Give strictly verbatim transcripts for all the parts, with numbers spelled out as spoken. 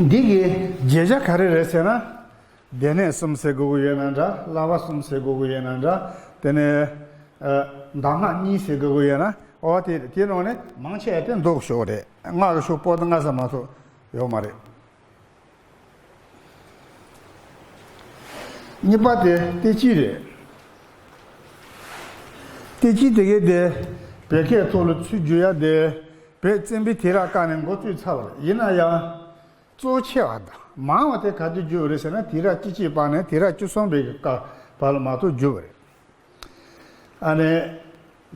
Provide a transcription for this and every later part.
འདི་གི་བརྗོད་བྱ་ག་རེ་རེད་ཟེར་ན། སྡེ་སྣོད་གསུམ་ཟེར་དགོས་ཀྱི་ཡོད་ན་འདྲ། བསླབ་པ་གསུམ་ཟེར་དགོས་ཀྱི་ཡོད་ན་འདྲ། དེ་ནས་ཨ་གདམས་ངག་གཉིས་ཟེར་དགོས་ཀྱི་ཡོད་ན། འོ་དེ་དེ་ནང་ནས་མང་ཆེ་བ་དེ་མདོ་གི་ཕྱོགས་རེད། སྔགས་ཀྱི་ཕྱོགས་པོ་ཏི་སྔ་ས་མ་གཏོགས་ཡོད་མ་རེད། གཉིས་པ་དེ་ཏེ་ཅི་རེད། ཏེ་ཅི་དེ་གའི་དེ་བོད་སྐད་ཐོག་ལ་ཚུར་བསྒྱུར་ཡ་དེ་བོད་བཙན་པོའི་དུས་རབས་སྐབས་ནས་འགོ་བཙུགས་ཚར་བ་རེད། ཡིན་ན་ཡང་གཙོ་ཆེ་བ་དང་མང་བ་དེ་ག་དུས་བསྒྱུར་བ་རེད་ཟེར་ན། དུས་རབས་བཅུ་གཅིག་པ་ནས་དུས་རབས་བཅུ་གསུམ་པའི་སྐབས་བར་ལ་མ་གཏོགས་བསྒྱུར་བ་རེད། ཨ་ནི་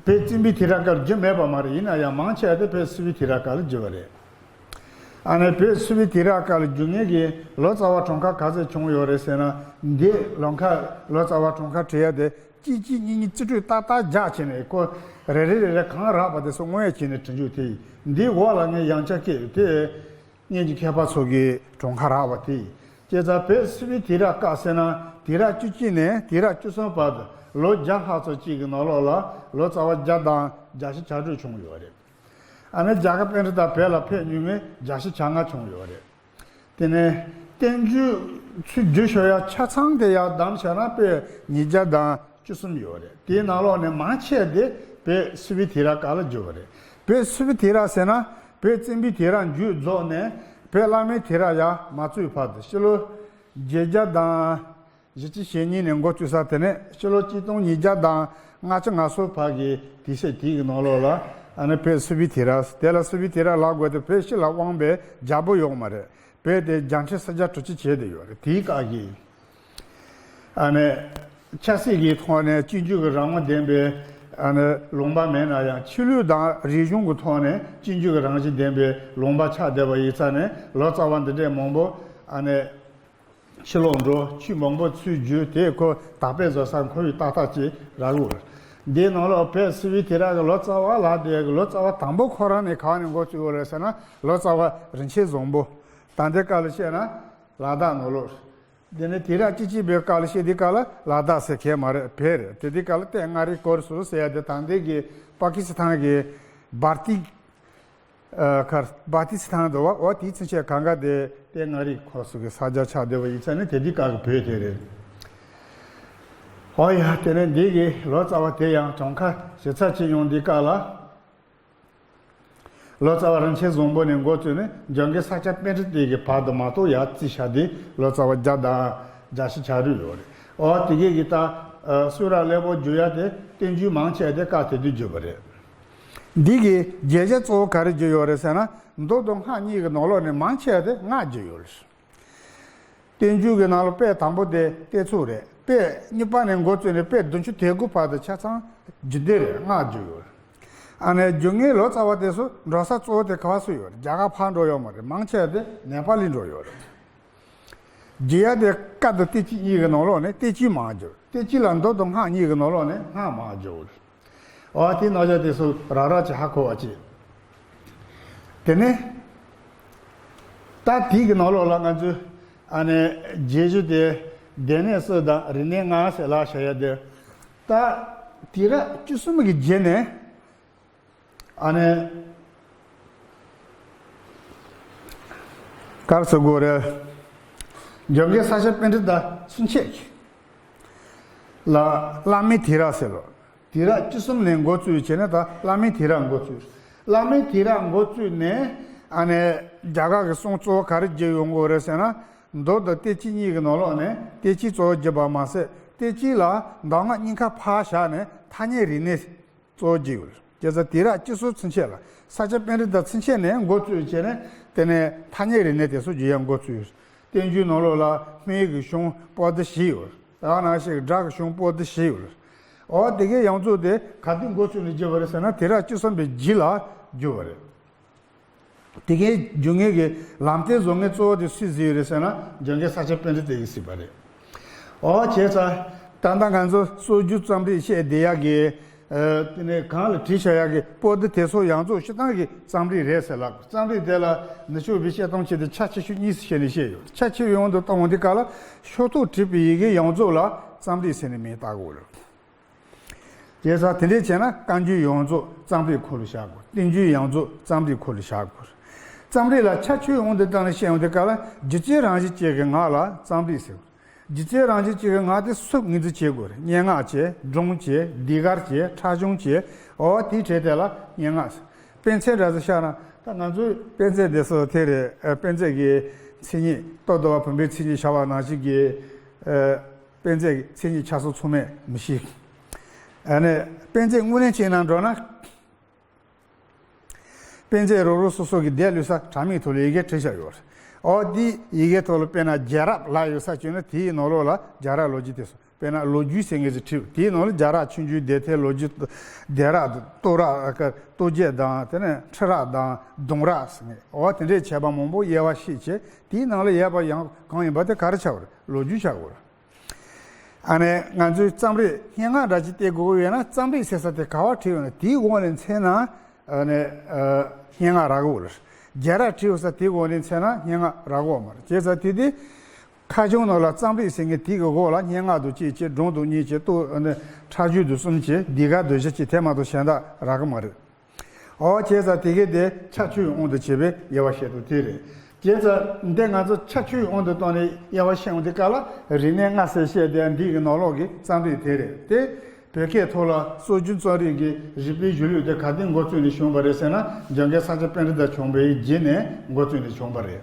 བོད་བཙན་པོའི་དུས་རབས་སྐབས་བསྒྱུར་མེད་པ་མ་རེད། ཡིན་ན་ཡང་མང་ཆེ་བ་དེ་བོད་སིལ་བུའི་དུས་རབས་སྐབས་ལ་བསྒྱུར་བ་རེད། ཨ་ནི་བོད་སིལ་བུའི་དུས་རབས་སྐབས་ལ་བསྒྱུར་མཁན་གྱི་ལོ་ཙཱ་བ་གྲངས་ཀ་ག་ཚོད་བྱུང་ཡོད་རེད་ཟེར་ན། འདི་ལོ་ཁ་ལོ་ཙཱ་བ་གྲངས་ཀ་བྲི་ཡ་དེ་གཅིག་གཅིག་གཉིས་གཉིས་རྩིས་སྤྲོད་ཏག་ཏག་རྒྱག་བྱས་ནས། ཁོ་རེ་རེ་རེ་རེ་གང་རག་པ་དེ་ཚོ་བསྔོ་ཡ་བྱས་ནས་བྲི་རྒྱུ་དེ་ཡིན། འདིའི་འོག་ལ་ངས་ཡང་བསྐྱར་བཀོད་དེ། སྔོན་གྱི་མཁས་པ་ཚོ་གི་གྲངས་ཀ་རག་པ་དེ་ཡིན། བྱས་ཙང་བོད་སིལ་བུའི་དུས་རབས་སྐབས་ཟེར་ན་དུས་རབས་བཅུ་གཅིག་ནས་དུས་རབས་བཅུ་གསུམ་བར་དུ་ལོ་བརྒྱ་ལྷག་ཙམ་ཅིག་གི་ནང་ལོགས་ལ་ལོ་ཙཱ་བ་བརྒྱ་དང་བརྒྱད་ཅུ་གྱ་དྲུག་བྱུང་ཡོད་རེད། ཨ་ནི་རྒྱ་གར་པཎྜི་ཏ་བོད་ལ་ཕེབས་མྱོང་མཁན་བརྒྱད་ཅུ་གྱ་ལྔ་བྱུང་ཡོད་རེད། དེ་ནས་བསྟན་བཅོས་ཚུར་བསྒྱུར་ཤོར་ཡ་ཆ་ཚང་དེ་ཡར་བསྡོམས་བྱས་ན་དཔེ་ཉིས་བརྒྱ་དང་བཅུ་གསུམ་ཡོད་རེད། དེའི་ནང་ལོགས་ནས་མང་ཆེ་བ་དེ་བོད་སིལ་བུའི་དུས་རབས་སྐབས་ལ་བསྒྱུར་བ་རེད། བོད་སིལ་བུའི་དུས་རབས་ཟེར་ན་བོད་བཙན་པོའི་དུས་རབས་མཇུག་རྫོགས་ནས་བོད་བླ་མའི་དུས་རབས་ཡར་མ་བཙུགས་བར་དུ། ཕྱི་ལོ་བརྒྱད་བརྒྱ་དང་བཞི་བཅུ་ཞེ་གཉིས་ནས་འགོ་བཙུགས་ས། དེ་ནས་ཕྱི་ལོ་གཅིག་སྟོང་ཉིས་བརྒྱ་དང་ལྔ་བཅུ་ང་གསུམ་བར་གྱི་དུས་ཚོད་དེའི་ནང་ལོགས་ལ། ཨ་ནི་བོད་སིལ་བུའི་དུས་རབས། དེ་ལ་སིལ་བུའི་དུས་རབས་ལབ་དགོས་དེ་བོད་སྤྱི་ལ་དབང་བའི་རྒྱལ་པོ་ཡོད་མ་རེད། བོད་དེ་རྒྱལ་ཕྲན་སུམ་བརྒྱ་དྲུག་ཅུ་བྱས་ཏེ་ཡོད་རེད། དེའི་སྐབས་ཀྱི་ཨ་ནི་ཆབ་སྲིད་ཀྱི་ཐོག་ནས་གཅིག་གྱུར་གྱི་རང་དབང་ལྡན་པའི་ཨ་ནི་ལུང་པ་མེད་ན་ཡང་། ཆོས་ལུགས་དང་རིག་གཞུང་གི་ཐོག་ནས་གཅིག་གྱུར་གྱི་རང་བཞིན་ལྡན་པའི་ལུང་པ་ཆགས་བསྡད་པ་ཡིན་ཙང་ནས། ལོ་ཙཱ་བ་འདི་འདྲས་མང་པོ་ཨ་ནི་ཕྱི་ལོགས་འགྲོ། ཆོས་མང་པོ་ཚུར་བསྒྱུར། དེ་ཁོ་དར་སྤེལ་བཟོ་ས་ཁོ་བོས་ཏག་ཏག་ཅིག་རག་གི་ཡོད་རེད། འདིའི་ནང་ལོགས་བོད་སིལ་བུའི་དུས་རབས་ཀྱི་ལོ་ཙཱ་བ་ལབ་དེ་གི་ལོ་ཙཱ་བ་དང་པོ་ཁོ་རང་ནས་ག་ནས་འགོ་བཙུགས་ཡོད་རེད་ཟེར་ན། ལོ་ཙཱ་བ་རིན་ཆེན་བཟང་པོ། ད་ལྟའི་སྐབས་ལ་བཤད་ན་ལ་དྭགས་ནང་ལོགས། དེ་ནས་དུས་རབས་བཅུ་གཅིག་པའི་སྐབས་ལ་བཤད་དུས་སྐབས་ལ་ལ་དྭགས་ཟེར་མཁན་མ་རེད། བོད་རེད། དེ་དུས་སྐབས་ལ་ཏེ་མངའ་རིས་སྐོར་སུ་ཟེར་ཡ་དེ་ད་ལྟའི་གི་པ་ཀི་སི་ཐན་གྱི་བར་ཏི་ཨ་ཁར་བ་ཏི་སི་ཐན་འདུག་བ། འོ་དེའི་ཚུན་ཆད་གང་ག་དེ་ཏེ་མངའ་རིས་ཁོངས་སུ་གི་ས་ཆ་ཆགས་བསྡད་པ་ཡིན་ཙང་ནི་དེ་དུས་སྐབས་ཀྱི་བོད་དེ་རེད། འོ་ཡ། དེ་ནས་འདི་གི་ལོ་ཙཱ་བ་དེ་ཡང་གྲངས་ཀ་ཞིབ་ཚགས་བྱེད་ཡོང་དུས་སྐབས་ལ། ལོ་ཙཱ་བ་རིན་ཆེན་བཟང་པོ་ནས་འགོ་བཙུགས་ནས་འཇམ་མགོན་ས་སྐྱ་པཎྜི་ཏ་གི་བར་དུ་མ་གཏོགས་ཡར་རྩིས་བྱ་དུས་ལོ་ཙཱ་བ་བརྒྱ་དང་བརྒྱད་ཅུ་གྱ་དྲུག་ཡོད་རེད། འོ་དེ་གི་གི་ད་ཨ་གསུང་རབ་ཀླད་པ་བསྒྱུར་ཡ་དེ་བསྟན་བཅོས་མང་ཆེ་བ་དེ་སྐབས་དེ་དུས་བསྒྱུར་བ་རེད། འདི་གི་བརྗོད་བྱ་གཙོ་བོ་ག་རེ་བསྒྱུར་ཡོད་རེད་ཟེར་ན། མདོ་དང་སྔགས་གཉིས་ཀྱི་ནང་ལོགས་ནས་མང་ཆེ་བ་དེ་སྔགས་བསྒྱུར་ཡོད་རེད། བསྟན་བཅོས་ཀྱི་ནང་ལ་དཔེ་དང་པོ་དེ་གཏེར་ཚུགས་རེད། དཔེ་གཉིས་པ་ནས་འགོ་བཙུགས་ནས་དཔེ་བདུན་ཅུ་དོན་དགུ་བར་དུ་ཆ་ཚང་རྒྱུད་སྡེ་རེད། སྔགས་བསྒྱུར་ཡོད་རེད། ཨ་ནི་བསྒྱུར་མཁན་ལོ་ཙཱ་བ་དེ་ཚོ་འགྲོ་ས་གཙོ་བོ་དེ་ག་པར་སུ་ཡོད་རེད། རྒྱ་གར་ཕར་འགྲོ་ཡོད་མ་རེད། མང་ཆེ་བ་དེ་ནེ་པ་ལི་འགྲོ་ཡོད་རེད། བསྒྱུར་ཡ་དེ་བཀའ་དང་བསྟན་བཅོས་གཉིས་ཀྱི་ནང་ལོགས་ནས་བསྟན་བཅོས་མང་བསྒྱུར། བསྟན་བཅོས་ལ་མདོ་དང་སྔགས་གཉིས་ཀྱི་ནང་ལོགས་ནས་སྔགས་མང་བསྒྱུར། འོ་དེ་རྣམ་གཞག་དེ་ཚོ་རགས་རགས་ཅིག་ཧ་གོ་བ་བྱེད། དེ་ནས་ད་དེ་གི་ནང་ལོགས་ལ་ང་ཚོས་ཨ་ནི་རྗེས་སུ་དེ་སྡེ་སྣོད་གསུམ་དང་རིག་གནས་ལྔ་ཟེར་ལབ་བྱ་ཡ་དེ། ད་དུས་རབས་བཅུ་གསུམ་གྱི་རྗེས་ནས་ཨ་ནི་ག་རེ་ཟེར་དགོས་རེད། འཇམ་མགོན་ས་སྐྱ་པཎྜི་ཏ་ཚུན་ཆད་ཀྱི་ལ་བླ་མའི་དུས་རབས་ཟེར་ལོ། དུས་རབས་བཅུ་གསུམ་ནས་འགོ་བཙུགས་བྱས་ནས་ད་བླ་མའི་དུས་རབས་འགོ་བཙུགས། བླ་མའི་དུས་རབས་འགོ་བཙུགས་ནས་ཨ་ནི་རྒྱ་གར་གྱི་གསུང་གཙོ་བོ་ག་རེ་བསྒྱུར་ཡོང་གི་ཡོད་རེད་ཟེར་ན། མདོ་དང་བསྟན་བཅོས་གཉིས་ཀྱི་ནང་ལོགས་ནས་བསྟན་བཅོས་གཙོ་བོ་བསྒྱུར་བ་མ་ཟད། བསྟན་བཅོས་ལ་གདམས་ངག་གཉིས་ཀ་ཕར་བཞག་ནས་ཐ་སྙད་རིག་གནས་གཙོ་བོ་བསྒྱུར་ཡོད་རེད། བྱས་ཙང་དུས་རབས་བཅུ་གསུམ་ཚུན་ཆད་ལ་ས་སྐྱ་པཎྜི་ཏ་ཚུན་ཆད་ནས་འགོ་བཙུགས་བྱས་ནས། དེ་ནས་ཐ་སྙད་རིག་གནས་དེ་ཚོ་བསྒྱུར་ཡ་འགོ་བཙུགས་ཡོད་རེད། བསྟན་བཅོས་ནང་ལོགས་ལ་སྨན་གྱི་གཞུང་པོ་ཏི་བཞི་ཡོད་རེད། ཨ་ནང་བཞིན་སྒྲ་གི་གཞུང་པོ་ཏི་བཞི་ཡོད་རེད། འོ་དེ་གའི་ཡོངས་རྫོགས་དེ་ག་དུས་འགོ་བཙུགས་ནས་བསྒྱུར་བ་རེད་ཟེར་ན། དུས་རབས་བཅུ་གསུམ་པའི་རྗེས་ལ་བསྒྱུར་བ་རེད། དེ་གའི་བསྒྱུར་མཁན་གྱི་ལམ་སྟོན་བཟོ་མཁན་གཙོ་བོ་དེ་སུས་གཟིགས་ཡོད་རེད་ཟེར་ན། འཇམ་མགོན་ས་སྐྱ་པཎྜི་ཏས་གཟིགས་པ་རེད། འོ་བྱས་ཙང་ད་ལྟ་ང་ཚོ་སྲོལ་རྒྱུན་རྩོམ་རིག་བཤད་བསྡད་ཡག་གི་ཨ་དེ་ནས་གང་ལ་བྲིས་བཞག་ཡག་གི་པོ་ཏི་དེ་ཚོ་ཡོངས་རྫོགས་སྤྱིར་བཏང་གི་རྩོམ་རིག་རེད་ཟེར་ལབ། རྩོམ་རིག་དེ་ལ་ནུབ་ཕྱོགས་པའི་བཤད་སྟངས་བྱས་ཏེ་ཆ་ཆེ་ཤོས་གཉིས་སུ་ཕྱེ་ནས་བཤད་ཡོད། ཆ་ཆེ་ཡོང་དུ་བཏང་བ་འདི་ག་ལ་ཤོག་ཐོག་བྲིས་པའི་ཡི་གེ་ཡོངས་རྫོགས་ལ་རྩོམ་རིག་ཟེར་ནས་མིང་བཏགས་དགོས་རེད། བྱས་ཙང་དེ་འདྲས་བྱས་ན་བཀའ་འགྱུར་ཡོངས་རྫོགས་རྩོམ་རིག་ཁོ་ལ་བཞག་དགོས། བསྟན་འགྱུར་ཡོངས་རྫོགས་རྩོམ་རིག་ཁོ་ལ་བཞག་དགོས། རྩོམ་རིག་ལ་ཁྱད་ཆོས་ཡོང་དུ་བཏང་ནས་བཤད་ཡོང་དུས་སྐབས་ལ་སྒྱུ་རྩལ་རང་བཞིན་ཅན་གྱི་ངག་ལ་རྩོམ་རིག་ཟེར། སྒྱུ་རྩལ་རང་བཞིན་ཅན་གྱི་ངག་དེ་སུ་ངོས་འཛིན་བྱེད་དགོས་རེད། སྙན་ངག་བྱས། སྒྲུང་བྱས། ཟློས་གར་བྱས། འཁྲབ་གཞུང་བྱས། འོ་དེའི་གྲས་དེ་ལ་སྙན་ངག་ཟེར། དཔེ་མཚོན་འདྲ་ཟེར་བཞག་ན། ད་ང་ཚོའི་དཔེ་མཛོད་དེ་ཚོ་དེ་རེད། ཨ། དཔེ་མཛོད་ཀྱི་མཚན་ཉིད། ལྟོ་ལྡིར་བ་བུམ་པའི་མཚན་ཉིད་བྱ་བ་ནང་བཞིན་གྱི། ཨ། དཔེ་མཛོད་ཀྱི་མཚན་ཉིད་ཆ་ཚང་ཚང་མས་མི་ཤེས། ཨ་ནི་དཔེ་མཛོད་དངོས་གནས་ཅན་ནང་འགྲོ་ན། དཔེ་མཛོད་རོགས་རོགས་སོ་སོ་གི་བསྡད་ལུས་ས་དྲ་མིག་ཐོག་ལ་ཡི་གེ་བྲིས་བཞག་ཡོད་རེད། འོ་དེ་ཡི་གེ་ཐོག་ལ་དཔེར་ན་རྒྱལ་རབས་ལབ་ཡོད་ས་བྱས་ན། དེའི་ནང་ལོགས་ལ་རྒྱལ་རབས་ལོ་རྒྱུས་དེ་ཚོ། དཔེར་ན་ལོ་རྒྱུས་ཟེར་མཁན་ཞིག་བྲིས། དེའི་ནང་ལ་རྒྱལ་རབས་ཆུང་ཆུང་སྡེ་ཐེ་ལོ་རྒྱུས། སྡེ་རབས་དང་། ལྟོ་རབས། ལྟོ་རྒྱས་དང་། དེ་ནས་ཁྲི་རབས་དང་། གདུང་རབས་ཟེར་མཁན། འོ་དེ་འདྲའི་བྱས་པ་མང་པོ་དབྱེ་བ་ཕྱེས་བྱས། དེའི་ནང་ལ་ཡོད་པ་ཡང་གང་ཡིན་པ་དེ་ག་རེ་ཆགས་པ་རེད། ལོ་རྒྱུས་ཆགས་པ་རེད། ཨ་ནི་ང་ཚོའི་རྩོམ་རིག་སྙན་ངག་འདྲ་ཅིག་བལྟ་དགོས་ཀྱི་ཡོད་ན། རྩོམ་རིག་ཟེར་ས་དེ་ག་པར་བྲིས་ཡོད་ན། དེའི་དབང་ལ་མཚོན་ན། ཨ་ནི། ཨ། སྙན་ངག་རག་གི་ཡོད་རེད། རྒྱལ་རབས་བྲིས་ཡོད་ས་དེའི་དབང་ལ་མཚོན་ན་སྙན་ངག་རག་གི་ཡོད་མ་རེད། བྱས་ཙང་དེ་དེ་ཁ་བྱང་ནང་ལ་རྩོམ་རིག་ཟེར་མཁན་དེ་གི་འོག་ལ་སྙན་ངག་དང་གཅིག་བྱས། སྒྲུང་དང་གཉིས་བྱས། ལྟོ། ཨ་ནི་འཁྲབ་གཞུང་དང་གསུམ་བྱས། ཟློས་གར་དང་བཞི་བྱས། དེ་མ་གཏོགས་གཞན་དག་རག་གི་མ་རེད། འོ་བྱས་ཙང་དེ་གའི་དེ་ཁྱད་ཆོས་ཀྱི་དབང་དུ་བྱས་པའི་དབྱེ་བ་བཤད་དོན་དེ་རེད། བྱས་ཙང་འདི་ང་ཚོ་ཁྱད་ཆོས་ཀྱི་དབང་དུ་བཏང་ནས་དབྱེ་བ་བཤད་ཡོང་དུས་སྐབས་ལ། རིག་གནས་ལྔ་ཟེར་བཤད་དེ་འདི་གི་ནང་ལོགས་ཀྱི་རྩོམ་རིག་དེ་རེད་དེ། བོད་སྐད་ཐོག་ལ་སྲོལ་རྒྱུན་རྩོམ་རིག་གི་རིག་པའི་གཞུང་ལུགས་དེ་ག་དུས་འགོ་བཙུགས་ནས་བྱུང་བ་རེད་ཟེར་ན། འཇམ་མགོན་ས་སྐྱ་པཎྜི་ཏ་བྱོན་པའི་རྗེས་ནས་འགོ་བཙུགས་ནས་བྱུང་བ་རེད།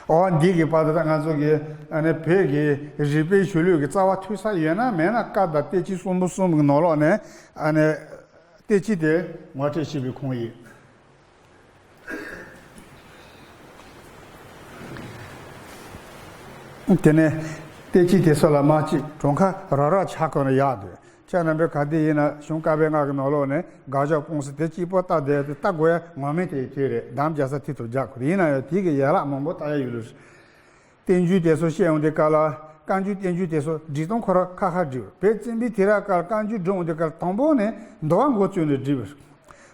འོ་འདི་གི་བར་དུ་ད་ང་ཚོ་གི། ཨ་ནི་བོད་ཀྱི་རིག་པའི་གཞུང་ལུགས་ཀྱི་རྩ་བ་ཐུག་ས་ཡོད་ན་མེད་ན། བཀའ་བསྡུ་བསྟན་བཅོས་གསུམ་པོ་གསུམ་གྱི་ནང་ལོགས་ནས། ཨ་ནི། བསྟན་བཅོས་དེ་ངོ་སྤྲོད་བྱེད་པའི་ཁུངས་ཡིན། དེ་ནས་བསྟན་བཅོས་དེ་ཚོ་ལ་མ་གཅིག་གྲངས་ཀ་རག་རག་ཆགས་གོ་ན་ཡག་འདུག་ཁྱེད་རྣམ་པས་ག་དུས་ཡིན་ན་གཞུང་བཀའ་པོད་ལྔ་གི་ནང་ལོགས་ནས་དགག་བཞག་སྤོང་གསུམ་དེ་གཅིག་པོ་ལྟ་བསྡད་དེ། ལྟ་དགོས་ཡ་ངོ་མ་དེ་དེ་རེད། དམ་བཅའ་ས་དེ་ཐོག་རྒྱག་དགོས། ཡིན་ན་ཡང་དེ་གི་ཡན་ལག་མང་པོ་ལྟ་ཡ་ཡོད་རེད། བསྟན་བཅོས་དེ་ཚོ་བཤད་ཡོང་དུས་སྐབས་ལ། བཀའ་འགྱུར་བསྟན་བཅོས་དེ་ཚོ་འབྲི་སྟངས་ཁོ་རང་ཁ་ཁ་འབྲི་བ་རེད། བོད་བཙན་པོའི་དུས་རབས་སྐབས་ལ་བཀའ་འགྱུར་འབྲི་ཡོང་དུས་སྐབས་ལ། དང་པོ་ནས་འདུལ་བ་འགོ་བཙུགས་ནས་འབྲི་བ་རེད།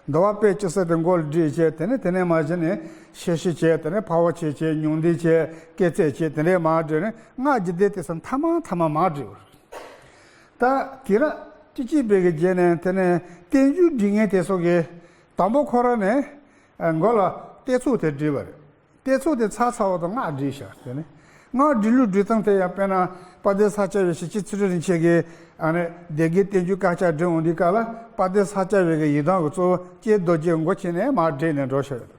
འདུལ་བ་དཔེ་བཅུ་གསུམ་དེ་མགོ་ལ་བསྒྲིགས་བྱས། དེ་ནས་དེ་ནས་མར་གཞི་ནས་ཤེར་ཕྱིན་བྱས། དེ་ནས་འཕགས་པ་སྤྱོད་བྱས། ཉུང་འདུས་བྱས། བསྐྱེད་རྫོགས་བྱས། དེ་ནས་མར་བསྒྲིགས་ནས་སྔགས་རྒྱུད་སྡེ་དེ་ཚོ་མཐའ་མ་མཐའ་མ་མར་བསྒྲིགས་པ་རེད། ད་དུས་རབས་བཅུ་གཅིག་པའི་གི་རྗེས་ནས་དེ་ནས་བསྟན་བཅོས་འབྲི་མཁན་དེ་ཚོ་གིས་དང་པོ་ཁོ་རང་ནས། ཨ། མགོ་ལ་བསྟན་ཚོགས་དེ་བསྒྲིགས་པ་རེད། བསྟན་ཚོགས་དེ་ཚར་ཚར་བ་དང་སྔགས་བསྒྲིགས་བཞག་དེ་ནས་སྔགས་བསྒྲིགས་ལུགས་སྒྲིག་སྟངས་དེ་ཡང་དཔེར་ན་དཔལ་ལྡན་ས་སྐྱ་པའི་ཞེ་བྱེད་ཚུལ་ཁྲིམས་རིན་ཆེན་གྱིས། ཨ་ནི་སྡེ་དགེ་བསྟན་བཅོས་དཀར་ཆག་འབྲི་ཡོང་དུས་སྐབས་ལ། དཔལ་ལྡན་ས་སྐྱ་པའི་གི་ཡི་དམ་གྱི་གཙོ་བོ་ཀྱེ་རྡོ་རྗེ་མགོ་ཁྱེར་ནས་མར་བསྒྲིགས་ནས་འགྲོ་བཞག་ཡོད།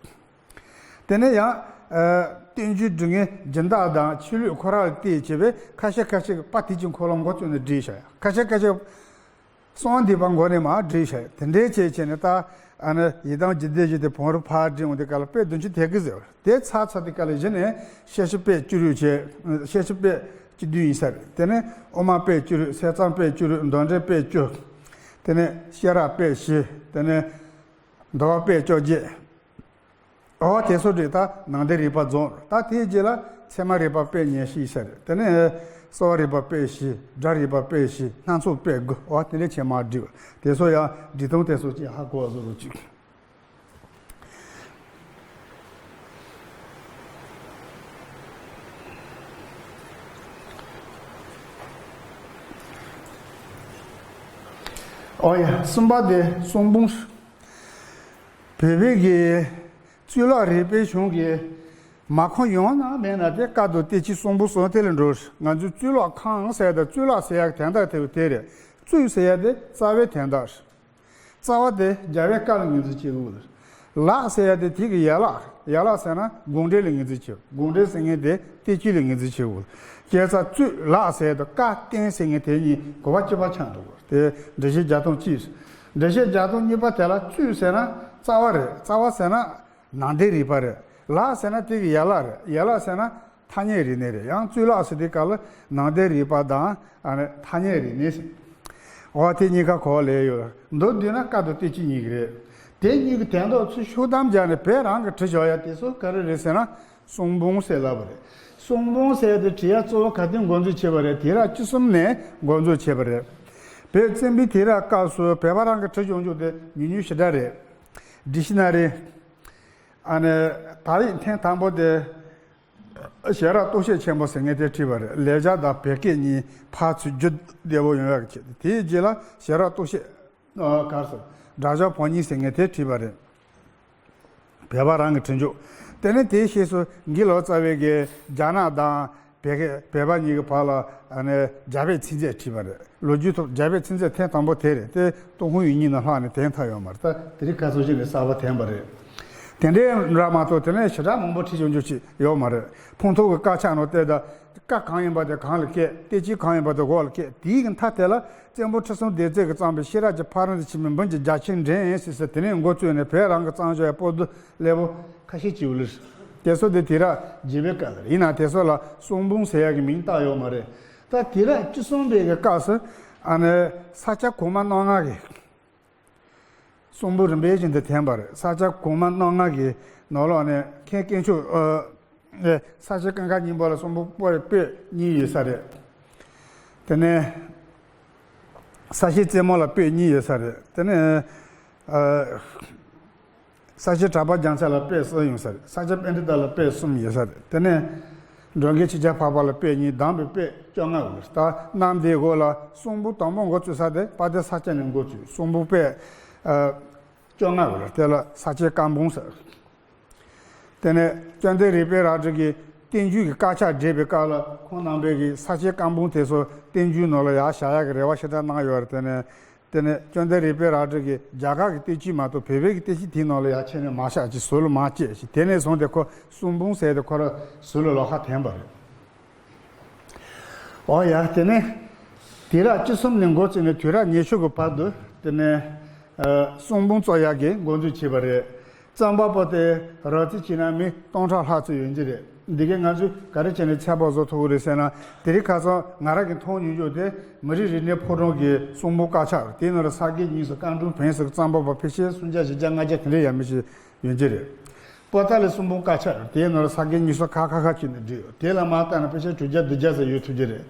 དེ་ནས་ཡང་། ཨ། བསྟན་བཅོས་འབྲི་མཁན་སྦྱིན་བདག་དང་ཆོས་ལུགས་ཁོ་རང་ལ་བལྟས་བྱས་པའི་ཁ་ཤས་ཁ་ཤས་ཀྱིས་དཔལ་དུས་ཀྱི་འཁོར་ལོ་འགོ་བཙུགས་ནས་བསྒྲིགས་བཞག་ཡོད། ཁ་ཤས་ཁ་ཤས་གསང་བ་འདུས་པ་མགོ་ནས་མར་བསྒྲིགས་བཞག་ཡོད། དེ་འདྲའི་བྱས་བྱས་ནས་ད། ཨ་ནི་ཡི་དམ་རྒྱུད་སྡེ་བཞི་དེ་བོན་རུ་ཕར་བསྒྲིགས་ཡོང་དུས་སྐབས་ལ་དཔེ་བདུན་ཅུ་དེ་གི་ཟེར་བ་རེད། དེ་ཚར་ཚར་དུས་སྐབས་ལ་གཞི་ནས་ཤེར་ཕྱིན་དཔེ་བཅུ་དྲུག་བྱས། ཤེར་ཕྱིན་དཔེ་བཅུ་བདུན་ཡིན་ས་རེད། དེ་ནས་དབུ་མ་དཔེ་བཅུ་དྲུག་ཟས་གཙང་དཔེ་བཅུ་དྲུག་དོན་འགྲེལ་དཔེ་བཅུ། དེ་ནས་ཤེས་རབ་དཔེ་བཞི། དེ་ནས་འདུལ་བ་དཔེ་བཅོ་བརྒྱད། འོ་དེ་ཚོ་བསྒྲིགས། ད་ནང་བསྟན་རིག་པ་རྫོགས། ད་དེའི་རྗེས་ལ་ཚད་མ་རིག་པ་དཔེ་ཉེར་བཞི་ཡིན་ས་རེད། དེ་ནས་གསོ་བ་རིག་པ་དཔེ་བཞི། སྒྲ་རིག་པ་དཔེ་བཞི། སྣ་ཚོགས་དཔེ་དགུ། འོ་དེ་འདྲ་བྱས་མར་བསྒྲིགས་པ། དེ་ཚོ་ཡང་བསྒྲིགས་སྟངས་དེ་ཚོ་ཅིག་ཧ་གོ་བ་བཟོ་རོགས་གྱིས། ཨོ་ཡ། གསུམ་པ་དེ་གསུང་འབུམ། བོད་པའི་གི་གཙུག་ལག་རིག་པའི་གཞུང་གི་མ་ཁོངས་ཡོང་ན་མེད་ན་དེ་བཀའ་བསྡུ་བསྟན་བཅོས་གསུང་འབུམ་གསུམ་དེ་ལ་འགྲོ། ང་ཚོའི་གཙུག་ལག་ཁང་ཟེར་ཡ་དང་གཙུག་ལག་ཟེར་ཡ་གི་དོན་དག་དེ་དེ་རེད། གཙུག་ཟེར་ཡ་དེ་རྩ་བའི་དོན་དག་རེད། རྩ་བ་དེ་རྒྱལ་བའི་བཀའ་ལ་ངོས་འཛིན་བྱེད་དགོས་རེད། ལག་ཟེར་ཡ་དེ་དེ་གི་ཡན་ལག་རེད། ཡན་ལག་ཟེར་ན་དགོངས་འགྲེལ་ལ་ངོས་འཛིན་བྱེད། དགོངས་འགྲེལ་ཟེར་མཁན་དེ་བསྟན་བཅོས་ལ་ངོས་འཛིན་བྱེད་དགོས། བྱས་ཙང་གཙུག་ལག་ཟེར་ཡ་དང་བཀའ་བསྟན་ཟེར་མཁན་དེ་གཉིས་གོ་བ་གཅིག་པ་ཆགས་འགྲོ་དགོས། དེ་འགྲེལ་བཤད་བརྒྱ་སྟོང་གཅིག་འགྲེལ་བཤད་བརྒྱ་སྟོང་གཉིས་པ་དེ་ལ་གཙུག་ཟེར་ན་རྩ་བ་རེད། རྩ་བ་ཟེར་ན་ནང་བསྟན་རིག་པ་རེད། ལག་ཟེར་ན་དེ་གི་ཡན་ལག་རེད། ཡན་ལག་ཟེར་ན་ཐ་སྙད་རིག་གནས་རེད། ཡང་གཙུག་ལག་ཟེར་དུས་སྐབས་ལ་ནང་བསྟན་རིག་པ་དང་། ཨ་ནི་ཐ་སྙད་རིག་གནས་ཟེར། འོ་དེ་གཉིས་ཀ་གོ་བ་ལེན་ཡོད། མདོར་བསྡུས་ན་བཀའ་བསྡུ་བསྟན་བཅོས་གཉིས་ཀྱི་རེད། དེ་གཉིས་ཀྱི་དོན་དག་ཚུར་ཤོག་གཏམ་སྦྱར་ནས་བོད་རང་གི་བྲིས་བཞག་ཡ་དེ་ཚོ་ག་རེ་རེད་ཟེར་ན་གསུང་འབུམ་ཟེར་ལབ་པ་རེད། གསུང་འབུམ་ཟེར་དེ་བྲིས་ཡ་གཙོ་བོ་ག་དུས་འགོ་འཛུགས་བྱས་པ་རེད། དུས་རབས་བཅུ་གསུམ་ནས་འགོ་འཛུགས་བྱས་པ་རེད། བོད་བཙན་པོའི་དུས་རབས་སྐབས་སུ་བོད་པ་རང་གི་བྲིས་ཡོང་རྒྱུ་དེ་ཉུང་ཉུང་ཞེ་དྲག་རེད། ཌིག་ཤི་ན་རི། ཨ་ནི་དག་ཡིག་ཐེངས་དང་པོ་དེ། ཞེ་དྲག་སྟོབས་ཤེད་ཆེན་པོ་ཟེར་མཁན་དེ་བྲིས་པ་རེད། ལེགས་སྦྱར་དང་བོད་སྐད་གཉིས་ཕར་ཚུར་བསྒྱུར་བདེ་པོ་ཡོང་ཡག་གི་ཆེད་དུ། དེའི་རྗེས་ལ་ཞེ་དྲག་སྟོབས་ཤེད། ཨ། ག་རེ་ཟེར། སྒྲ་སྦྱོར་བམ་གཉིས་ཟེར་མཁན་དེ་བྲིས་པ་རེད། བོད་པ་རང་གི་བྲིས་འཇུག་དེ་ནས་དེའི་ཤེས་སུ་དགེ་ལོ་ཙཱ་བས་ཀྱི་རྒྱ་ནག་དང་བལ་བལ་པ་གཉིས་ཀྱི་བར་ལ་ཨ་ནི་རྒྱ་བལ་ཚིག་མཛོད་བྲིས་པ་རེད། ལོ་རྒྱུས་ཐོག་རྒྱ་བལ་ཚིག་མཛོད་ཐེངས་དང་པོ་དེ་རེད། དེ་ཏུན་ཧོང་ཡིག་རྙིང་ནང་ལྷག་ནས་དེང་ཐག་ཡོད་མ་རེད། ད་དེ་རིང་ཁ་སང་ཞིག་ནས་གསར་པ་ཐོན་པ་རེད། དེ་འདྲའི་འདྲ་མ་གཏོགས་དེ་ནས་ཞེ་དྲག་མང་པོ་བྲིས་ཡོང་རྒྱུ་ཅིག་ཡོད་མ་རེད། ཕུང་ཐོག་གི་དཀར་ཆག་ནང་བལྟས་ད་བཀའ་གང་ཡིན་པ་དེ་གང་ལ་བཀལ། གཏེར་ཆོས་གང་ཡིན་པ་དེ་འོག་ལ་བཀལ། དེའི་གི་མཐའ་དེ་ལ་བཙན་པོ་ཁྲི་སྲོང་ལྡེ་བཙན་གྱིས་བརྩམས་པའི་ཤེས་རབ་ཀྱི་ཕ་རོལ་ཏུ་ཕྱིན་པའི་འབུམ་གྱི་རྒྱ་ཆེར་འགྲེལ་ཟེར་ཟེར། དེ་ནས་འགོ་བཙུགས་ནས་བོད་རང་གི་གཙང་ཆུ་ཡ་པོ་ཏི་ཀླད་པོ་ཁ་ཤས་ཅིག་ཡོད་ལེ། དེ་ཚོ་དེ་དུས་རབས་བརྒྱད་པའི་སྐབས་ལ་ཡིན་ན་དེ་ཚོ་ལ་གསུང་འབུམ་ཟེར་ཡ་གི་མིང་བཏགས་ཡོད་མ་རེད། ད་དུས་རབས་བཅུ་གསུམ་པའི་གི་སྐབས་སུ་ཨ་ནི་ས་སྐྱ་གོང་མ་རྣམ་ལྔ་གི་གསུང་འབུམ་རིམ་པས་བཞིན་དུ་ཐོན་པ་རེད། ས་སྐྱ་གོང་མ་རྣམ་ལྔ་གི་ནང་ལོགས་ནས་མཁན་དཀོན་མཆོག་ཨ་ནི་ས་སྐྱ་ཀུན་དགའ་སྙིང་པོ་ལ་གསུང་འབུམ་པོད་པོད་གཉིས་ཡོད་ས་རེད། དེ་ནས་ས་སྐྱ་རྩེ་མོ་ལ་པོད་གཉིས་ཡོད་ས་རེད། དེ་ནས་ཨ། ས་སྐྱ་གྲགས་པ་རྒྱལ་མཚན་ལ་པོད་གསུམ་ཡོད་ས་རེད། ས་སྐྱ་པཎྜི་ཏ་ལ་པོད་གསུམ་ཡོད་ས་རེད། དེ་ནས་འགྲོ་མགོན་ཆོས་རྒྱལ་འཕགས་པ་ལ་པོད་གཉིས། བསྡོམས་པས་པོད་བཅོ་ལྔ་ཡོད་རེད། ད་གནམ་བདེ་སྒོ་ལ་གསུང་འབུམ་དང་པོ་འགོ་བཙུགས་ས་དེ་དཔལ་ལྡན་ས་སྐྱ་ནས་འགོ་བཙུགས། གསུང་འབུམ་པོད་ཨ་བཅོ་ལྔ་ཡོད་རེད། དེ་ལ་ས་སྐྱ་བཀའ་འབུམ་ཟེར། དེ་ནས་བཅོམ་ལྡན་རིག་པའི་རལ་གྲི་གིས་བསྟན་བཅོས་ཀྱི་དཀར་ཆག་བསྒྲིགས་པའི་སྐབས་ལ་ཁོང་རྣམ་པས་ཀྱི་ས་སྐྱའི་བཀའ་འབུམ་དེ་ཚོ་བསྟན་བཅོས་ནང་ལ་ཡར་བཞག་ཡག་གི་རེ་བ་ཞེ་དྲག་གནང་ཡོད་རེད། དེ་ནས་དེ་ནས་བཅོམ་ལྡན་རིག་པའི་རལ་གྲི་གིས་རྒྱ་གར་གྱི་བསྟན་བཅོས་མ་གཏོགས་བོད་པའི་གི་བསྟན་བཅོས་དེའི་ནང་ལ་ཡར་ཁྱེར་ནས་མ་བཞག་ཅིག་ཟུར་ལ་མ་བཅད་ཅིག་དེ་ནས་བཟུང་སྟེ་ཁོ་གསུང་འབུམ་ཟེར་དེ་ཁོ་རང་ཟུར་ལ་ལོགས་ཀ་ཐོན་པ་རེད། འོ་ཡ། དེ་ནས་དུས་རབས་བཅུ་གསུམ་ནས་འགོ་བཙུགས་ནས་དུས་རབས་ཉི་ཤུ་གི་བར་དུ་དེ་ནས་ཨ་གསུང་འབུམ་བཙུགས་ཡག་གི་འགོ་འཛུགས་བྱས་པ་རེད། རྩོམ་པ་པོ་དེ་རོབ་རྩིས་བྱས་ན་མི་སྟོང་ཕྲག་ལྷག་ཙམ་ཡོད་ཀྱི་རེད། འདི་གས་ང་ཚོས་ག་རེ་བྱས་ནས་ཚོད་དཔག་བཟོ་ཐུབ་ཀྱི་རེད་ཟེར་ན། དེ་རིང་ཁ་སང་ང་རང་གིས་མཐོང་མྱོང་རྒྱུ་དེ་མི་རིགས་རིག་གནས་ཕོ་བྲང་གི་གསུང་འབུམ་དཀར་ཆག་རེད། དེའི་ནང་ལ་ས་དགེ་བསྙེན་གསུམ་བཀའ་འབུམ་བོན་གསུམ་རྩོམ་པ་པོ་ཕལ་ཆེར་སུམ་བརྒྱ་བཞི་བརྒྱ་ལྔ་བརྒྱ་དེ་འདྲ་ཡས་མས་ཤིག་ཡོད་ཀྱི་རེད། པོ་ཏཱ་ལའི་གསུང་འབུམ་དཀར་ཆག་རེད། དེའི་ནང་ལ་ས་དགེ་བསྙེན་གསུམ་ཁ་ཁ་ཁ་བྱས་ནས་བྲིས་ཡོད། དེ་ལ་མ་བལྟས་ན་ཕལ་ཆེར་དྲུག་བརྒྱ་བདུན་བརྒྱ་ཙམ་ཡོད་ཐུབ་ཀྱི་རེད།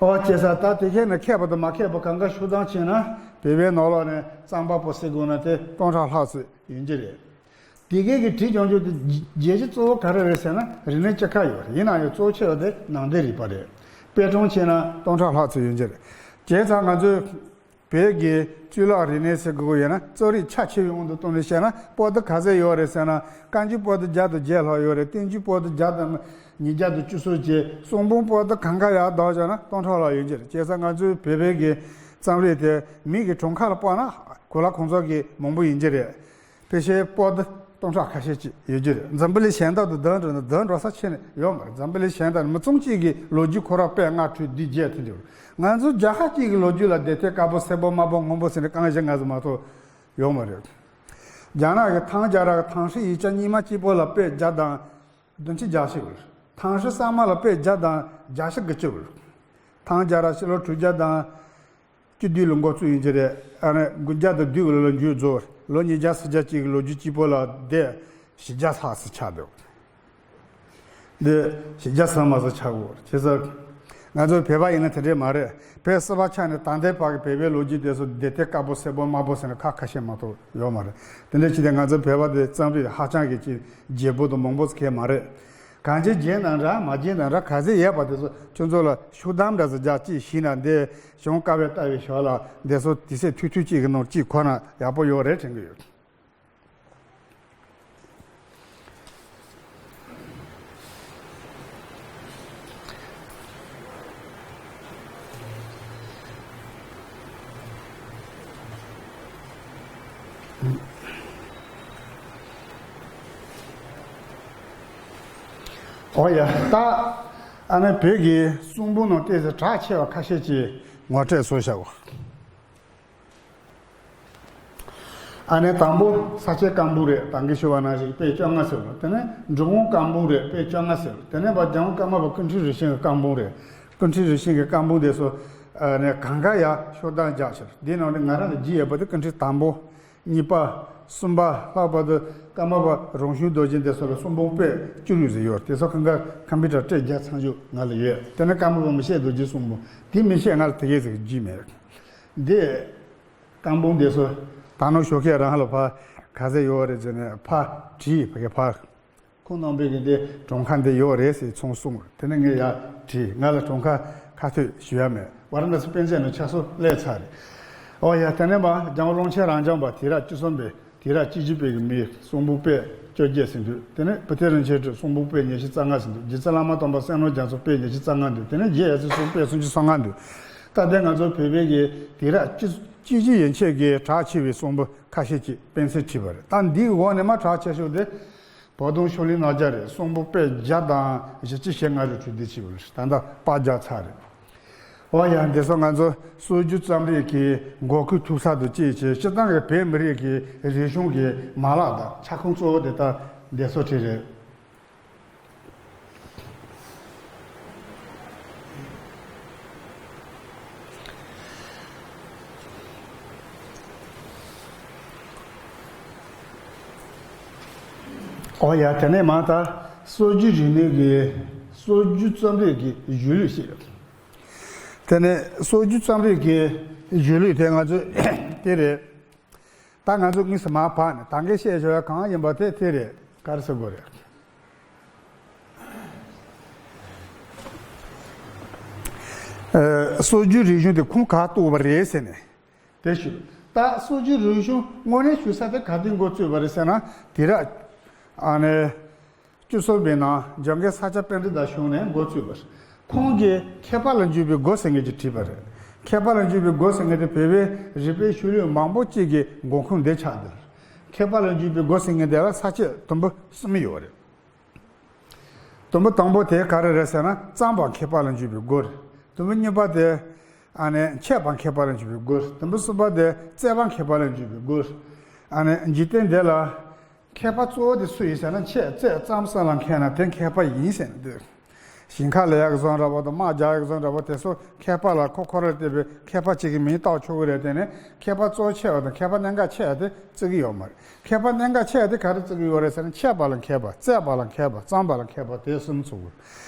ཨོ་བྱས་ཙང་ད་དེ་གས་ནས་མཁས་པ་དང་མ་མཁས་པ་གང་ག་ཤོག་ལྡང་བྱས་ན་བོད་པའི་ནང་ལོགས་ནས་རྩོམ་པ་པོ་ཟེར་དགོས་ན་དེ་སྟོང་ཕྲག་ལྷག་ཙམ་ཡིན་གྱི་རེད། དེ་གས་ཀྱི་བྲིས་སྐྱོང་རྒྱུ་དེ་རྒྱལ་གཞི་གཙོ་བོ་ག་རེ་རེད་ཟེར་ན་རིག་གནས་སྤྱི་ཁྱབ་ཡོད་རེད། ཡིན་ན་ཡང་གཙོ་ཆེ་བ་དེ་ནང་བསྟན་རིག་པ་རེད། དཔེ་སྐྲུན་བྱས་ན་སྟོང་ཕྲག་ལྷག་ཙམ་ཡོད་ཀྱི་རེད། བྱས་ཙང་ང་ཚོས་བོད་ཀྱི་གཙུག་ལག་རིག་གནས་ཟེར་དགོས་ཀྱི་ཡོད་ན་རྩོམ་རིག་ཆ་ཆེ་བའི་དབང་དུ་བཏང་ནས་བཤད་ན་པོ་ཏི་ག་ཚད་ཡོད་རེད་ཟེར་ན། བཀའ་འགྱུར་པོ་ཏི་བརྒྱ་དང་བརྒྱད་ལྷག་ཡོད་རེད། བསྟན་འགྱུར་པོ་ཏི་བརྒྱ་དང་ཉིས་བརྒྱ་དང་བཅུ་གསུམ་བཅས་གསུང་འབུམ་པོ་ཏི་གང་ག་ཡར་བསྡོམས་བྱས་ན་སྟོང་ཕྲག་ལྷག་ཡོད་ཀྱི་རེད། བྱས་ཙང་ང་ཚོའི་བོད་པའི་གི་རྩོམ་རིག་དེ་མིག་གི་དྲུང་ཁ་ལ་དཔག་ན་གོ་ལ་གང་ཚོད་ཀྱི་མང་པོ་ཡིན་གྱི་རེད། ཕལ་ཆེར་པོ་ཏི་སྟོང་ཕྲག་ཁ་ཤས་ཅིག་ཡོད་ཀྱི་རེད། འཛམ་བུ་གླིང་གཞན་དག་ཏུ་བསྡུར་འགྲོ་ན་བསྡུར་འགྲོ་ས་ཁྱོན་ནས་ཡོད་མ་རེད། འཛམ་བུ་གླིང་གཞན་དག་ནས་མི་ཚང་གཅིག་གི་ལོ་རྒྱུས་ཁོ་རང་དཔེ་ལྔ་དྲུག་བདུན་བརྒྱད་དེ་འདྲ་ཡོད་རེད། ང་ཚོ་རྒྱལ་ཁབ་གཅིག་གི་ལོ་རྒྱུས་ལ་དེབ་ཐེར་དཀར་པོ་སེར་པོ་དམར་པོ་སྔོན་པོ་ཟེར་ནས་རྐང་བཞི་ལྔ་ཙམ་མ་གཏོགས་ཡོད་མ་རེད། རྒྱ་ནག་གི་ཐང་རྒྱལ་རབས་ཀྱི་ཐང་ཧྲི་ཡིག་ཆ་རྙིང་མ་གཅིག་པོ་ལ་དཔེ་བརྒྱ་དང་བདུན་ཅུ་གྱ་བཞི་ཡོད་རེད། ཐང་ཧྲི་གསར་མ་ལ་དཔེ་བརྒྱ་དང་གྱ་བཞི་དགུ་བཅུ་ཡོད་རེད། ཐང་རྒྱལ་རབས་ཕྱི་ལོ་དྲུག་བརྒྱ་དང་བཅུ་བདུན་ལ་འགོ་བཙུགས་ཡིན་གྱི་རེད། ཨ་ནི་དགུ་བརྒྱ་དང་བདུན་ལ་མཇུག་རྫོགས། ལོ་ཉིས་བརྒྱ་ཙམ་ཅིག་གི་ལོ་རྒྱུས་གཅིག་པོ་ལ་དེབ་བཞི་བརྒྱ་ལྷག་ཙམ་ཆགས་འདུག་འདི་བཞི་བརྒྱ་ཙམ་མ་ཙམ་ཆགས་ཡོད་རེད། བྱས་ཙང་ང་ཚོ་བོད་པ་ཡིན་ན་དེ་འདྲས་མ་རེད། བོད་སྲིད་པ་ཆགས་ནས་ད་ལྟའི་བར་གྱི་བོད་པའི་ལོ་རྒྱུས་དེ་ཚོ་དེབ་ཐེར་དཀར་པོ་སེར་པོ་དམར་པོ་ཟེར་ནས་ཁ་ཁ་ཤས་མ་གཏོགས་ཡོད་མ་རེད། དེ་འདྲས་བྱས་ཏེ་ང་ཚོ་བོད་པ་དེ་རྩོམ་རིག་ཧ་ཅང་གི་ཅིག་རྒྱས་པོ་དང་མང་པོ་ཟེར་མཁན་མ་རེད། གང་ཅི་རྒྱས་ན་འདྲ་མ་རྒྱས་ན་འདྲ་ག་ཚད་ཡོད་པ་དེ་ཚོ་ཁྱོད་ཚོ་ལ་ཤོག་ལྡང་འདྲ་ཟེར་རྒྱག་ཅིག་ཤེས་ན་འདི་གཞུང་བཀའ་པོད་ལྟ་བའི་ཞོར་ལ་འདི་ཚོ་དུས་ཚོད་ཐུང་ཐུང་ཅིག་གི་ནང་ཅིག་གོ་ན་ཡག་པོ་ཡོད་རེད་དྲན་གྱི་ཡོད། ཨོ་ཡ། ད་ཨ་ནི་བོད་ཀྱི་གསུང་འབུམ་ནང་ཏོག་ཙམ་གྲགས་ཆེ་བ་ཁ་ཤས་ཅིག་ངོ་སྤྲོད་བཟོས་བཞག་གོ། ཨ་ནི་དང་པོ་ས་སྐྱའི་བཀའ་འབུམ་རེད། ད་གིན་ཞུས་པ་ནང་བཞིན་དཔེ་བཅོ་ལྔ་ཟེར་བ། དེ་ནས་འབྲི་གུང་བཀའ་འབུམ་རེད། དཔེ་བཅོ་ལྔ་ཟེར་བ། དེ་ནས་ཕར་རྒྱལ་དབང་ཀརྨ་པ་ཀུན་ཁྲིད་རིགས་ཆེན་གྱི་བཀའ་འབུམ་རེད། ཀུན་ཁྲིད་རིགས་ཆེན་གྱི་བཀའ་འབུམ་དེ་ཚོ་ཨ་ནི་གང་ག་ཡར་ཤོག་ལྡང་རྒྱག་ཕྱིར་འདི་ནང་ནས་ང་རང་ལ་རྒྱུས་ཡོད་པ་དེ་ཀུན་ཁྲིད་དང་པོ། གཉིས་པ། གསུམ་པ་ལྷག་པར་དུ་ཀརྨ་པ་རང་བྱུང་རྡོ་རྗེ་འདི་ཚོ་ལ་གསུང་འབུམ་དཔེ་བཅུ་དྲུག་ཙམ་ཡོད། དེ་ཚོ་གང་ག་ཀམ་པུ་ཊར་སྤྲད་རྒྱག་ཚང་ཞུ་ང་ལ་ཡོད། དེ་ནས་ཀརྨ་པ་མི་ཤེས་རྡོ་རྗེ་གསུང་འབུམ་དེ་མི་ཤེས་ང་ལ་དེ་གས་ཟིག་རྒྱུས་མེད། འདི་བཀའ་འབུམ་འདི་ཚོ་ད་ནང་ཞོགས་ཀས་རང་ལ་ཕར་ག་ཚད་ཡོད་རེད་ཟེར་ནས་ཕར་དྲིས་ཕ་གི་ཕར། ཁོང་རྣམ་པས་ཀྱི་འདི་གྲངས་ཀ་འདི་ཡོད་རེད་ཟེར་ཚོང་གསུངས། དེ་ནས་ངས་ཡར་དྲིས། ང་ལ་གྲངས་ཀ་ཁ་ཐུག་ཞུ་ཡ་མེད། ཝཱ་ར་ཎ་སི་དཔེ་མཛོད་ནང་ཆ་ཚང་སླེབས་ཚར་རེད། ཨོ་ཡ། དེ་ནས་མར་རྒྱལ་བ་ཀློང་ཆེན་རབ་འབྱམས་པ་དུས་རབས་བཅུ་གསུམ་པའི་དུས་རབས་བཅུ་བཞི་པའི་གི་མིའི་གསུང་འབུམ་དཔེ་ བཅོ་བརྒྱད་ཟིན་འདུག་དེ་ནས་བུ་ཐེ་རིན་ཆེན་གྲུབ་གསུང་འབུམ་དཔེ་ཉི་ཤུ་རྩ་ལྔ་ཟིན་འདུག་རྗེ་བཙུན་བླ་མ་དམ་པ་སེང་ལོ་རྒྱ་མཚོ་དཔེ་ཉི་ཤུ་རྩ་ལྔ་འདུག་དེ་ནས་རྗེ་ཡབ་སྲས་གསུམ་དཔེ་སུམ་ཅུ་སོ་ལྔ་འདུག་ད་ལྟའི་ང་ཚོ་བོད་པའི་གི་དེང་རབས་སྤྱི་སྤྱི་སྤྱི་ཡན་ཆད་ཀྱི་གྲགས་ཆེ་བའི་གསུང་འབུམ་ཁ་ཤས་ཀྱི་དཔེ་མཚོན་བྲིས་པ་རེད། ད་འདིའི་འོག་ནས་མར་གྲགས་ཆེ་ཤོས་དེ། བོ་དོང་ཤུགས་ལེན་རྣམ་རྒྱལ་རེད། གསུང་འབུམ་དཔེ་བརྒྱ་དང་བཞི་བཅུ་ཞེ་ལྔ་རེ་གྲོས་བསྡུར་བྱས་པ་རེད། ད་ལྟ་པར་རྒྱག་ཚར་རེད། འོ་ཡ། འདི་ཚོ་ང་ཚོ་སྲོལ་རྒྱུན་རྩོམ་རིག་གི་འགོ་ཁུངས་ཐུག་ས་དང་བཅས་བྱས། སྤྱིར་བཏང་གི་བོད་མི་རིགས་ཀྱི་རིག་གཞུང་གི་མ་ལག་དང་ཁྱབ་ཁོངས་གཙོ་བོ་དེ་ད་འདི་ཚོ་གྲས་རེད། ཨོ་ཡ། དེ་ནས་མ་ད་སྲོལ་རྒྱུན་རིག་གནས་ཀྱི་སྲོལ་རྒྱུན་རྩོམ་རིག་གི་གཞུང་ལུགས་ཤིག་རེད། དེ་ནས་སྲོལ་རྒྱུན་རྩོམ་རིག་གི་གཞུང་ལུགས་དེ་ང་ཚོས་དེ་རེད། ད་ང་ཚོ་དངོས་སུ་མར་བབས་ནས་ད་གིན་བཤད་ཆོག་ཡ་གང་ཡིན་པ་དེ་དེ་རེད། ག་རེ་ཟེར་དགོས་རེད། ཨ། སྲོལ་རྒྱུན་རིག་གཞུང་དེ་ཁུངས་ག་གཏུགས་པ་རེད་ཟེར་ནས། དེ་ཞུ། ད་སྲོལ་རྒྱུན་རིག་གཞུང་དངོས་གནས་ཞུ་ས་དེ་ག་དུས་འགོ་བཙུགས་པ་རེད་ཟེར་ན། དེ་ར། ཨ་ནི། བཅུ་གསུམ་པའི་ནང་འཇམ་མགོན་ས་སྐྱ་པཎྜི་ཏ་བྱུང་ནས་འགོ་བཙུགས་པ་རེད། ཁོང་གིས་མཁས་པ་ལ་འཇུག་པའི་སྒོ་ཟེར་མཁན་ཅིག་བྲིས་པ་རེད། མཁས་པ་ལ་འཇུག་པའི་སྒོ་ཟེར་མཁན་དེ་བོད་པའི་རིག་པའི་ཤུལ་ལུས་མང་པོ་ཅིག་གི་འགོ་ཁུངས་འདི་ཆགས་འདུག་མཁས་པ་ལ་འཇུག་པའི་སྒོ་ཟེར་མཁན་དེ་ལ་ས་བཅད་དུམ་བུ་གསུམ་ཡོད་རེད། དུམ་བུ་དང་པོ་དེ་ག་རེ་རེད་ཟེར་ན། རྩོམ་པ་མཁས་པ་ལ་འཇུག་པའི་སྒོ་རེད། དུམ་བུ་གཉིས་པ་དེ། ཨ་ནི་འཆད་པ་མཁས་པ་ལ་འཇུག་པའི་སྒོ་རེད། དུམ་བུ་གསུམ་པ་དེ་རྩོད་པ་མཁས་པ་ལ་འཇུག་པའི་སྒོ་རེད། ཨ་ནི་འཇིག་རྟེན་འདི་ལ་མཁས་པ་གཙོ་བོ་དེ་སུ་ཡིན་ཟེར་ན། འཆད་རྩོད་རྩོམ་གསུམ་ལ་མཁས་ན་དེ་མཁས་པ་ཡིན་ཟེར་ནས་འདོད། ཞིང་ཁ་ལས་ཡག་བཟོ་འདྲ་པོ་དང་དམག་རྒྱག་ཡག་བཟོ་འདྲ་པོ་དེ་ཚོ་མཁས་པ་ལ་ཁོ་ཁོ་རང་བལྟས་པའི་མཁས་པ་གཅིག་གི་མིང་བཏགས་ཆོག་གི་རེད། དེ་ནས་མཁས་པ་གཙོ་ཆེ་བ་དང་མཁས་པ་གནད་འགག་ཆེ་བ་དེ་བརྩི་གི་ཡོད་མ་རེད། མཁས་པ་གནད་འགག་ཆེ་བ་དེ་ག་རེ་བརྩི་གི་ཡོད་རེད་ཟེར་ན། འཆད་པ་ལ་མཁས་པ། རྩོད་པ་ལ་མཁས་པ། རྩོམ་པ་ལ་མཁས་པ། དེ་གསུམ་ཚུགས་དགོས།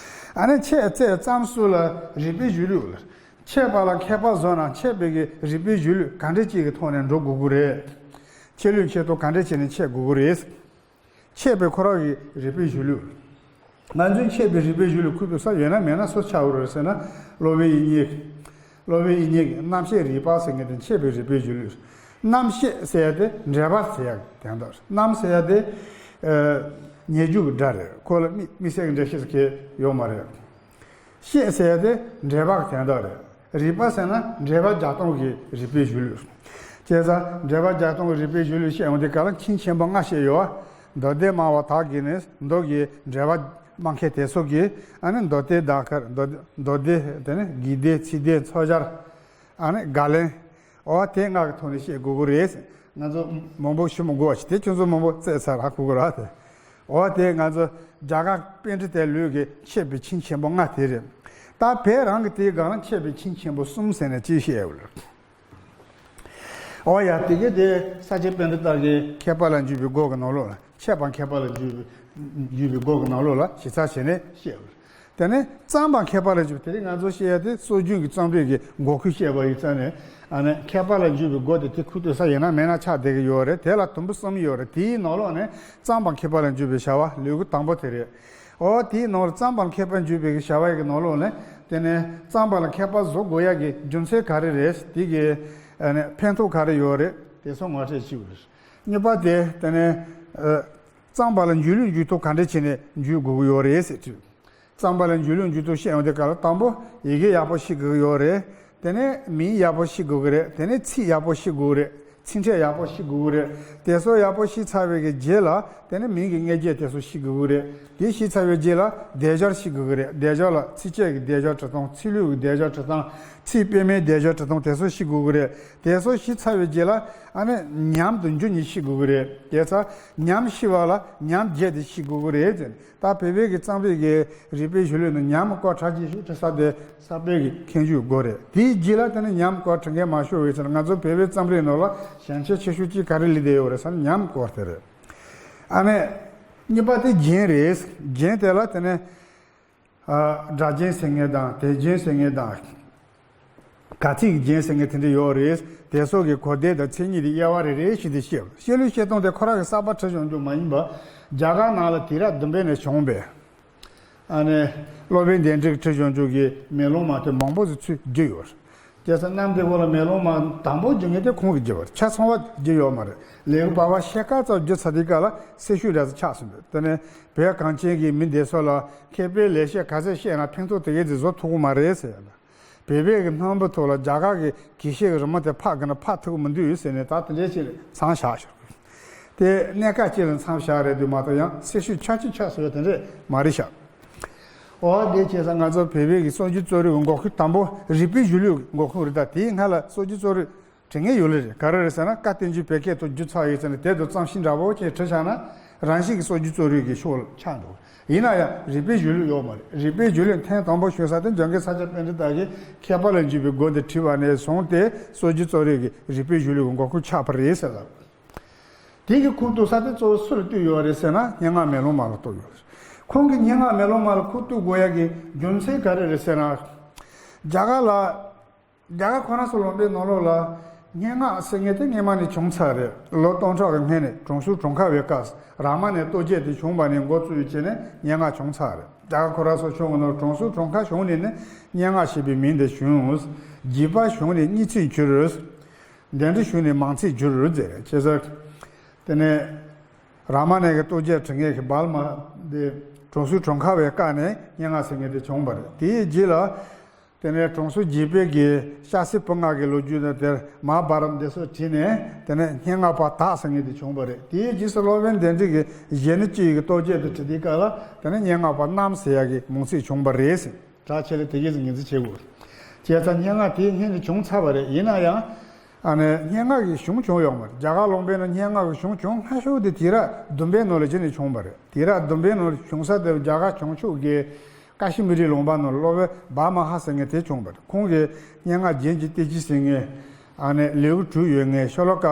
ཨ་ནི་འཆད་རྩོད་རྩོམ་གསུམ་ལ་རིག་པའི་གཞུང་ལུགས་ལ། འཆད་པ་ལ་མཁས་པ་བཟོ་ན་འཆད་པའི་གི་རིག་པའི་གཞུང་ལུགས་ག་འདྲ་ཅིག་གི་ཐོག་ནས་འགྲོ་དགོས་ཀྱི་རེད། འཆད་ལུགས་འཆད་སྟངས་ག་འདྲ་བྱས་ནས་འཆད་དགོས་ཀྱི་རེད། འཆད་པའི་ཁོ་རང་གི་རིག་པའི་གཞུང་ལུགས། ང་ཚོས་འཆད་པའི་རིག་པའི་གཞུང་ལུགས་ཁུངས་གཏུགས་ས་ཡོད་ན་མེད་ན་སུ་ཆགས་ཡོད་རེད་ཟེར་ན། སློབ་དཔོན་དབྱིག་གཉེན། སློབ་དཔོན་དབྱིག་གཉེན་གྱི་རྣམ་བཤད་རིགས་པ་ཟེར་མཁན་དེ་འཆད་པའི་རིག་པའི་གཞུང་ལུགས། རྣམ་བཤད་ཟེར་ཡ་དེ་འགྲེལ་པ་ཟེར་ཡ་དོན་དག་རེད། རྣམ་ཟེར་ཡ་དེ། ཨ། ཉེ་རྒྱུ་གི་སྒྲ་རེད། ཁོ་ལ་དམིགས་དམིགས་བསལ་གྱི་འགྲེལ་བཤད་ཟེར་མཁན་ཡོད་མ་རེད། བཤད་ཟེར་ཡ་དེ་འགྲེལ་པ་གི་དོན་དག་རེད། རིགས་པ་ཟེར་ན་འགྲེལ་པ་རྒྱག་སྟངས་ཀྱི་རིག་པའི་གཞུང་ལུགས། བྱས་ཙང་འགྲེལ་པ་རྒྱག་སྟངས་ཀྱི་རིག་པའི་གཞུང་ལུགས་བཤད་ཡོང་དུས་སྐབས་ལ་མཁན་ཆེན་པོ་ལྔ་བཤད་ཡོད་པ། མདོ་སྡེ་སྨྲ་བ་དག་གིས་ནི་མདོ་གི་འགྲེལ་པ་སྨྲ་མཁན་དེ་ཚོ་གིས། ཨ་ནི་མདོ་སྡེ་དང་ཁར་མདོ་མདོ་སྡེ། དེ་ནས་དགོས་སྡེ། ཚིག་སྡེ། ཚོགས་སྦྱར། ཨ་ནི་དགག་ལན། འོ་དེ་ལྔ་གི་ཐོག་ནས་བཤད་དགོས་ཀྱི་རེད། ང་ཚོ་མང་པོ་ཞུ་མི་དགོས་པ་ཞིག་དེ་ཁྱོད་ཚོ་མང་པོ་བཙལ་ཚར་ར་གོ་གི་ར་དེ། འོ་དེ་ང་ཚོ་རྒྱ་གར་པཎྜི་ཏའི་ལུགས་ཀྱི་འཆད་པའི་མཁན་ཆེན་པོ་ལྔ་དེ་རེད། ད་བོད་རང་གི་དེའི་སྒང་ལ་འཆད་པའི་མཁན་ཆེན་པོ་གསུམ་ཟེར་ནས་ཅིག་བཤད་ཡོད་རེད། འོ་ཡ། དེ་གའི་དེ་ས་སྐྱ་པཎྜི་ཏ་གི་མཁས་པ་ལ་འཇུག་པའི་སྒོ་གི་ནང་ལོགས་ལ། འཆད་པ་མཁས་པ་ལ་འཇུག་པའི་འཇུག་པའི་སྒོ་གི་ནང་ལོགས་ལ་ཞིབ་ཚགས་བྱས་ནས་བཤད་ཡོད་རེད། དེ་ནས་རྩོམ་པ་མཁས་པ་ལ་འཇུག་པ་དེ་རིང་ང་ཚོ་བཤད་ཡ་དེ་སྲོལ་རྒྱུན་གྱི་རྩོམ་རིག་གི་འགོ་ཁུངས་བཤད་པ་ཡིན་ཙང་ནས། ཨ་ནི་མཁས་པ་ལ་འཇུག་པའི་སྒོ་དེ་དེ་ཁུངས་གཏུགས་ས་ཡིན་ན་མེད་ན་ཆགས་བསྡད་ཀྱི་ཡོད་རེད། དེ་ལ་དུམ་བུ་གསུམ་ཡོད་རེད། དེའི་ནང་ལོགས་ནས་རྩོམ་པ་མཁས་པ་ལ་འཇུག་པའི་བྱ་བ་ལེའུ་དང་པོ་དེ་རེད། འོ་དེའི་ནང་ལ་རྩོམ་པ་མཁས་པ་འཇུག་པའི་བྱ་བ་ཡི་གི་ནང་ལོགས་ནས། དེ་ནས་རྩོམ་པ་ལ་མཁས་པ་བཟོ་དགོས་ཡ་གི་རྒྱུ་མཚན་ག་རེ་རེད། དེ་གི་ཨ་ནི་ཕན་ཐོགས་ག་རེ་ཡོད་རེད། དེ་ཚོ་ངོ་སྤྲོད་བྱེད་དགོས་རེད། གཉིས་པ་དེ་དེ་ནས་ཨ། རྩོམ་པ་ལ་འཇུག་ལུགས་འཇུག་ཐབས་ག་འདྲ་བྱས་ནས་འཇུག་དགོས་ཀྱི་ཡོད་རེད་ཟེར་དུས། རྩོམ་པ་ལ་འཇུག་ལུགས་འཇུག་ཐབས་བཤད་ཡོང་དུས་སྐབས་ལ་དང་པོ་ཡི་གེ་ཡག་པོ་ཤེས་དགོས་ཀྱི་ཡོད་རེད། དེ་ནས་མིང་ཡག་པོ་ཤེས་དགོས་ཀྱི་རེད། དེ་ནས་ཚིག་ཡག་པོ་ཤེས་དགོས་ཀྱི་རེད། ཚིག་ཕྲད་ཡག་པོ་ཤེས་དགོས་ཀྱི་རེད། དེ་ཚོ་ཡག་པོ་ཤེས་ཚར་བའི་གི་རྗེས་ལ། དེ་ནས་མིང་གི་མངོན་བརྗོད་དེ་ཚོ་ཤེས་དགོས་ཀྱི་རེད། དེ་ཤེས་ཚར་བའི་རྗེས་ལ་སྡེབ་སྦྱོར་ཤེས་དགོས་ཀྱི་རེད། སྡེབ་སྦྱོར་ལ་ཚིགས་བཅད་ཀྱི་སྡེབ་སྦྱོར་འབྲི་སྟངས། ཚིག་ལྷུག་གི་སྡེབ་སྦྱོར་འབྲི་སྟངས། ཚིག་སྤེལ་མའི་སྡེབ་སྦྱོར་འབྲི་སྟངས་དེ་ཚོ་ཤེས་དགོས་ཀྱི་རེད། དེ་ཚོ་ཤེས་ཚར་བའི་རྗེས་ལ། ཨ་ནི་ཉམས་དང་འགྱུར་གཉིས་ཤེས་དགོས་ཀྱི་རེད། དེ་ཚོ་ཉམས་ཤེས་པ་ལ་ཉམས་བརྒྱད་དེ་ཤེས་དགོས་ཀྱི་རེད་ཟེར། ད་བོད་པའི་གི་རྩོམ་རིག་གི་རིག་པའི་གཞུང་ལུགས་ནང་ཉམས་སྐོར་གྲགས་ཆེ་ཤོས་བྲི་ས་དེ་ས་པཎ་གྱི་མཁས་འཇུག་སྐོར་རེད། དེའི་རྗེས་ལ་དེ་ནི་ཉམས་སྐོར་བྲི་མཁན་མང་ཤོས་ཡོད་ཙང་། ང་ཚོ་བོད་པའི་རྩོམ་རིག་ནང་ལ་ཞན་ཆ་ཆེ་ཤོས་གཅིག་ག་རེ་སླེབས་བསྡད་ཡོད་རེད་ཟེར་ན། ཉམས་སྐོར་དེ་རེད། ཨ་ནི་གཉིས་པ་དེ་རྒྱན་རེད། རྒྱན་དེ་ལ་དེ་ནི། ཨ། སྒྲ་རྒྱན་ཟེར་མཁན་དང་། དོན་རྒྱན་ཟེར་མཁན་དང་། ག་ཚིག་གི་རྒྱན་ཟེར་མཁན་དེ་འདྲ་ཡོད་རེད། དེ་སོགས་ཀྱི་གོ་བདེ་དང་མཚན་ཉིད་དེ་དབྱེ་བ་རེ་རེ་བཞིན་དུ་བཤད། བཤད་ལུགས་བཤད་སྟངས་དེ་ཁོ་རང་གི་གསར་པ་བྲིས་ཡོང་རྒྱུ་མ་ཡིན་པ། རྒྱ་གར་ནང་ལ་དུས་རབས་བདུན་པའི་ནས་བྱུང་བའི། ཨ་ནི་སློབ་དཔོན་དཎྜི་གིས་བྲིས་ཡོང་རྒྱུ་གི་མེ་ལོང་མ་དེ་མང་པོ་ཞིག་ཚུར་བསྒྱུར་ཡོད་རེད། བྱས་ཙང་གནམ་བདེ་སྒོ་ལ་མེ་ལོང་མ་དང་པོ་བརྒྱུད་མཁན་དེ་ཁོང་གིས་བརྒྱུད་པ་རེད། ཆ་ཚང་བ་བརྒྱུད་ཡོད་མ་རེད། ལས་ཀྱི་པ་བ་ཕྱེད་ཀ་ཙམ་བརྒྱུད་ཚར་དུས་སྐབས་ལ་སེར་ཤུལ་རེ་ཙམ་ཆགས་སོང་འདུག་དེ་ནས་བོད་གངས་ཅན་གྱི་མི་སྡེ་ཚོ་ལ་མཁས་པའི་ལེགས་བཤད་ག་ཚད་བཤད་ན་ཕན་ཐོགས་དེ་གས་དེ་བཟོ་ཐུབ་ཀྱི་མ་རེད་ཟེར་ཡ་ལ། བོད་པའི་གི་སྣམ་བུའི་ཐོག་ལ་རྒྱ་གར་གྱི་གྱོད་བཤད་ཀྱི་རི་མོ་དེ་ཕབ་དགོས་ན་ཕབ་ཐུབ་ཀྱི་མི་འདུག་ཟེར་ནས་ད་དེ་འདྲའི་ཅིག་མཚམས་བཞག་ཤོར། དེ་གནད་འགག་ཅིག་ལ་མཚམས་བཞག་རེད་འདུག་མ་གཏོགས་ཡང་སེར་ཤུལ་ཆག་ཅིག་ཆགས་ཟེར་བ་དེ་འདྲས་མ་རེད་ཤག་འོ་དེ་བྱས་ཙང་ང་ཚོ་བོད་པའི་གི་སྲོལ་རྒྱུན་རྩོམ་རིག་གི་འགོ་ཁུངས་དང་པོ་རིག་པའི་གཞུང་ལུགས་འགོ་ཁུངས་རེད། ད་དེའི་སྔ་ལ་སྲོལ་རྒྱུན་རྩོམ་རིག་དྲི་ངན་ཡོད་ལེ་རེད། ག་རེ་རེད་ཟེར་ན་བཀའ་བསྟན་འགྱུར་བོད་སྐད་དུ་བསྒྱུར་ཚར་ཡོད་ཟེར་ནས་དེ་དུ་རྩོམ་གཤིས་འདྲ་པོ་ཅིག་བྲིས་བཞག་ན་རང་བཞིན་གྱི་སྲོལ་རྒྱུན་རྩོམ་རིག་གི་ཕྱོགས་ལ་ཆགས་འགྲོ། ཡིན་ན་ཡང་རིག་པའི་གཞུང་ལུགས་ཡོད་མ་རེད། རིག་པའི་གཞུང་ལུགས་ཐེངས་དང་པོ་ཞུགས་ས་དེ་འཇམ་མགོན་ས་སྐྱ་པཎྜི་ཏ་གིས་མཁས་པ་ལ་འཇུག་པའི་སྒོ་འདི་བྲིས་པ་ནས་བཟུང་སྟེ་སྲོལ་རྒྱུན་རྩོམ་རིག་གི་རིག་པའི་གཞུང་ལུགས་ཀྱི་འགོ་ཁུངས་ཆགས་པ་རེད་ཟེར་ལ། དེ་གི་ཁུངས་གཏུགས་ས་དེ་གཙོ་བོ་སུ་ལ་གཏུགས་ཡོད་རེད་ཟེར་ན་སྙན་ངག་མེ་ལོང་མ་ལ་གཏུགས་ཡོད་རེད། ཁོང་གིས་སྙན་ངག་མེ་ལོང་མ་ལ་ཁུངས་གཏུགས་དགོས་ཡ་གི་རྒྱུ་མཚན་ག་རེ་རེད་ཟེར་ན། རྒྱ་གར་ལ། རྒྱ་གར་ཁོ་རང་ཚོ་ལུང་པའི་ནང་ལོགས་ལ་སྙན་ངག་ཟེར་མཁན་དེ་སྔོན་མ་ནས་བྱུང་ཚར་རེད། ལོ་སྟོང་ཕྲག་གི་སྔོན་ནས་དྲང་སྲོང་གྲངས་ཁ་བའི་སྐབས་རཱ་མ་ཎའི་རྟོགས་བརྗོད་དེ་བྱུང་བ་ནས་འགོ་བཙུགས་བྱས་ནས་སྙན་ངག་བྱུང་ཚར་རེད། རྒྱ་གར་ཁོ་རང་ཚོ་བྱུང་བའི་ནང་དྲང་སྲོང་གྲངས་ཁ་བྱུང་ནས་ནི་སྙན་ངག་ཞེས་པའི་མིང་དེ་བྱུང་། བརྒྱུད་པ་བྱུང་ནས་རྙེད་ཚིག་གྱུར། འདོན་འགྲོ་བྱུང་ནས་མང་ཚིག་གྱུར་ཟེར་རེད། བྱས་ཙང་དེ་ནས་རཱ་མ་ཎའི་གི་རྟོགས་བརྗོད་བྲི་མཁན་གྱི་བཱལ་མ་དེ་དྲང་སྲོང་གྲངས་ཁ་བའི་སྐབས་ནས་སྙན་ངག་ཟེར་མཁན་དེ་བྱུང་བ་རེད། དེའི་རྗེས་ལ། དེ་ནས་དྲང་སྲོང་བརྒྱུད་པའི་གི་སྐྱ་སེར་བུ་ལྔ་གི་ལོ་རྒྱུས་དང་དེར་མ་ཧཱ་བྷ་རཏ་འདི་ཚོ་བྲིས་ནས་དེ་ནས་སྙན་ངག་པ་དག་ཟེར་མཁན་དེ་བྱུང་བ་རེད། དེའི་རྗེས་སུ་སློབ་དཔོན་དཎྜི་གིས་གཞོན་ནུ་བཅུ་ཡི་གི་རྟོགས་བརྗོད་དེ་བྲིས་དུས་སྐབས་ལ་དེ་ནས་སྙན་ངག་པ་རྣམ་ཟེར་ཡ་གི་མིང་ཚིག་བྱུང་བ་རེད་ཟེར། གྲགས་ཆེ་ལ་དེ་གས་སུ་ངོས་འཛིན་བྱེད་དགོས། བྱས་ཙང་སྙན་ངག་དེའི་སྔོན་དུ་བྱུང་ཚར་བ་རེད། ཡིན་ན་ཡང་། ཨ་ནི་སྙན་ངག་གི་གཞུང་བྱུང་ཡོད་མ་རེད། རྒྱ་གར་ལུང་པའི་ནང་སྙན་ངག་གི་གཞུང་བྱུང་སྔ་ཤོས་དེ་དུས་རབས་བདུན་པའི་ནང་ལ་གཞི་ནས་བྱུང་བ་རེད། དུས་རབས་བདུན་པའི་ནང་ལ་བྱུང་ས་དེ་རྒྱ་གར་བྱང་ཕྱོགས་ཀྱི་ཀ་ཤི་མི་རི་ལུང་པ་ནང་ལ་སློབ་དཔོན་བཱ་མ་ཧ་ཟེར་མཁན་དེ་བྱུང་བ་རེད། ཁོང་གིས་སྙན་ངག་རྒྱན་གྱི་བསྟན་བཅོས་ཟེར་མཁན། ཨ་ནི་ལེའུ་དྲུག་ཡོད་མཁན་ཤོ་ལོ་ཀ་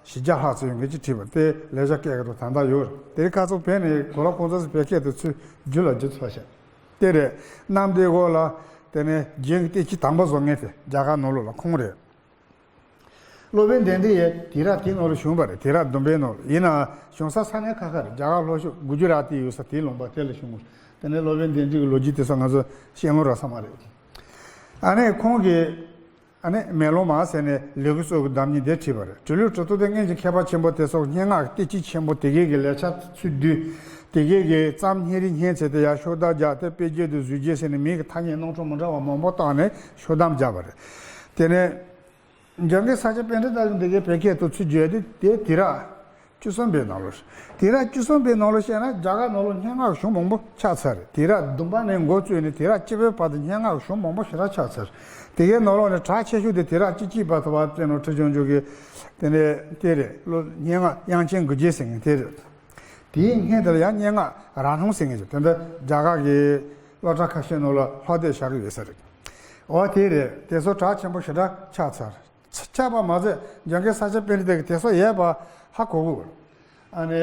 བཞི་བརྒྱ་ལྷག་ཙམ་ཡོད་མཁན་ཅིག་བྲིས་པ་དེ་ལེགས་སྦྱར་སྐད་ཀྱི་ཐོག་ད་ལྟ་ཡོད་རེད། དེ་རིང་ཁ་སང་བོད་ནས་གོ་ལ་ཁོང་ཚོ་བོད་སྐད་དུ་ཚུར་བསྒྱུར་ལ་བསྒྱུར་ཚར་ཤག་དེ་རེད། གནམ་བདེ་སྒོ་ལ་དེ་ནས་རྒྱན་གྱི་བསྟན་བཅོས་དང་པོ་བཟོ་མཁན་དེ་རྒྱ་གར་ནང་ལོགས་ལ་ཁོང་རེད། སློབ་དཔོན་དཎྜི་ཡིས་དུས་རབས་དེའི་ནང་ལ་བྱུང་བ་རེད། དུས་རབས་བདུན་པའི་ནང་ལ། ཡིན་ནའང་བྱུང་ས་ས་གནས་ཁ་ཁ་རེད། རྒྱ་གར་ལྷོ་ཕྱོགས་གུ་ཇུ་ར་ཏི་ཡོད་ས་དེའི་ལུང་པ་དེ་ལ་བྱུང་བ་རེད། དེ་ནས་སློབ་དཔོན་དཎྜི་གི་ལོ་རྒྱུས་དེ་ཚོ་ང་ཚོ་ཤེས་ལོང་རག་ས་མ་རེད། ཨ་ནི་ཁོང་གིས། ཨ་ནི་མེ་ལོང་མ་ཟེར་ནས་ལེའུ་གསུམ་གྱི་བརྡ་རྙིང་དེ་བྲིས་པ་རེད། བྲིས་ལེའུ་བྲིས་ཐོག་དེ་སྔོན་གྱི་མཁས་པ་ཆེན་པོ་དེ་ཚོ་སྙན་ངག་གི་བསྟན་བཅོས་ཆེན་པོ་དེ་གའི་གི་ལེགས་ཆ་ཚུར་བསྡུས། དེ་གའི་གི་རྩོམ་སྙན་རིགས་སྙན་ཚད་དེ་ཡང་ཤོག་ལྡེབ་བརྒྱབ་སྟེ་དཔེ་བརྗོད་དང་བཟོ་བྱེད་ཟེར་ནས་མིང་གི་ཐ་སྙད་རྣམ་གྲངས་མི་འདྲ་བ་མང་པོ་བཏགས་ནས་ཤོག་ལྡེབ་བརྒྱབ་པ་རེད། དེ་ནས་འཇམ་མགོན་ས་སྐྱ་པཎྜི་ཏ་གི་འདི་གའི་བོད་སྐད་དུ་ཚུར་བསྒྱུར་ཏེ་དེ་དུས་རབས་བཅུ་གསུམ་པའི་ནང་ལོགས། དུས་རབས་བཅུ་གསུམ་པའི་ནང་ལོགས་བཤད་ན་རྒྱ་གར་ནང་ལོགས་སྙན་ངག་གི་གཞུང་མང་པོ་ཆགས་ཚར་རེད། དུས་རབས་བདུན་པ་ནས་འགོ་བཙུགས་ནས་དུས་རབས་བཅུ་པའི་བར་དུ་སྙན་ངག་གི་གཞུང་མང་པོ་ཞེ་དྲག་ཆགས་ཚར། དེ་གའི་ནང་ལོགས་ནས་གྲགས་ཆེ་ཤོས་དེ་དུས་རབས་བཅུ་གཅིག་བར་དུ་བ་དེ་ནང་ཁྲི་བྱང་ཆུབ་ཀྱི་དེ་ནས་དེ་རེད། ལོ་སྙན་ངག་དབྱངས་ཅན་དགུ་བརྒྱ་ཟེར་མཁན་དེ་རེད། དེའི་སྔོན་དེ་ལ་ཡང་སྙན་ངག་ར་སྣང་ཟེར་མཁན་ཞིག་དེ་འདྲ་རྒྱ་གར་གྱི་སློབ་གྲྭ་ཁ་ཤས་ནང་ལ་ལྷག་བསྡད་བཞག་གི་ཡོད་ས་རེད། འོ་དེ་རེད། དེ་ཚོ་གྲགས་ཆེན་པོ་ཞེ་དྲག་ཆགས་ཚར། ཆགས་པ་མ་ཟད་འཇམ་མགོན་ས་སྐྱ་པཎྜི་ཏ་གིས་དེ་ཚོ་ཡོད་པ་ཧ་གོ་གི། ཨ་ནི།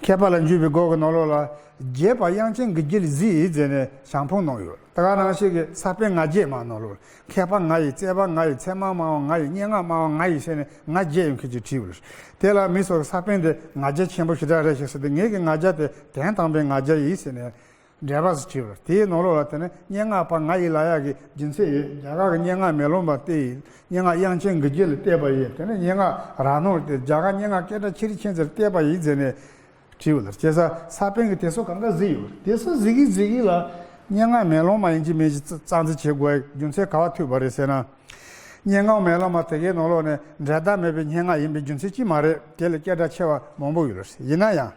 མཁས་པ་ལ་འཇུག་པའི་སྒོ་གི་ནང་ལོགས་ལ་རྒྱས་པ་དབྱངས་ཅན་གྱི་རྒྱུད་ལ་གཟིགས་ཡིན་ཟེར་ནས་ཞལ་འཕངས་གནང་ཡོད། དེ་ག་ནང་བཞིན་གྱི་ས་པཎ་ང་རྒྱལ་མ་ནང་ལོགས་མཁས་པ་ང་ཡིན། རྩོད་པ་ང་ཡིན། ཚད་མ་སྨྲ་བ་ང་ཡིན། སྙན་ངག་སྨྲ་བ་ང་ཡིན་ཟེར་ནས་ང་རྒྱལ་ཡོད་མཁན་ཅིག་བྲིས་ཡོད། དེ་ལ་མི་ཚོས་ས་པཎ་དེ་ང་རྒྱལ་ཆེན་པོ་ཞེ་དྲག་རེད་ཤག་ཟེར་ཏེ་ངེད་ཀྱི་ང་རྒྱལ་དེ་དོན་དམ་པའི་ང་རྒྱལ་ཡིན་ཟེར་ནས། འགྲེལ་པ་ཟེར་བྲིས་པ་རེད། དེའི་ནང་ལོགས་ལ་དེ་ནི་སྙན་ངག་པ་ང་ཡིན་ལབ་ཡག་གི་རྒྱུ་མཚན་ཡོད། རྒྱ་གར་གྱི་སྙན་ངག་མེ་ལོང་མ་བལྟས་ཡིན། སྙན་ངག་དབྱངས་ཅན་གྱི་རྒྱུད་ལ་བལྟས་པ་ཡིན། དེ་ནི་སྙན་ངག་ར་སྣང་དེ་རྒྱ་གར་སྙན་ངག་སྐད་གྲགས་ཆེ་རིགས་ཆེན་ཟེར་བལྟས་པ་ཡིན་ཟེར་ནས་བྲིས་པ་ལ། བྱས་ཙང་ས་པཎ་གྱིས་དེ་ཚོ་གང་ག་གཟིགས་ཡོད། དེ་ཚོ་གཟིགས་ཀྱི་གཟིགས་ཀྱི་ལ་སྙན་ངག་མེ་ལོང་མ་ཡིན་གཅིག་མིན་གཅིག་རྩ་འཛིན་བྱེད་དགོས་རྒྱུ་མཚན་ག་བ་ཐུག་པ་རེད་ཟེར་ན། སྙན་ངག་མེ་ལོང་མ་དེ་གའི་ནང་ལོགས་ནས་འགྲན་ཟླ་མེད་པའི་སྙན་ངག་ཡིན་པའི་རྒྱུ་མཚན་གཅིག་མ་རེད། དེ་ལས་སྐད་གྲགས་ཆེ་བ་མང་པོ་ཡོད་རེད། ཡིན་ན་ཡང་།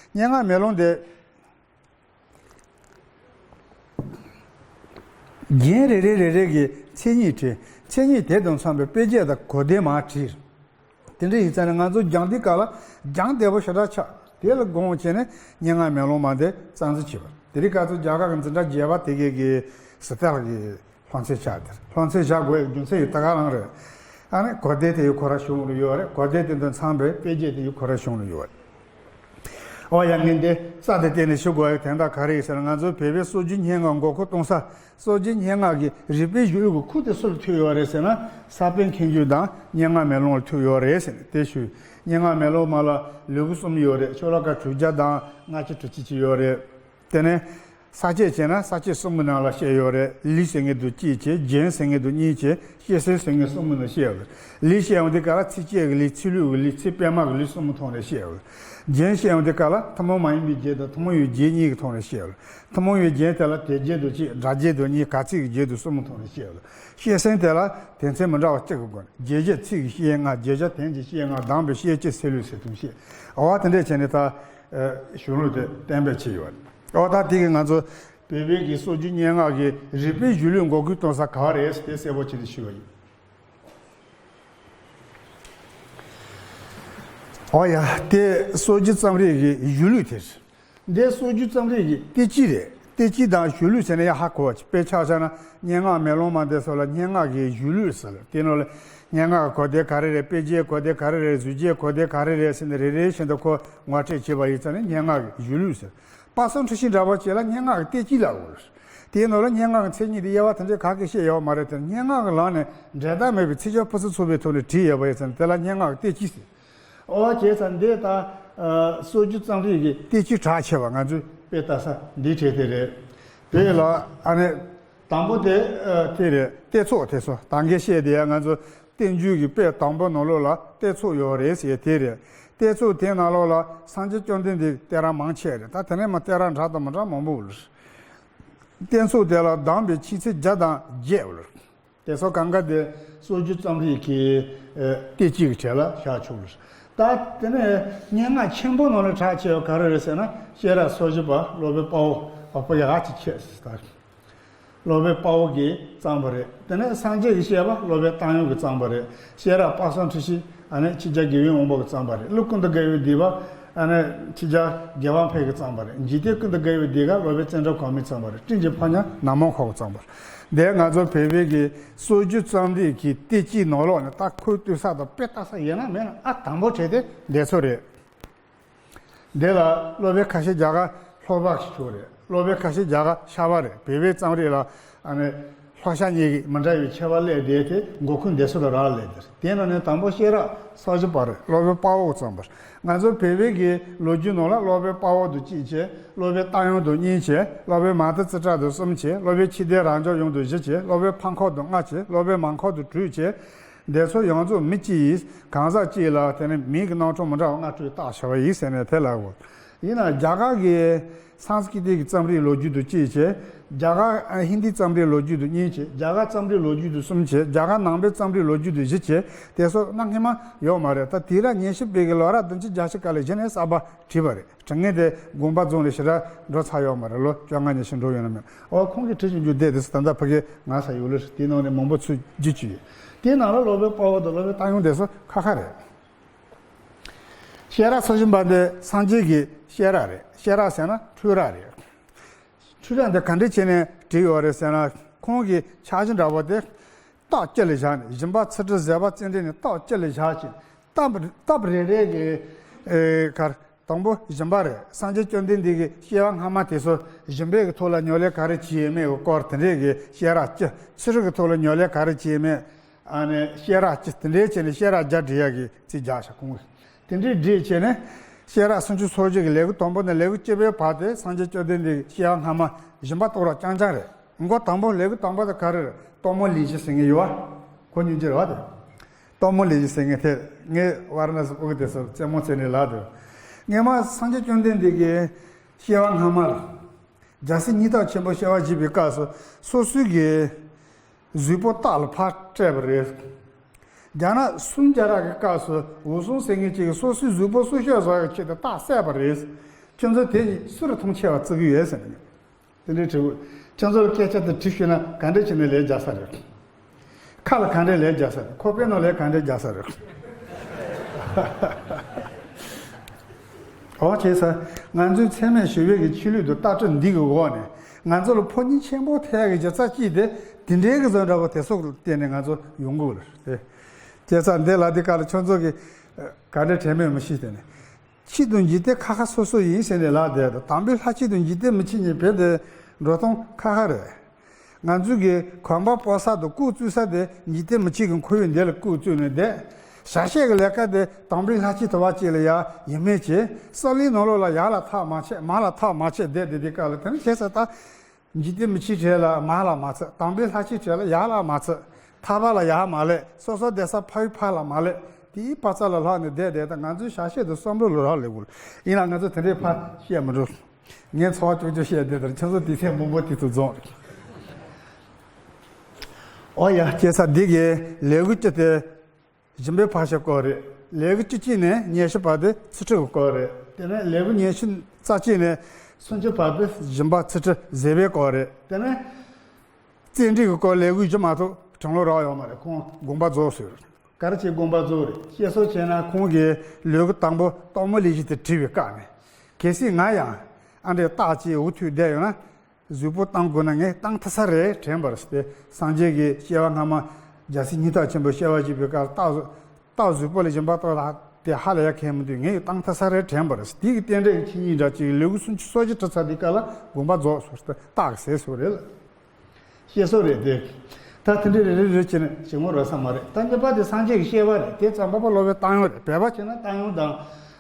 སྙན་ངག་མེ་ལོང་དེ། རྒྱན་རེ་རེ་རེ་རེ་གི་མཚན་ཉིད་བྲིས། མཚན་ཉིད་དེ་དང་འཚམ་པའི་དཔེ་བརྗོད་དང་གོ་བདེ་མར་བྲིས། དེ་འདྲ་ཡིན་ཙང་ནས་ང་ཚོ་སྦྱང་དུས་སྐབས་ལ་སྦྱང་བདེ་པོ་ཞེ་དྲག་ཆགས། དེ་ལ་དགོངས་བྱས་ནས་སྙན་ངག་མེ་ལོང་མ་དེ་རྩ་འཛིན་བྱས་པ། དེ་རིང་ཁ་སང་རྒྱ་གར་གྱི་འཛིན་གྲྭ་བརྒྱད་པ་དེ་གའི་གི་སི་ཏཱ་གི་སློབ་ཚན་ཆགས་དེར་སློབ་ཚན་བཞག་དགོས་རྒྱུ་མཚན་ཡང་དེ་ག་རང་རེད། ཨ་ནི་གོ་བདེ་དེ་ཡང་ཁོ་རང་གཞུང་ལ་ཡོད་རེད། གོ་བདེ་དེ་དང་འཚམ་པའི་དཔེ་བརྗོད་དེ་ཡང་ཁོ་རང་གཞུང་ལ་ཡོད་རེད། འོ་ཡ། ངས་འདི་རྩ་དེ་གཏན་ནས་ཞུ་དགོས་ཡག་དོན་དག་ག་རེ་ཡིན་ཟེར་ན། ང་ཚོའི་བོད་པའི་སྲོལ་རྒྱུན་སྙན་ངག་མགོ་འཁོར་གཏོང་ས། སྲོལ་རྒྱུན་སྙན་ངག་གི་རིག་པའི་གཞུང་ལུགས་ཀྱི་ཁུངས་དེ་སུ་ལ་ཐུག་ཡོད་རེད་ཟེར་ན། ས་པཎ་མཁས་འགྱུར་དང་སྙན་ངག་མེ་ལོང་ལ་ཐུག་ཡོད་རེད་ཟེར་ནས་དེ་ཞུས། སྙན་ངག་མེ་ལོང་མ་ལ་ལེའུ་གསུམ་ཡོད་རེད། ཤོ་ལོ་ཀ་དྲུག་བརྒྱ་དང་ལྔ་བཅུ་དྲུག་ཅུ་ཅིག་ཡོད་རེད། དེ་ནས། ས་བཅད་བྱས་ན་ས་བཅད་གསུམ་གྱི་ནང་ལ་བཤད་ཡོད་རེད། ལུས་ཟེར་མཁན་དེ་གཅིག་བྱས། རྒྱན་ཟེར་མཁན་དེ་གཉིས་བྱས། བཤད་སྲོལ་ཟེར་མཁན་གསུམ་གྱི་ནང་བཤད་ཡོད་རེད། ལུས་བཤད་ཡོང་དུས་ག་ལ་ཚིགས་བཅད་ཀྱི་ལུས། ཚིག་ལྷུག་གི་ལུས། ཚིག་སྤེལ་མ་གི་ལུས་གསུམ་གྱི་ཐོག་ནས་བཤད་ཡོད་རེད། རྒྱན་བཤད་ཡོང་དུས་ག་ལ་ཐུན་མོང་མ་ཡིན་པའི་རྒྱན་དང་ཐུན་མོང་བའི་རྒྱན་གཉིས་ཀྱི་ཐོག་ནས་བཤད་ཡོད་རེད། ཐུན་མོང་བའི་རྒྱན་དེ་ལ་དོན་རྒྱན་དེ་གཅིག་སྒྲ་རྒྱན་དེ་གཉིས། ག་ཚིག་གི་རྒྱན་དེ་གསུམ་གྱི་ཐོག་ནས་བཤད་ཡོད་རེད། བཤད་སྲོལ་དེ་ལ་དོན་ཚན་མི་འདྲ་བ་གཅིག་གི་སྒོ་ནས། རྒྱན་བཤད་ཚིག་གི་བཤད་ལྔ། རྒྱན་བཤད་དོན་གྱི་བཤད་ལྔ། གདམས་པའི་བཤད་བྱའི་ཚིག་ལྷུག་ཟེར་དུ་བཤད། འོ་དེ་འདྲས་བྱས་ནས་ད་གཞུང་ལུགས་དེ་གཏན་འབེབས་བྱས་ཡོད་རེད། འོ་ད་དེ་གིས་ང་ཚོ་བོད་པའི་གི་སྲོལ་རྒྱུན་སྙན་ངག་གི་རིག་པའི་གཞུང་ལུགས་འགོ་ཁུངས་གཏོང་ས་ག་བ་རེད་ཟེར་དེ་གསལ་པོ་བྱས་ནས་ཞུས་པ་ཡིན། འོ་ཡ། དེ་སྲོལ་རྒྱུན་རྩོམ་རིག་གི་གཞུང་ལུགས་དེ་རེད། འདི་སྲོལ་རྒྱུན་རྩོམ་རིག་གི་བསྟན་བཅོས་རེད། བསྟན་བཅོས་དང་གཞུང་ལུགས་ཟེར་ན་ཡང་ཧ་གོ་བ་བྱེད། དཔེར་ཆ་བཞག་ན་སྙན་ངག་མེ་ལོང་མ་འདི་སོགས་ལ་སྙན་ངག་གི་གཞུང་ལུགས་ཟེར་ལ། དེ་ནང་ལ་སྙན་ངག་གི་གོ་དོན་ག་རེ་རེད། དཔེ་རྒྱན་གོ་དོན་ག་རེ་རེད། བཟོ་རྒྱན་གོ་དོན་ག་རེ་རེད་ཟེར་ནས་རེ་རེ་བཞིན་དུ་ཁོ་ངོ་སྤྲོད་བྱས་པ་ཡིན་ཙང་ནི་སྙན་ངག་གི་གཞུང་ལུགས་ཟེར། དཔག་བསམ་འཁྲི་ཤིང་འདྲ་པོ་བྱས་ལ་སྙན་ངག་གི་བསྟན་བཅོས་ལབ་དགོས་རེད། དེའི་ནང་ལ་སྙན་ངག་གི་མཚན་ཉིད་དེ་དབྱེ་བ་དེ་འདྲའི་ག་གེ་བཤད་ཡོད་མ་རེད་དེ། སྙན་ངག་གི་ལམ་ནས་འགྲན་ཟླ་མེད་པའི་ཚིག་སྦྱོར་སྤུས་ཚད་མཚུངས་པའི་ཐོག་ནས་བྲིས་ཡོད་པ་ཡིན་ཙང་དེ་ལ་སྙན་ངག་གི་བསྟན་བཅོས་ཟེར། འོ་བྱས་ཙང་འདི་ད་སྲོལ་རྒྱུན་རྩོམ་རིག་གི་བསྟན་བཅོས་གྲགས་ཆེ་བ་ང་ཚོས་དཔེ་ལྟ་ས་འདི་གྲས་དེ་རེད། དེ་ལ་ཨ་ནི་དང་པོ་དེ་དེ་རེད། བསྟན་ཚོགས་དེ་ཚོ་ད་གིན་བཤད་དེ་ང་ཚོ་བསྟན་བཅོས་ཀྱི་དཔེ་དང་པོ་ནང་ལོགས་ལ་བསྟན་ཚོགས་ཡོད་རེད་ཟེར་དེ་རེད། བསྟན་ཚོགས་དེའི་ནང་ལོགས་ལ་སངས་རྒྱས་བཅོམ་ལྡན་འདས་ཀྱི་བསྟན་ར་མང་ཆེ་རེད། ད་དེ་ནས་མ་བསྟན་ར་འདྲ་དང་མི་འདྲ་མང་པོ་ཡོད་རེད། བསྟན་ཚོགས་དེ་ལ་གདམས་པའི་ཆོས་ཚན་བརྒྱ་དང་བརྒྱད་ཡོད་རེད། དེ་ཚོ་གང་ག་དེ་སྲོལ་རྒྱུན་རྩོམ་རིག་གི་ཨ་བསྟན་བཅོས་ཀྱི་གྲས་ལ་བཞག་ཆོག་ལ། ད་དེ་ནས་སྙན་ངག་ཆེན་པོ་ནང་ལ་གྲགས་ཆེ་བ་ག་རེ་རེད་ཟེར་ན་བཤད་ར་སོ་བཞི་པ་སློབ་དཔོན་དཔའ་བོ། ཨ་ཕ་ཡག་ཅིག་ཁྱེད་ཟེར་ད། སློབ་དཔོན་དཔའ་བོ་གིས་བརྩམས་པ་རེད། དེ་ནས་སངས་རྒྱས་ཀྱི་བཤད་པ་སློབ་དཔོན་བཏང་སྙོམས་ཀྱིས་བརྩམས་པ་རེད། བཤད་ར་དཔག་བསམ་འཁྲི་ཤིང་ཨ་ནི་ཆོས་རྒྱལ་དགེ་བའི་དབང་པོ་གིས་བརྩམས་པ་རེད། གླུ་ཀུན་ཏུ་དགའ་བའི་སྡེ་པ་ཨ་ནི་ཆོས་རྒྱལ་རྒྱལ་དབང་འཕེལ་གྱིས་བརྩམས་པ་རེད། འཇིག་རྟེན་ཀུན་ཏུ་དགའ་བའི་སྡེ་པ་སློབ་དཔོན་ཙནྡྲ་གོ་མིས་བརྩམས་པ་རེད། སྤྲིན་གྱི་ཕོ་ཉ་ནག་མོ་ཁོ་གིས་བརྩམས་པ་རེད། འདི་ང་ཚོ་བོད་པའི་གི་སྲོལ་རྒྱུན་རྩོམ་རིག་གི་བསྟན་བཅོས་ནང་ལོགས་ནས་ད་ཁོས་བཏུས་ས་དང་དཔེ་ལྟ་ས་ཡིན་ན་མིན་ན་ཨ་དང་པོ་གྲས་དེ་འདི་ཚོ་རེད། འདི་ལ་སློབ་དཔོན་ཁ་ཤས་རྒྱ་གར་ལྷོ་པ་ཞིག་བྱུང་རེད། སློབ་དཔོན་ཁ་ཤས་རྒྱ་གར་ཤར་པ་རེད། བོད་པའི་རྩོམ་རིག་ལ་ཨ་ནི་ལྷོ་ཤར་གཉིས་ཀྱི་མི་འདྲ་བའི་ཁྱད་པར་སླེབས་བསྡད་དེ་འགོ་ཁུངས་འདི་ཚོ་ལ་རག་ལས་དེ་རེད། དེ་ནང་ནས་དང་པོ་བཤད་ར་སོ་བཞི་པ་རེད། སློབ་དཔོན་དཔའ་བོས་བརྩམས་པ་རེད། ང་ཚོ་བོད་པའི་གི་ལོ་རྒྱུས་ནང་ལ་སློབ་དཔོན་དཔའ་བོ་དེ་གཅིག་བྱས། སློབ་དཔོན་བཏང་སྙོམས་དེ་གཉིས་བྱས། སློབ་དཔོན་མ་ཏི་ཙི་ཏྲ་དེ་གསུམ་བྱས། སློབ་དཔོན་ཆོས་ལྡན་རབ་འབྱམས་དབྱངས་དེ་བཞི་བྱས། སློབ་དཔོན་ཕ་ཁོ་དེ་ལྔ་བྱས། སློབ་དཔོན་མ་ཁོ་དེ་དྲུག་བྱས། འདི་ཚོ་ཡོངས་རྫོགས་མི་གཅིག་ཡིན། གང་ཟག་གཅིག་ལ་དེ་ནི་མིང་གི་རྣམ་གྲངས་མི་འདྲ་བ་ལྔ་སྤྲོས་བཏགས་བྱ་བ་ཡིན་ཟེར་ནས་དེ་ལབ་དགོས། ཡིན་ན་རྒྱ་གར་གྱི་སཾ་སྐྲྀ་ཏ་གི་རྩོམ་རིག་ལོ་རྒྱུས་དེ་གཅིག་བྱས། རྒྱ་གར་ཧིན་དིའི་རྩོམ་རིག་ལོ་རྒྱུས་དེ་གཉིས་བྱས། རྒྱ་གར་རྩོམ་རིག་ལོ་རྒྱུས་དེ་གསུམ་བྱས། རྒྱ་གར་ནང་པའི་རྩོམ་རིག་ལོ་རྒྱུས་དེ་བཞི་བྱས། དེ་ཚོ་གནའ་སྔ་མ་ཡོད་མ་རེད། ད་དུས་རབས་ཉི་ཤུ་པའི་གི་ལོ་རབས་བདུན་ཅུ་བརྒྱད་ཅུ་སྐབས་ལ་གཞི་ནས་གསར་པ་བྲིས་པ་རེད། དྲི་ངན་དེ་དགོངས་པ་རྫོགས་ནས་ཞེ་དྲག་འགྲོ་ཚར་ཡོད་མ་རེད། ལོ་བཅོ་ལྔ་ཉི་ཤུ་འགྲོ་ཡོད་ན་མེད། འོ་ཁོང་གིས་བྲིས་བཞིན་རྒྱུ་དེ་དེ་ཚོ་ད་ལྟ་ཕ་གིར་ང་ས་ཡོད་ལེ་རེད། དེའི་ནང་ནས་མང་པོ་ཚུར་བརྒྱུད་ཀྱི་ཡོད། དེའི་ནང་ལ་སློབ་དཔོན་དཔའ་བོ་དང་སློབ་དཔོན་བཏང་སྙོམས་དེ་ཚོ་ཁ་ཁ་རེད། བཤད་ར་སོ་བཞི་པ་འདི་སངས་རྒྱས་ཀྱི་བཤད་ར་རེད། བཤད་ར་ཟེར་ན་འཁྲུལ་ར་རེད། འཁྲུལ་ར་འདི་ག་འདྲ་བྱས་ནས་བྲིས་ཡོད་རེད་ཟེར་ན། ཁོང་གི་འཆར་གཞི་འདྲ་བོ་དེ་སྟབས་གཅིག་ལ་བཞག་ནས། སྦྱིན་པ་ཚིག་ཁྲི་བཟོད་པ་བརྩོན་འགྲུས་ནས་སྟབས་གཅིག་ལ་བཞག་ཅིང་། སྟབས་སྟབས་རེ་རེ་གི་ཨེ་གར་དང་པོ་སྦྱིན་པ་རེད། སངས་རྒྱས་བཅོམ་ལྡན་འདས་ཀྱི་བཤད་པ་སྔ་མ་དེ་ཚོ་སྦྱིན་པའི་གི་ཐོག་ལ་ཉམས་ལེན་ག་རེ་བྱས་ཡོད་མེད་ཀྱི་སྐོར་དེ་འདྲས་ཀྱི་བཤད་ར་གཅིག་ཚིག་ཁྲི་གི་ཐོག་ལ་ཉམས་ལེན་ག་རེ་བྱས་ཡོད་མེད་ཨ་ནི་བཤད་ར་གཅིག་དེ་འདྲས་བྱས་ནས་བཤད་ར་བརྒྱ་བྲིས་ཡག་གི་རྩིས་རྒྱག་བྱ། ཁོང་གིས་དེ་འདྲས་བྲིས་བྱས་ནས་བཤད་ར་སུམ་ཅུ་སོ་བཞི་གི་ལེའུ་དང་པོ་ནས་ལེའུ་བཅུ་པའི་བར་དེ་སངས་རྒྱས་བཅོམ་ལྡན་འདས་ཀྱི་བཤད་པ་སྔ་མ་སྦྱིན་པ་གཏོང་རོགས་རྐྱང་རྐྱང་རེད། མགོ་དང་པོ་ལེའུ་དང་པོ་དེ་ག་རེ་རེད། སྟག་མོ་ལས་བཞི་ཟེར་མཁན་ཡོད་པ། གོ་མྱོང་རྒྱུ་རེད་པ་དེ། སྟག་མོ་ལས་བཞི་ཟེར་མཁན་དེ་ངས་ཝཱ་ར་ཎ་སི་ཕྲུ་གུ་དེ་ཚོར་རྩེད་མོ་རྩེ་ནས་ལབ་འདུག་སྔོན་མ་སངས་རྒྱས་བཅོམ་ལྡན་འདས་ཀྱི་བཤད་པ་སྔ་མ་ལ། རྒྱལ་སྲས་སྙིང་སྟོབས་ཆེན་པོ་བཤད་པ་བཞི་པའི་སྐབས་སུ་སོ་སོའི་གི་གཟུགས་པོ་སྟག་ལ་ཕར་སྤྲད་པ་རེད། རྒྱ་ནག་སུམ་བརྒྱ་ར་གི་སྐབས་སུ་ཝུ་སུན་ཟེར་མཁན་གཅིག་གིས་སོ་སོའི་གཟུགས་པོ་གསོ་སྐྱོང་བཟོ་ཡག་ཆེད་དུ་སྟག་བསད་པ་རེད། ཁྱོད་ཚོ་དེ་གཉིས་སུ་རུ་མཐོང་ཆེ་བ་བརྩི་གི་ཡོད་ཟེར་ནས། དེ་འདྲའི་དྲི་བ། ཁྱོད་ཚོ་ལ་སྐད་ཆ་དེ་དྲི་ཤེས་ན་ག་འདྲ་བྱས་ནས་ལན་རྒྱག་ས་རེད། ཁ་ལ་ག་འདྲ་ལན་རྒྱག་ས་རེད། ཁོག་པའི་ནང་ལན་ག་འདྲ་རྒྱག་ས་རེད། འོ་བྱས་ཙང་ང་ཚོའི་ཚད་མེད་ཞི་བའི་གི་ཆོས་ལུགས་དང་ལྟ་གྲུབ་འདི་གི་འོག་ནས་ང་ཚོ་ལ་ཕོ་ཉ་ཆེན་པོ་ཐེབས་ཡག་གི་རྒྱུ་རྩ་གཅིག་དེ་དེ་འདྲའི་གི་བཟོ་འདྲ་བོ་དེ་ཚོ་ལ་བརྟེན་ནས་ང་ཚོ་ཡོང་གི་ཡོད་རེད། བྱས་ཙང་འདི་ལ་འདི་ག་ལ་ཁྱོད་ཚོ་གི་ག་འདྲ་དྲན་མེད་མི་ཤེས། དེ་ནས་ཆོས་དང་འཇིག་རྟེན་ཁ་ཁ་སོ་སོ་ཡིན་ཟེར་ནས་ལབ་བསྡད་དང་། དམ་པའི་ལྷ་ཆོས་དང་འཇིག་རྟེན་མི་ཆོས་གཉིས་བོད་དུ་འགྲོ་སྟངས་ཁ་ཁ་རེད། ང་ཚོའི་གི་གོན་པ་སྤོ་ས་དང་སྐུ་བཙུགས་ས་དེ་འཇིག་རྟེན་མི་ཆོས་ཀྱི་ཁོར་ཡུག་འདི་ལ་སྐུ་བཙུགས་ནས་བསྡད། ཞལ་ཤེས་ཀྱི་ལས་ཀ་དེ་དམ་པའི་ལྷ་ཆོས་དུ་བ་གཅིག་ལ་ཡ་ཡིན་མིན་གྱི་བསམ་བློའི་ནང་ལོགས་ལ་ཡར་ལ་ཐག་མ་ཆད་མར་ལ་ཐག་མ་ཆད་བསྡད་བསྡད་དུས་སྐབས་ལ། དེ་ནི་བྱས་ཙང་ད་འཇིག་རྟེན་མི་ཆོས་བྲལ་ལ་མར་ལ་མ་ཚུད། དམ་པའི་ལྷ་ཆོས་བྲལ་ལ་ཡར་ལ་མ་ཚུད། ཐར་པ་ལ་ཡར་མ་སླེབས། སོ་སོ་བསྡད་ས་ཕ་ཡུལ་ཕར་ལ་མ་སླེབས། དེའི་བར་ཚ་ལ་ལྷག་ནས་བསྡད་བསྡད་ད་ང་ཚོའི་ཞལ་ཤེས་དེ་བསམ་བློ་ལ་རག་ལས་དགོས། ཡིན་ན་ང་ཚོ་དེ་འདྲའི་ཕར་བཤད་མི་འགྲོ། ངས་ཚོར་བ་ཅུང་ཅུང་བཤད་བསྡད་དེར་ཁྱེད་ཚོ་དེ་ཚེ་མང་པོ་དེ་ཚོ་རྫོང་རེད། ཨོ་ཡ། སྐྱེ་ས་འདི་གའི་ལས་འགུལ་སྤྱི་དེ་སྦྱིན་པའི་ཕར་ཕྱོགས་སྐོར་རེད། ལས་འགུལ་བཅུ་གཅིག་ནས་ཉི་ཤུ་བར་དུ་ཚུལ་ཁྲིམས་ཀྱི་སྐོར་རེད། དེ་ནས་ལས་འགུལ་ཉི་ཤུ་རྩ་གཅིག་ནས་སུམ་ཅུ་བར་དུ་སྦྱིན་པ་ཚུལ་ཁྲིམས་བཟོད་པའི་སྐོར་རེད། དེ་ནས་བཙན་ཁྲིད་ཀྱི་སྐོར་ལས་འགུལ་བཞི་མ་གཏོགས་བགྲང་ལོ་རག་ཡོད་མ་རེད། ཁོང་དགོངས་པ་རྫོགས་སོང་། ག་རེ་བྱས་དགོངས་པ་རྫོགས་རེད། བཤད་སྲོལ་བྱས་ན་ཁོང་གིས་ལས་འགུལ་དང་པོ་སྟག་མོ་ལས་གཞི་དེ་བྲིས་པའི་སྐབས་ནས། གལ་སྲིད་ང་ཡང་ཨ་འདྲའི་སྟག་ཅིག་འུ་ཐུག་བསྡད་ཡོད་ན། གཟུགས་པོ་བཏང་དགོས་ན་ངས་བཏང་ཐུབ་ས་རེད་དྲན་པ་རེད་ཟེར་ཏེ། སངས་རྒྱས་ཀྱི་སྐྱེ་བ་སྔ་མ་རྒྱལ་སྲས་སྙིང་ཐག་ཆེན་པོ་སྐྱེ་བ་བཞེས་པའི་སྐབས་སྟག་སྟག་གཟུགས་པོ་ལ་སྦྱིན་པ་གཏོང་ཐབས་དེ་ཧ་ལས་ཡ་ཁེལ་མི་འདུག་ངས་བཏང་ཐུབ་ས་རེད་དྲན་པ་རེད་ཟེར། དེ་གི་རྟེན་འབྲེལ་གྱི་ཆོས་ཉིད་འདྲ་ཅིག་ལས་འགུལ་སུམ་ཅུ་སོ་བཞི་ཁྲི་ཚར་དུས་སྐབས་ལ་དགོངས་པ་རྫོགས་སོང་ཟེར་ཏེ་སྟག་གིས་ཟེར་སོང་རེད་ལ། བཤད་སྲོལ་རེད་དེ། ད་དེ་འདྲའི་རེ་རེ་རེ་བྱས་ནས་ཞིག་མོ་རོལ་ས་མ་རེད། ད་གཉིས་པ་དེ་སངས་རྒྱས་ཀྱི་བཤད་པ་རེད། དེ་གཙང་པ་པ་སློབ་དཔོན་བཏང་སྙོམས་རེད། བོད་པ་བྱས་ན་བཏང་སྙོམས་དང་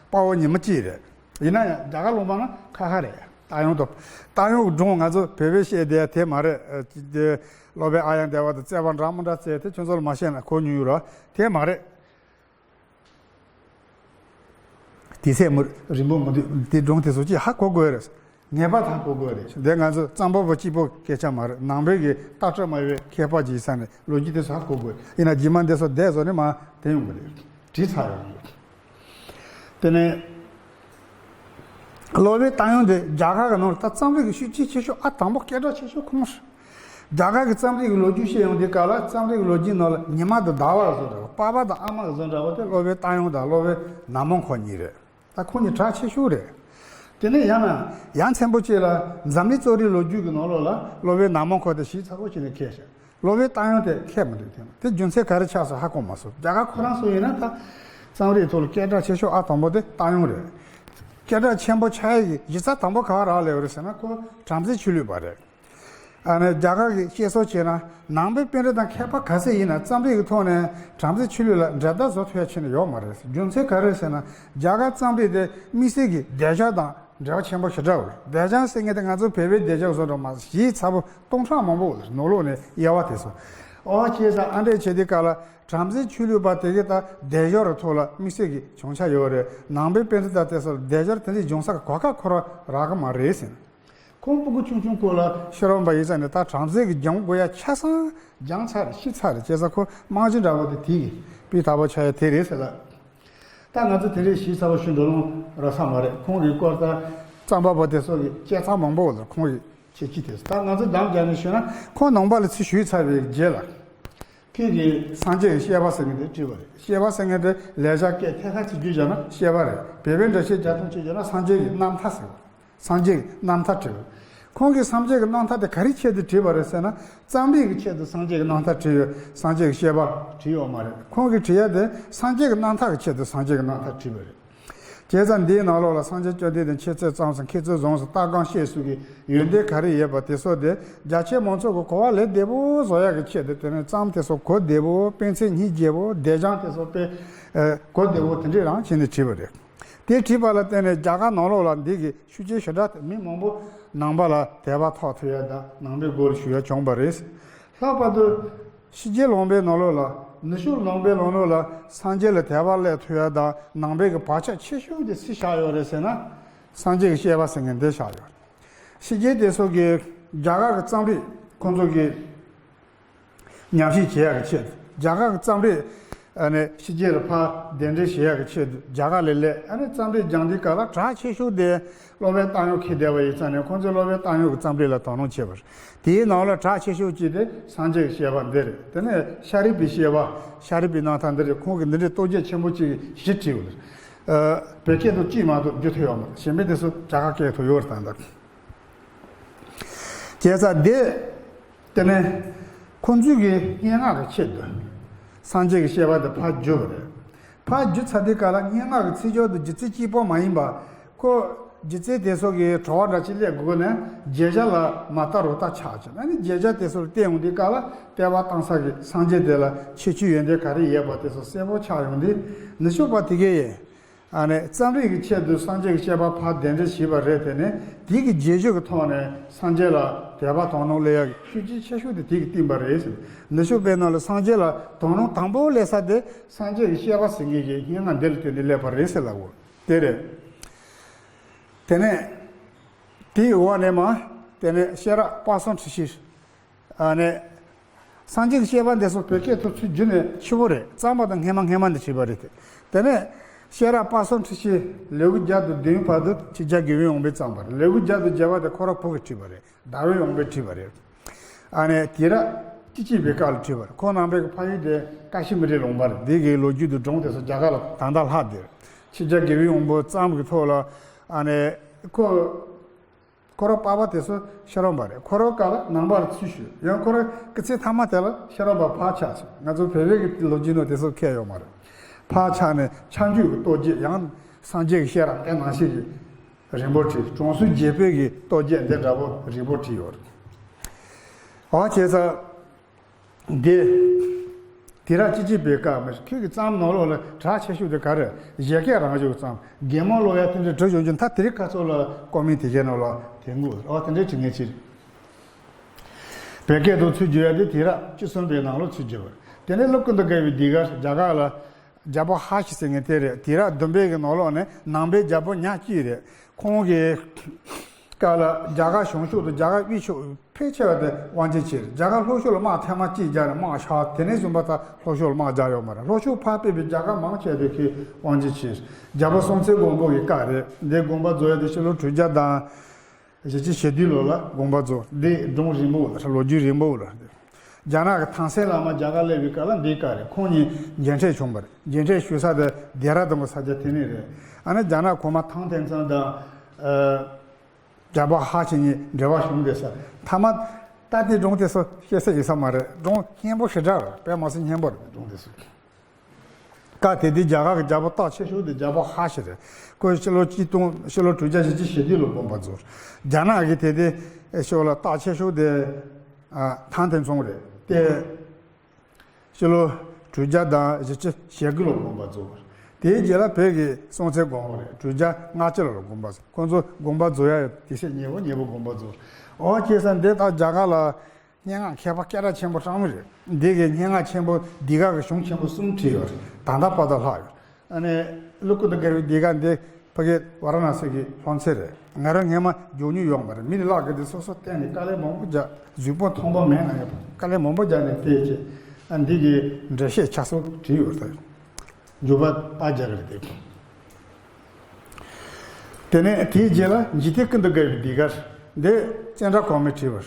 དཔའ་བོ་ཉི་མ་གཅིག་རེད། ཡིན་ན་ཡང་རྒྱ་གར་ལུང་པ་ན་ཁ་ཁ་རེད། བཏང་སྙོམས་དང་། བཏང་སྙོམས་ཀྱི་སྒྲུང་ང་ཚོ་བོད་པས་བཤད་བསྡད་དེ་མ་རེད། ཨ་ཅི་དེ་སློབ་དཔོན་ཨཱརྱ་དེ་ཝ་དང་རྩོད་པ་འདྲ་མི་འདྲ་རྩོད་དེ་ཁྱོད་ཚོ་ལ་མ་བཤད་ན་གོ་མྱོང་ཡོད་ར། དེ་མ་རེད། དེ་ཚད་མུར་རིང་པོ་མི་འདུག་དེ་སྒྲུང་དེ་ཚོ་ཅིག་ཧ་གོ་དགོས་རེད། ངེས་པར་དུ་ཧ་གོ་དགོས་རེད། འདི་ང་ཚོ་གཙང་པ་པོ་གཅིག་པོ་སྐད་ཆ་མ་རེད། ནང་པའི་གི་ལྟ་གྲུབ་མ་ཡོད་མཁས་པ་ཅིག་ཡིན་ས་ནས་ལོ་རྒྱུས་དེ་ཚོ་ཧ་གོ་དགོས་རེད། ཡིན་ན་རྗེས་མ་འདི་ཚོ་བསྡད་བཟོ་ནས་མ་དེ་ཡོང་གི་རེད། བྲིས་ཚར་ཡོང་གི་རེད། དེ་ནས་སློབ་དཔོན་བཏང་སྙོམས་དེ་རྒྱ་གར་གི་ནང་ལ་ད་རྩོམ་རིག་གི་ཤུགས་རྐྱེན་ཆེ་ཤོས་ཨ་དང་པོ་སྐད་གྲགས་ཆེ་ཤོས་ཁོང་རེད། རྒྱ་གར་གྱི་རྩོམ་རིག་གི་ལོ་རྒྱུས་བཤད་ཡོང་དུས་སྐབས་ལ་རྩོམ་རིག་གི་ལོ་རྒྱུས་ནང་ལ་ཉི་མ་དང་ཟླ་བ་བཟོ་འདྲ་བོ། པ་ཕ་དང་ཨ་མ་གི་བཟོ་འདྲ་བོ་དེ་སློབ་དཔོན་བཏང་སྙོམས་དང་སློབ་དཔོན་ན་མོ་ཁོ་གཉིས་རེད། ད་ཁོ་གཉིས་གྲགས་ཆེ་ཤོས་རེད། དེ་ནས་ཡང་ན་ཡ་མཚན་པོ་ཅིག་ལ་འཛམ་གླིང་རྩོམ་རིག་ལོ་རྒྱུས་ཀྱི་ནང་ལོགས་ལ་སློབ་དཔོན་ན་མོ་ཁོ་དེ་ཞིབ་ཚགས་པོ་བྱས་ནས་མཁས་ཤག་སློབ་དཔོན་བཏང་སྙོམས་དེ་མཁས་མི་འདུག་དེ་དེ་རྒྱུ་མཚན་ག་རེ་ཆགས་སོང་ཧ་གོ་མ་སོང་། རྒྱ་གར་ཁོ་རང་ཚོ་ཡིན་ན་ད་རྩོམ་རིག་ཐོག་ལ་སྐད་གྲགས་ཆེ་ཤོས་ཨ་དང་པོ་དེ་བཏང་སྙོམས་རེད། སྐད་གྲགས་ཆེན་པོ་ཆགས་ཡག་གི་གཞི་རྩ་དང་པོ་ག་པར་རག་ལས་པ་རེད་ཟེར་ན་ཁོ་བྲམ་ཟེ་ཆོས་ལུགས་པ་རེད། ཨ་ནི་རྒྱ་གར་གྱི་བཤད་སྲོལ་བྱས་ན་ནང་པའི་པཎ་ཌི་ཏ་མཁས་པ་ག་ཚད་ཡིན་ན་རྩོམ་རིག་གི་ཐོག་ནས་བྲམ་ཟེ་ཆོས་ལུགས་ལ་འགྲེལ་བརྡ་བཟོ་ཐུབ་ཡག་ཆེ་ནས་ཡོད་མ་རེད། རྒྱུ་མཚན་ག་རེ་ཟེར་ན་རྒྱ་གར་རྩོམ་རིག་དེ་དམིགས་བསལ་གྱི་སྡེ་སྦྱོར་དང་འབྲེལ་བ་ཆེན་པོ་ཞེ་དྲག་ཡོད་རེད། སྡེ་སྦྱོར་ཟེར་མཁན་དེ་ང་ཚོ་བོད་པའི་སྡེ་སྦྱོར་བཟོ་འདྲ་མ་ཞིབ་ཚགས་པོ་སྟོང་ཕྲག་མང་པོ་ཡོད་རེད། ནང་ལོགས་ནས་དབྱེ་བ་དེ་ཚོ། ཨོ་བྱས་ཙང་ཨ་འདྲས་བྱེད་དུས་སྐབས་ལ་བྲམ་ཟེ་ཆོས་ལུགས་པ་དེ་གའི་ད་སྡེ་སྦྱོར་ཐོག་ལ་དམིགས་བསལ་གྱི་བྱུང་ཆ་ཡོད་རེད། ནང་པའི་པཎ་ཌི་ཏ་དེ་ཚོར་སྡེ་སྦྱོར་དེ་འདྲའི་འབྱུང་ས་གི་གོ་སྐབས་ཁོ་རང་རག་གི་མ་རེད་ཟེར། ཁོང་སྤུ་གུ་ཆུང་ཆུང་སྐབས་ལ་ཤེས་རབ་པ་ཡིན་ཙང་ནས་ད་བྲམ་ཟེ་གི་སྦྱང་དགོས་ཡ་ཆ་ཚང་སྦྱངས་ཚར་རེད། ཤེས་ཚར་རེད། བྱས་ཙང་ཁོ་རྨང་གཞི་འདྲ་བོ་དེ་དེ་གི་སྤུས་དག་པོ་ཆགས་ཡ་དེ་རེད་ཟེར་ལ། ད་ང་ཚོ་དེ་རིང་ཞིབ་ཚགས་པོ་ཞུ་འགྲོ་ལོང་རག་ས་མ་རེད། ཁོང་གི་སྐོར་ད་རྩོམ་པ་པོ་དེ་ཚོ་གི་བྱས་ཙང་མང་པོ་ལ་ཁོང་གི་ཁྱད་ཆོས་དེ་ད་ང་ཚོ་འདམ་རྒྱག་ནས་ཞུས་ན་ཁོང་ནང་པ་ལ་ཚུར་ཞུས་ཚར་བའི་རྗེས་ལ། ཁྱེད་ཀྱིས་སངས་རྒྱས་ཀྱི་བཤད་པ་ཟེར་མཁན་དེ་བྲིས་པ་རེད། བཤད་པ་ཟེར་མཁན་དེ་ལེགས་སྦྱར་སྐད་ཐད་ཀར་གྱིས་བསྒྱུར་བྱས་ན་བཤད་པ་རེད། བོད་པའི་འགྲེལ་བཤད་རྒྱག་སྟངས་གཅིག་བྱས་ན་སངས་རྒྱས་ཀྱི་རྣམ་ཐར་ཟེར་བ། སངས་རྒྱས་ཀྱི་རྣམ་ཐར་བྲིས་པ། ཁོང་གིས་སངས་རྒྱས་ཀྱི་རྣམ་ཐར་དེ་ག་རེའི་ཆེད་དུ་བྲིས་པ་རེད་ཟེར་ན། རྩོམ་རིག་གི་ཆེད་དུ་སངས་རྒྱས་ཀྱི་རྣམ་ཐར་བྲིས་ཡོད། སངས་རྒྱས་ཀྱི་བཤད་པ་བྲིས་ཡོད་མ་རེད། ཁོང་གིས་བྲིས་ཡ་དེ་སངས་རྒྱས་ཀྱི་རྣམ་ཐར་གྱི་ཆེད་དུ་སངས་རྒྱས་ཀྱི་རྣམ་ཐར་བྲིས་པ་རེད། བྱས་ཙང་འདིའི་ནང་ལོགས་ལ་སངས་རྒྱས་བཅོམ་ལྡན་འདས་མཆོད་རྫས་བརྩམས་སོང་། མཁས་བཙུན་བཟུང་སོང་། ལྟ་སྒོམ་བཤད་སྲོལ་གྱི་ཡོན་ཏན་ག་རེ་ཡོད་པ་དེ་ཚོ་དེ་རྒྱ་ཆེ་མང་ཚོགས་ཀྱི་གོ་བ་ལེན་བདེ་པོ་བཟོ་ཡག་གི་ཆེད་དུ། དེ་ནས་རྩོམ་དེ་ཚོ་གོ་བདེ་པོ། དཔེ་མཚོན་སྙིང་རྗེ་པོ། སྡེབ་སྦྱོར་དེ་ཚོ་དཔེ་ཨ་གོ་བདེ་པོ་དེ་འདྲས་རང་བྱས་ནས་བྲིས་པ་རེད། དེ་བྲིས་པ་ལ་བརྟེན་ནས་རྒྱ་གར་ནང་ལོགས་ལ་འདི་གི་ཤུགས་རྐྱེན་ཞེ་དྲག་དེ་མི་མང་པོ་ནང་པ་ལ་དད་པ་ཐོགས་ཐུབ་ཡ་དང་ནང་པའི་སྒོ་ལ་ཞུགས་ཡ་བྱུང་བ་རེད། ལྷག་པར་དུ་ཕྱི་རྒྱལ་ནང་པའི་ནང་ལོགས་ལ། ནུབ་ཕྱོགས་ནང་པའི་ནང་ལོགས་ལ་སངས་རྒྱས་ལ་དད་པ་སླེབས་ཐུབ་ཡ་དང་ནང་པའི་གི་བག་ཆགས་ཆེ་ཤོས་དེ་སུས་བཞག་ཡོད་རེད་ཟེར་ན། སངས་རྒྱས་ཀྱི་བཤད་པ་ཟེར་མཁན་དེ་བཞག་ཡོད། ཕྱི་རྒྱལ་དེ་ཚོ་གིས་རྒྱ་གར་གྱི་རྩོམ་རིག་ཁོང་ཚོ་གིས་ཉམས་ཞིབ་བྱེད་ཡག་གི་ཆེད་དུ། རྒྱ་གར་གྱི་རྩོམ་རིག་ཨ་ནི་ཕྱི་རྒྱལ་ལ་ཕར་གདན་འདྲེན་བྱེད་ཡག་གི་ཆེད་དུ་རྒྱ་གར་ལ་སླེབས། ཨ་ནི་རྩོམ་རིག་སྦྱང་དུས་སྐབས་ལ་གྲགས་ཆེ་ཤོས་དེ་སློབ་དཔོན་བཏང་སྙོམས་འཁེལ་བསྡད་པ་ཡིན་ཙང་ནས་ཁོང་ཚོས་སློབ་དཔོན་བཏང་སྙོམས་ཀྱི་རྩོམ་རིག་ལ་དོ་སྣང་བྱས་པ་རེད། དེའི་ནང་ལ་གྲགས་ཆེ་ཤོས་གཅིག་དེ་སངས་རྒྱས་ཀྱི་བཤད་པ་འདི་རེད། དེ་ནས་ཤཱ་རིའི་བུའི་བཤད་པ། ཤཱ་རིའི་བུའི་རྣམ་ཐར་འདི་རེད། ཁོང་གིས་འདི་འདྲའི་རྟོགས་བརྗོད་ཆེན་པོ་གཅིག་གཞི་བྲིས་པ་རེད། ཨ་བོད་སྐད་དུ་གཅིག་མ་གཏོགས་བསྒྱུར་ཐུབ་ཡོད་མ་རེད། གཞན་པའི་དེ་ཚོ་རྒྱ་གར་སྐད་ཐོག་ཡོད་རེད་ད་ལྟ། བྱས་ཙང་འདི། དེ་ནས་ཁོང་ཚོས་ཀྱི་སྙན་ངག་གི་ཆེད་དུ་སངས་རྒྱས་ཀྱི་བཤད་པ་དེ་ཕར་བསྒྱུར་བ་རེད། ཕར་བསྒྱུར་ཚར་དུས་སྐབས་ལ་སྙན་ངག་གི་ཚིག་སྦྱོར་དེ་སྒྱུ་རྩལ་གཅིག་པོ་མ་ཡིན་པ། ཁོ་ སྒྱུ་རྩལ་དེ་ཚོ་གི་བྲོ་བ་འདྲ་ཅིག་སླེབས་དགོས་ན་མཇལ་བྱ་ལ་མ་ལྟ་རུ་ལྟ་ཆགས་ཀྱི། ཨ་ནི་མཇལ་བྱ་དེ་ཚོ་ལ་བལྟས་ཡོང་དུས་སྐབས་ལ་བསྟོད་པ་བཏང་ས་གི་སངས་རྒྱས་དེ་ལ་ཁྱད་ཆོས་ཡོན་ཏན་ག་རེ་ཡོད་པ་དེ་ཚོ་གསལ་པོ་ཆགས་ཡོང་དུས། ནུབ་ཕྱོགས་པ་དེ་གས་ཡིན། ཨ་ནི་རྩོམ་རིག་གི་ཆེད་དུ་སངས་རྒྱས་ཀྱི་བཤད་པ་ཕར་གདན་འདྲེན་བྱས་པ་རེད། དེ་ནས་དེ་གི་རྗེས་ཤུལ་གྱི་ཐོག་ནས་སངས་རྒྱས་ལ་དད་པ་དོ་སྣང་སླེབས་ཡག་གི་ཤུགས་རྐྱེན་ཆེ་ཤོས་དེ་དེ་གིས་བསྟན་པ་རེད་ཟེར། ནུབ་ཕྱོགས་པའི་ནང་ལ་སངས་རྒྱས་ལ་དོ་སྣང་དང་པོ་སླེབས་ས་དེ་སངས་རྒྱས་ཀྱི་བཤད་པ་ཟེར་མཁན་གྱི་སྙན་ངག་འདི་ལ་བརྟེན་ནས་སླེབས་པ་རེད་ཟེར་ལབ་དགོས་དེ་རེད། དེ་ནས་དེའི་འོག་ནས་མ། དེ་ནས་ཤེས་རབ་དཔག་བསམ་འཁྲི་ཤིང་། ཨ་ནི། སངས་རྒྱས་ཀྱི་བཤད་པ་འདི་ཚོ་བོད་སྐད་ཐོག་ཚུར་བསྒྱུར་ནས་ཕྱི་པོ་རེད། གཙང་མ་དང་སྔ་མ་སྔ་མ་འདི་བྲིས་པ་རེད་དེ། དེ་ནས་ཤེས་རབ་དཔག་བསམ་འཁྲི་ཤིང་ལེའུ་བརྒྱ་དང་བདུན་བར་དུ་ཆོས་རྒྱལ་དགེ་བའི་དབང་པོས་བརྩམས་པ་རེད། ལེའུ་བརྒྱ་དང་བརྒྱད་པ་དེ་ཁོ་རང་བུ་གིས་བྲིས་པ་རེད། ཟླ་བའི་དབང་པོས་བྲིས་པ་རེད། ཨ་ནི་དེ་ར་སྐྱིད་སྐྱིད་པའི་སྐབས་ལ་བྲིས་པ་རེད། ཁོང་རྣམ་པའི་ཕ་ཡུལ་དེ་ཀ་ཤི་མིར་ལུང་པ་རེད། འདི་གའི་ལོ་རྒྱུས་དང་སྒྲུང་དེ་ཚོ་རྒྱ་གར་ལ་ད་ལྟ་ལྷག་བསྡད་རེད། ཆོས་རྒྱལ་དགེ་བའི་དབང་པོ་བརྩམས་ཀྱི་ཐོག་ལ་ཨ་ནི་ཁོ། ཁོ་རང་པ་ཕ་དེ་ཚོ་ཤེས་རབ་པ་རེད། ཁོ་རང་སྐབས་ལ་ནང་པར་ཚུད་ཞུས། ཡང་ཁོ་རང་སྐུ་ཚེ་མཐའ་མ་དེ་ལ་ཤེས་རབ་པ་ཕར་ཆགས་སོང་། ང་ཚོ་བོད་པའི་གི་ལོ་རྒྱུས་ནང་དེ་ཚོ་ཁེལ་ཡོད་མ་རེད། ཕར་ཆགས་ནས་ཁྱབ་འཇུག་གི་རྟོགས་བརྗོད། ཡང་སངས་རྒྱས་ཀྱི་བཤད་རབ་དེ་ནང་བཞིན་གྱི་རིང་པོ་བྲིས། དྲང་སྲོང་བརྒྱད་པའི་གི་རྟོགས་བརྗོད་འདི་འདྲ་པོ་རིང་པོ་བྲིས་ཡོད་རེད། འོ་བྱས་ཙང་། འདི། དེ་ར་ཅི་ཅི་པའི་བཀའ་མི་ཁྱོད་ཀྱི་བརྩམས་ནང་ལོགས་ལ་གྲགས་ཆེ་ཤོས་དེ་ག་རེ། བཞད་གད་རང་བཞིན་བརྩམས། དགེ་སློང་ལོ་ཡ་དེ་འདྲའི་གྲུ་བཞོན་གྱི་མཐའ་དེ་རིང་ཁ་ཚོ་ལ་ཀོ་མེན་དེ་གའི་ནང་ལ་དེ་དངོས་ཨ་དེ་འདྲའི་དྲི་ངན་ཅིར། བོད་སྐད་དུ་ཚུར་བསྒྱུར་ཡ་དེ་དེ་ར་བཅུ་གསུམ་པའི་ནང་ལོགས་ཚུར་བསྒྱུར་བ། དེ་ནས་ཀླུ་ཀུན་ཏུ་དགའ་བའི་ཟློས་གར་རྒྱ་གར་ལ་རྒྱལ་པོ་ཧ་ཤི་ཟེར་མཁན་དེ་རེད། དེ་ར་བདུན་པའི་གི་ནང་ལོགས་ནས་ནང་པའི་རྒྱལ་པོ་ཉག་གཅིག་རེད། ཁོང་གི་སྐབས་ལ་རྒྱ་གར་བྱང་ཕྱོགས་དང་རྒྱ་གར་དབུས་ཕྱོགས་ཕལ་ཆེ་བ་དེ་དབང་ཆེན་ཆེ། རྒྱ་གར་ལྷོ་ཕྱོགས་ལ་དམག་ཐེངས་མ་གཅིག་རྒྱག་ནས་དམག་ཤར། དེ་ནས་བཟུང་པ་ད་ལྷོ་ཕྱོགས་ལ་དམག་རྒྱག་ཡོད་མ་རེད། ལྷོ་ཕྱོགས་ཕར་ཕེབས་པའི་རྒྱ་གར་མང་ཆེ་བ་དེ་ཁོས་དབང་ཆེན་ཆེ། རྒྱལ་པོ་སྲོང་བཙན་སྒམ་པོ་གི་བཀའ་རེད། འདི་དགོངས་པ་རྫོགས་ཡ་དེ་ཕྱི་ལོ་དྲུག་བརྒྱ་དང་བཞི་བཅུ་ཞེ་བདུན་ལོ་ལ་དགོངས་པ་རྫོགས། འདི་སྒྲུང་རིང་པོ་ལ་ལོ་རྒྱུས་རིང་པོ་ལ། རྒྱ་ནག་གི་ཐང་སན་བླ་མ་རྒྱ་གར་སླེབས་པའི་སྐབས་ལ་འདིའི་བཀའ་རེད། ཁོང་གཉིས་མཇལ་འཕྲད་བྱུང་བ་རེད། མཇལ་འཕྲད་ཞུ་ས་དེ་ལྡེ་ར་ལྡུན་གྱི་ས་ཆ་དེ་ནས་རེད། ཨ་ནི་རྒྱ་ནག་གོང་མ་ཐང་ཐན་ཙང་དང་། ཨ། རྒྱལ་པོ་ཧ་ཤི་གཉིས་འབྲེལ་བ་བྱུང་བསྡད་ས། མཐའ་མ་ད་དེ་སྒྲུང་དེ་ཚོ་བཤད་ས་ཡིན་ས་མ་རེད། སྒྲུང་སྙན་པོ་ཞེ་དྲག་རེད། དཔེ་མ་སྲིད་སྙན་པོ་རེད་སྒྲུང་དེ་ཚོ། སྐབས་དེ་དུས་རྒྱ་གར་གྱི་རྒྱལ་པོ་སྟག་ཆེ་ཤོས་དེ་རྒྱལ་པོ་ཧ་ཤི་རེད། ཁོས་ཕྱི་ལོ་གཅིག་སྟོང་ཕྱི་ལོ་དྲུག་བརྒྱ་བཞི་བཅུ་ཞེ་བདུན་ལོ་དགོངས་པ་རྫོགས། རྒྱ་ནག་གི་དེ་དུས་ཕྱོགས་ལ་སྟག་ཆེ་ཤོས་དེ་ཨ་ཐང་ཐན་ཙུང་རེད་དེ། ཕྱི་ལོ་དྲུག་བརྒྱ་དང་བཞི་བཅུ་ཞེ་དགུ་ལོ་དགོངས་པ་རྫོགས། དེའི་རྗེས་ལ་བོད་ཀྱི་སྲོང་བཙན་སྒམ་པོ་རེད། དྲུག་བརྒྱ་ལྔ་བཅུ་ལོ་ལ་དགོངས་པ་རྫོགས། ཁོང་ཚོ་དགོངས་པ་རྫོགས་ཡ་དེ་སྲིད་ཉེ་བོ་ཉེ་བོ་དགོངས་པ་རྫོགས། འོ་བྱས་ཙང་འདི་ལྟར་རྒྱ་གར་ལ་སྙན་ངག་མཁས་པ་སྐད་གྲགས་ཆེན་པོ་གྲངས་མེད་རེད། འདི་གའི་སྙན་ངག་ཆེན་པོ་འདི་ག་གི་གཞུང་ཆེན་པོ་གསུམ་བྲིས་ཡོད་རེད། ད་ལྟ་བར་དུ་ལྷག་ཡོད། ཨ་ནི་ཀླུ་ཀུན་ཏུ་དགའ་བའི་ཟློས་གར་འདི་ཕ་གི་ཝཱ་ར་ཎ་སི་གི་ལྷུང་ཚད་རེད། ང་རང་སྔས་མ་མགྱོགས་མྱུར་ཡོང་བ་རེད། མི་ལ་ལག་གི་འདི་སོ་སོ་བསྟན་ནས་དཀའ་ལས་མང་པོ་རྒྱག་གཟུགས་པོ་མཐོང་པོ་མེད་ན་ཡང་དཀའ་ལས་མང་པོ་རྒྱག་ནས་བལྟས་ཀྱི། ཨ་འདི་གི་འགྲེལ་བཤད་ཆ་ཚང་བྲིས་ཡོད་རེད། འཇུག་པ་པ་རྒྱག་གི་རེད་དེ། དེ་ནས་དེའི་རྗེས་ལ་འཇིག་རྟེན་ཀུན་ཏུ་དགའ་བའི་ཟློས་གར་འདི་ཙནྡྲ་གོ་མིས་བྲིས་པ་རེད།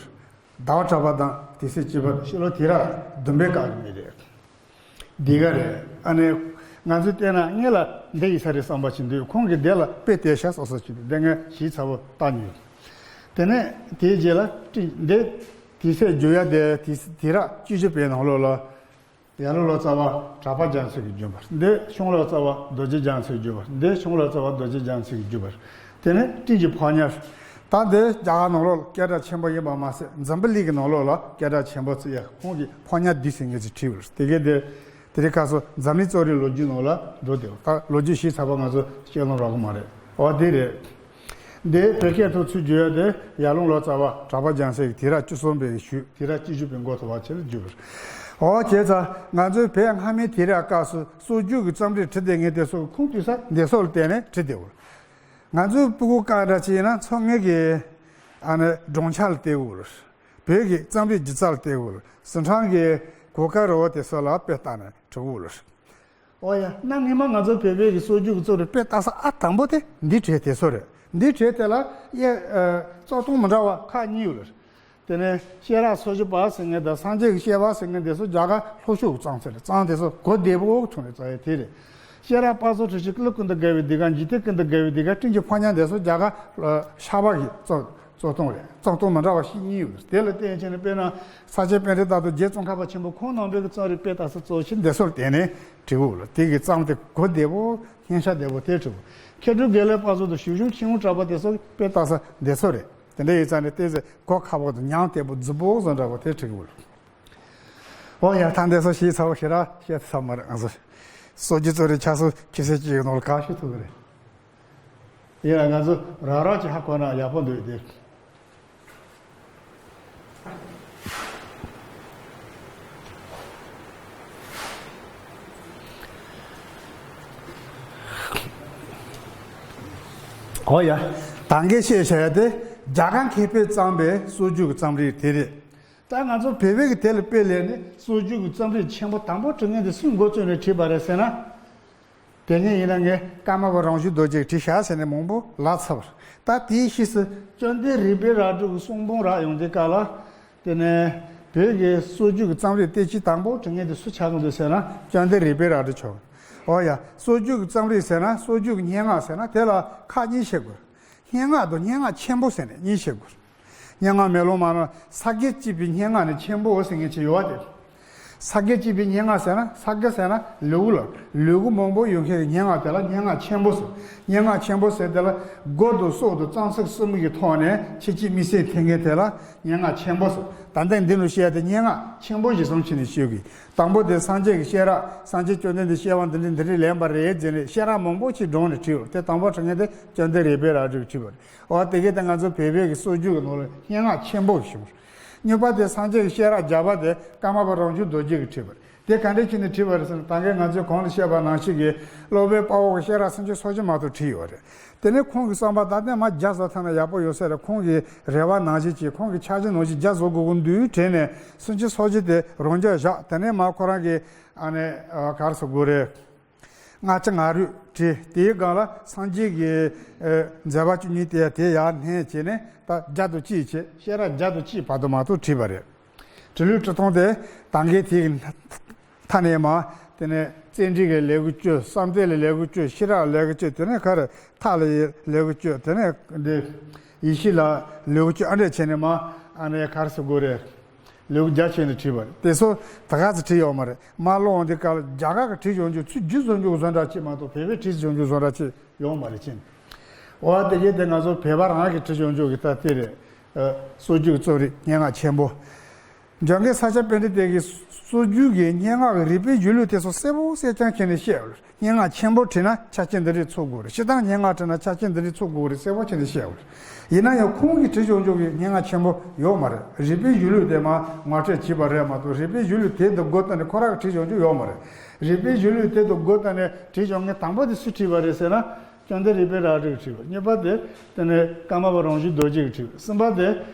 ཟླ་བ་གྲགས་པ་དང་དེ་སྲིད་སྐྱིད་པ་ཕྱི་ལོ་དེ་ར་བདུན་པའི་སྐབས་ཀྱི་མི་རེད། འདི་ག་རེད། ཨ་ནི་ང་ཚོས་བལྟས་ན་སྔོན་ལ་འདི་ཡིན་ས་རེད་བསམ་པ་ཞིག་འདུག་ཁོང་གིས་འདི་ལ་དཔེ་བལྟས་ཤག་སོ་སོ་ཞིག་འདུག་འདི་ངས་ཞིབ་ཚགས་པོ་བལྟས་མྱོང་། དེ་ནས་དེའི་རྗེས་ལ་བྲིས་འདི་དེ་སྲིད་བསྒྱུར་ཡ་དེ་དེ་དེ་ར་བཅུ་བཞི་པའི་ནང་ལོགས་ལ། ཡར་ཀླུང་ལོ་ཙཱ་བ་གྲགས་པ་རྒྱ་མཚོ་གིས་བསྒྱུར་བ། འདི་ཤོང་ལོ་ཙཱ་བ་རྡོ་རྗེ་རྒྱ་མཚོས་བསྒྱུར་བ། འདི་ཤོང་ལོ་ཙཱ་བ་རྡོ་རྗེ་རྒྱ་མཚོ་གིས་བསྒྱུར་བ། དེ་ནས་སྤྲིན་གྱི་ཕོ་ཉ། ད་འདི་རྒྱ་གར་ནང་ལོགས་ལ་སྐད་གྲགས་ཆེན་པོ་ཡིན་པ་མ་ཟད། འཛམ་བུ་གླིང་གི་ནང་ལོགས་ལ་སྐད་གྲགས་ཆེན་པོ་བརྩི་ཡ་ཁོང་གིས་ཕོ་ཉ་བསྡུས་ཟིན་ངེས་ཀྱི་བྲིས་པ་རེད། དེ་གས་དེ་དེ་རིང་ཁ་སང་འཛམ་གླིང་རྩོམ་རིག་ལོ་རྒྱུས་ནང་ལ་འགྲོ་བསྡད་པ། ད་ལོ་རྒྱུས་ཞིབ་ཚགས་པ་ང་ཚོ་བཤད་ལོང་རག་གི་མ་རེད། འོ་དེ་རེད། འདིའི་བོད་སྐད་ཐོག་ཚུར་བསྒྱུར་ཡ་དེ་ཡར་ཀླུང་ལོ་ཙཱ་བ་གྲགས་པ་རྒྱ་མཚོ་གིས་དུས་རབས་བཅུ་གསུམ་པའི་ཤུལ་དུས་རབས་བཅུ་བཞི་པའི་འགོ་ཐུག་པ་ཆེད་ལ་བསྒྱུར་བ་རེད། འོ་བྱས་ཙང་ང་ཚོའི་བོད་སྔ་མའི་དུས་རབས་སྐབས་སུ་སྲོལ་རྒྱུན་གྱི་རྩོམ་རིག་བྲིས་བསྡད་མཁན་དེ་ཚོ་ཁུངས་འདུས་ས་འདི་ཚོ་ལ་བརྟེན་ནས་བྲིས་བསྡད་ཡོད་རེད། ང་ཚོའི་སྤུ་གུ་གང་འདྲ་ཅིག་ཡིན་ན་མཚོ་སྔོན་གྱི་ཨ་ནི་སྒྲུང་ཆ་ལ་བལྟས་ཡོད་རེད། བོད་ཀྱི་རྩོམ་རིག་སྒྱུ་རྩལ་ལ་བལྟས་ཡོད་རེད། ཟི་ཁྲོན་གྱི་གོས་དཀར་རི་བོ་དེ་ཚོ་ལ་དཔེ་བལྟས་ནས་བྲིས་ཡོད་རེད། ཨོ་ཡ། གནའ་སྔ་མ་ང་ཚོ་བོད་པའི་གི་སྲོལ་རྒྱུན་གྱི་རྩོམ་རིག་དཔེ་ལྟ་ས་ཨ་དང་པོ་དེ་འདི་བྲིས་དེ་ཚོ་རེད། འདི་བྲིས་དེ་ལ་ཡ་ཨ་རྩོམ་སྟངས་མི་འདྲ་བ་ཁག་གཉིས་ཡོད་རེད། དེ་ནས་ཤེས་རབ་སོ་བཞི་པ་ཟེར་མཁན་དང་སངས་རྒྱས་ཀྱི་བཤད་པ་ཟེར་མཁན་དེ་ཚོ་རྒྱ་གར་ལྷོ་ཕྱོགས་ཀྱི་རྩོམ་ཚུལ་རེད། རྩོམ་དེ་ཚོ་གོ་བདེ་པོ་ཐུང་རེད། རྩོམ་ཡ་དེ་རེད། ཤེས་རབ་དཔག་བསམ་འཁྲི་ཤིང་ཀླུ་ཀུན་ཏུ་དགའ་བའི་ཟློས་གར། འཇིག་རྟེན་ཀུན་ཏུ་དགའ་བའི་ཟློས་གར། སྤྲིན་གྱི་ཕོ་ཉ་དེ་ཚོ་རྒྱ་གར་ཤར་པ་གི་རྩོམ། གཙོ་རྟོགས་རེད། གཙོ་རྟོགས་མི་འདྲ་བ་བཞི་གཉིས་ཡོད་རེད། དེ་ལ་བརྟེན་བྱས་ནས་དཔེར་ན་ས་སྐྱ་པཎྜི་ཏ་དང་རྗེ་ཙོང་ཁ་པ་ཆེན་པོ་ཁོང་རྣམ་པའི་གི་རྩོམ་རིག་དཔེ་ལྟ་ས་གཙོ་ཆེ་འདི་ཚོར་བརྟེན་ནས་བྲིས་ཡོད་ལ། དེ་གི་རྩོམ་དེ་གོ་བདེ་པོ་སྙན་ཆ་བདེ་པོ་དེ་བྲིས་ཡོད། མཁས་གྲུབ་དགེ་ལེགས་དཔལ་བཟང་དང་ཞུ་ཞུ་ཆེན་པོ་གྲགས་པ་དེ་ཚོ་དཔེ་ལྟ་ས་འདི་ཚོ་རེད། དེ་འདྲ་ཡིན་ཙང་ནས་ཏོག་ཙམ་གོ་ཁག་པོ་དང་ཉམས་བདེ་པོ་རྫིག་པོ་བཟོ་འདྲ་པོ་དེ་བྲིས་ཡོད་ལ། ཨོ་ཡ། ད་འདི་ཚོ་ཤེས་ཚར་བ་ཞེ་དྲག་བཤད་ཐུབ་ས་མ་རེད། ང་ཚོ་སྲོལ་རྒྱུན་རྩོམ་རིག་ཆ་ཚང་ཁྱི་སེ་གཅིག་གི་ནང་ལ་ག་ཤེས་ཐུབ་ཀྱི་རེད། ཡིན་ཡང་ང་ཚོ་རང་རང་གི་ཧ་གོ་ན་ཡག་པོ་འདུག་དེ། ཨོ་ཡ། ད་གིན་བཤད་བྱ་ཡ་དེ་རྒྱ་གར་མཁས་པས་བརྩམས་པའི་སྲོལ་རྒྱུན་གྱི་རྩོམ་རིག་དེ་རེད། ད་ང་ཚོ་བོད་པའི་གི་དེ་ལ་དཔེ་ལེན་ནས་སྲོལ་རྒྱུན་གྱི་རྩོམ་རིག་ཆེན་པོ་དང་པོ་བྲི་མཁན་དེ་སུས་འགོ་བཙུགས་ནས་བྲིས་པ་རེད་ཟེར་ན། དེ་སྔ་ཡིན་ན་ངས་ཀརྨ་པ་རང་བྱུང་རྡོ་རྗེས་བྲིས་ཤག་ཟེར་ནས་མང་པོ་ལབ་ཚར་བ་རེད། ད་དེའི་ཕྱིས་སུ་བཅོམ་ལྡན་རིག་པའི་རལ་གྲི་གི་གསུང་འབུམ་རག་ཡོང་དུས་སྐབས་ལ། དེ་ནས་བོད་ཀྱི་སྲོལ་རྒྱུན་གྱི་རྩོམ་རིག་སྟེ་སྤྱི་དང་པོ་བྲི་མཁན་དེ་སུ་ཆགས་ཀྱི་འདུག་ཟེར་ན་བཅོམ་ལྡན་རིག་པའི་རལ་གྲི་མཆོག་རེད། འོ་ཡ། སྲོལ་རྒྱུན་གྱི་རྩོམ་རིག་ཟེར་ན། སྲོལ་རྒྱུན་གྱི་སྙན་ངག་ཟེར་ན་དེ་ལ་ཁག་གཉིས་ཕྱེ་དགོས། སྙན་ངག་དང་སྙན་ངག་ཆེན་པོ་ཟེར་ནས་གཉིས་ཕྱེ་དགོས། སྙན་ངག་མེ་ལོང་མ་ལ་ས་དགེ་བཅུ་པའི་སྙན་ངག་ནི་ཆེན་པོ་ཟེར་མཁན་ཅིག་ཡོད་པ་དེ། ས་དགེ་བཅུ་པའི་སྙན་ངག་ཟེར་ན། ས་དགེ་ཟེར་ན་ལེའུ་ལ། ལེའུ་མང་པོ་ཡོད་མཁན་གྱི་སྙན་ངག་དེ་ལ་སྙན་ངག་ཆེན་པོ་ཟེར། སྙན་ངག་ཆེན་པོ་ཟེར་དེ་ལ་མགོ་དང་སོག་དང་རྩོམ་ཚིག་གསུམ་གྱི་ཐོག་ནས་ཕྱི་ཕྱི་མི་སེར་འཐེན་མཁན་དེ་ལ་སྙན་ངག་ཆེན་པོ་ཟེར། ད་ལྟ་འདི་ནང་བཤད་དེ་སྙན་ངག་ཆེན་པོ་བཞི་གསུམ་བྱས་ནས་བཤད་དགོས། དང་པོ་དེ་སངས་རྒྱས་ཀྱི་བཤད་ར། སངས་རྒྱས་བཅོམ་ལྡན་འདས་བཤད་པ་འདི་འདྲ་འདི་འདྲ་ལེན་པ་རེད་ཟེར་ནས་བཤད་ར་མང་པོ་ཞིག་བགྲངས་ནས་བྲིས་པ་རེད། དེ་དང་པོ་བྲིས་མཁན་དེ་བཅོམ་ལྡན་རིག་པའི་རལ་གྲིས་བྲིས་པ་རེད། འོ་དེ་གས་དེ་ང་ཚོ་བོད་པའི་གི་སྲོལ་རྒྱུན་གྱི་ནང་ལ་སྙན་ངག་ཆེན་པོ་ཞིག་བྱུང་། གཉིས་པ་དེ་སངས་རྒྱས་ཀྱི་བཤད་ར་རྒྱས་པ་དེ་ཀརྨ་པ་རང་བྱུང་རྡོ་རྗེ་གིས་བྲིས་པ་རེད། དེ་ག་འདྲས་བྱས་ནས་བྲིས་པ་རེད་ཟེར་ན། ད་གིན་ང་ཚོས་གོང་ལ་བཤད་པ་ནང་བཞིན་གྱི་སློབ་དཔོན་དཔའ་བོ་གི་བཤད་ར་སུམ་ཅུ་སོ་བཞི་མ་གཏོགས་བྲིས་ཡོད་རེད། དེ་ནས་ཁོང་གི་བསམ་པ་ད་ལྟ་མར་རྒྱ་བཟོ་ཐུབ་ན་ཡག་པོ་ཡོད་ས་རེད། ཁོང་གི་རེ་བ་ནང་བཞིན་གྱི། ཁོང་གི་འཆར་གཞི་ནང་བཞིན་རྒྱ་བཟོ་དགོས་ཀྱི་འདུག་དྲན་ནས་སུམ་ཅུ་སོ་བཞི་དེ་རང་འཇགས་བཞག་དེ་ནས་མར་ཁོ་རང་གི་ཨ་ནི་ག་རེ་ཟེར་དགོས་རེད། ལྔ་བཅུ་ང་དྲུག་བྲིས། དེའི་སྒང་ལ་སངས་རྒྱས་ཀྱི་ཨ་མཛད་པ་བཅུ་གཉིས་དེ་དེ་ཡར་བསྣན་བྱས་ནས་ད་བརྒྱ་དང་གཅིག་བྱས། བཤད་ར་བརྒྱ་དང་གཅིག་བར་དུ་མ་གཏོགས་བྲིས་པ་རེད། བྲིས་ལུགས་བྲིས་སྟངས་དེ་ད་གིན་དེའི་མཐའ་ནས་མར། དེ་ནས་བརྩོན་འགྲུས་ཀྱི་ལེའུ་བཅུ། བསམ་གཏན་ལ་ལེའུ་བཅུ། ཤེས་རབ་ལེའུ་བཅུ། དེ་ནས་ག་རེ། ཐབས་ལ་ལེའུ་བཅུ། དེ་ནས་འདི་ཡེ་ཤེས་ལ་ལེའུ་བཅུ། ཨ་འདྲས་བྱས་ནས་མར་ཨ་ནི་ག་རེ་ཟེར་དགོས་རེད། ལེའུ་བརྒྱ་བྱས་ནས་བྲིས་པ་རེད། དེ་ཚོ་ད་ག་ཚོད་བྲིས་ཡོད་མ་རེད། མར་ཀློག་འོང་དུས་སྐབས་ལ་རྒྱ་གར་གྱི་བྲིས་བྱུང་རྒྱུ་ཚུར་བསྒྱུར་བཟོ་རྒྱུ་བཟོ་འདྲ་ཅིག་མ་གཏོགས་བོད་པའི་བྲིས་བྱུང་རྒྱུ་བཟོ་འདྲ་ཅིག་ཡོད་མ་རེད་ཅིང་། འོ་དེ་གས་དེ་ང་ཚོ་བོད་པ་རང་གིས་བྲིས་བྱུང་རྒྱུ་གི་ད་དེ་རེད། ཨ་སྲོལ་རྒྱུན་གྱི་རྩོམ་རིག་སྙན་ངག་ཆེན་པོ། འཇམ་མགོན་ས་སྐྱ་པཎྜི་ཏ་གིས་སྲོལ་རྒྱུན་གྱི་སྙན་ངག་གི་རིག་པའི་གཞུང་ལུགས་དེ་ཚོ་གསལ་པོ་གསལ་རྐྱང་བྱས་ནས་བཤད་ཡོད་རེད། སྙན་ངག་ཆེན་པོ་བྲིས་ན་ཆ་རྐྱེན་འདི་འདྲས་ཚང་དགོས་རེད། སྤྱིར་བཏང་སྙན་ངག་བྲིས་ན་ཆ་རྐྱེན་འདི་འདྲས་ཚང་དགོས་རེད་གསལ་པོ་བྱས་ནས་བཤད་ཡོད་རེད། ཡིན་ན་ཡང་ཁོང་གིས་བྲིས་བྱུང་རྒྱུ་གི་སྙན་ངག་ཆེན་པོ་ཡོད་མ་རེད། རིག་པའི་གཞུང་ལུགས་དེ་མར་ངོ་སྤྲོད་བྱས་པ་རེད་མ་གཏོགས་རིག་པའི་གཞུང་ལུགས་དེ་དང་སྒོ་བསྟུན་ནས་ཁོ་རང་གིས་བྲིས་བྱུང་རྒྱུ་ཡོད་མ་རེད། རིག་པའི་གཞུང་ལུགས་དེ་དང་སྒོ་བསྟུན་ནས་བྲིས་བྱུང་མཁན་དང་པོ་དེ་སུས་བྲིས་པ་རེད་ཟེར་ན། བཅོམ་ལྡན་རིག་པའི་རལ་གྲིས་ཀྱིས་བྲིས་པ། གཉིས་པ་དེ་དེ་ནས་ཀརྨ་པ་རང་བྱུང་རྡོ་རྗེ་གིས་བྲིས་པ། གསུམ་པ་དེ་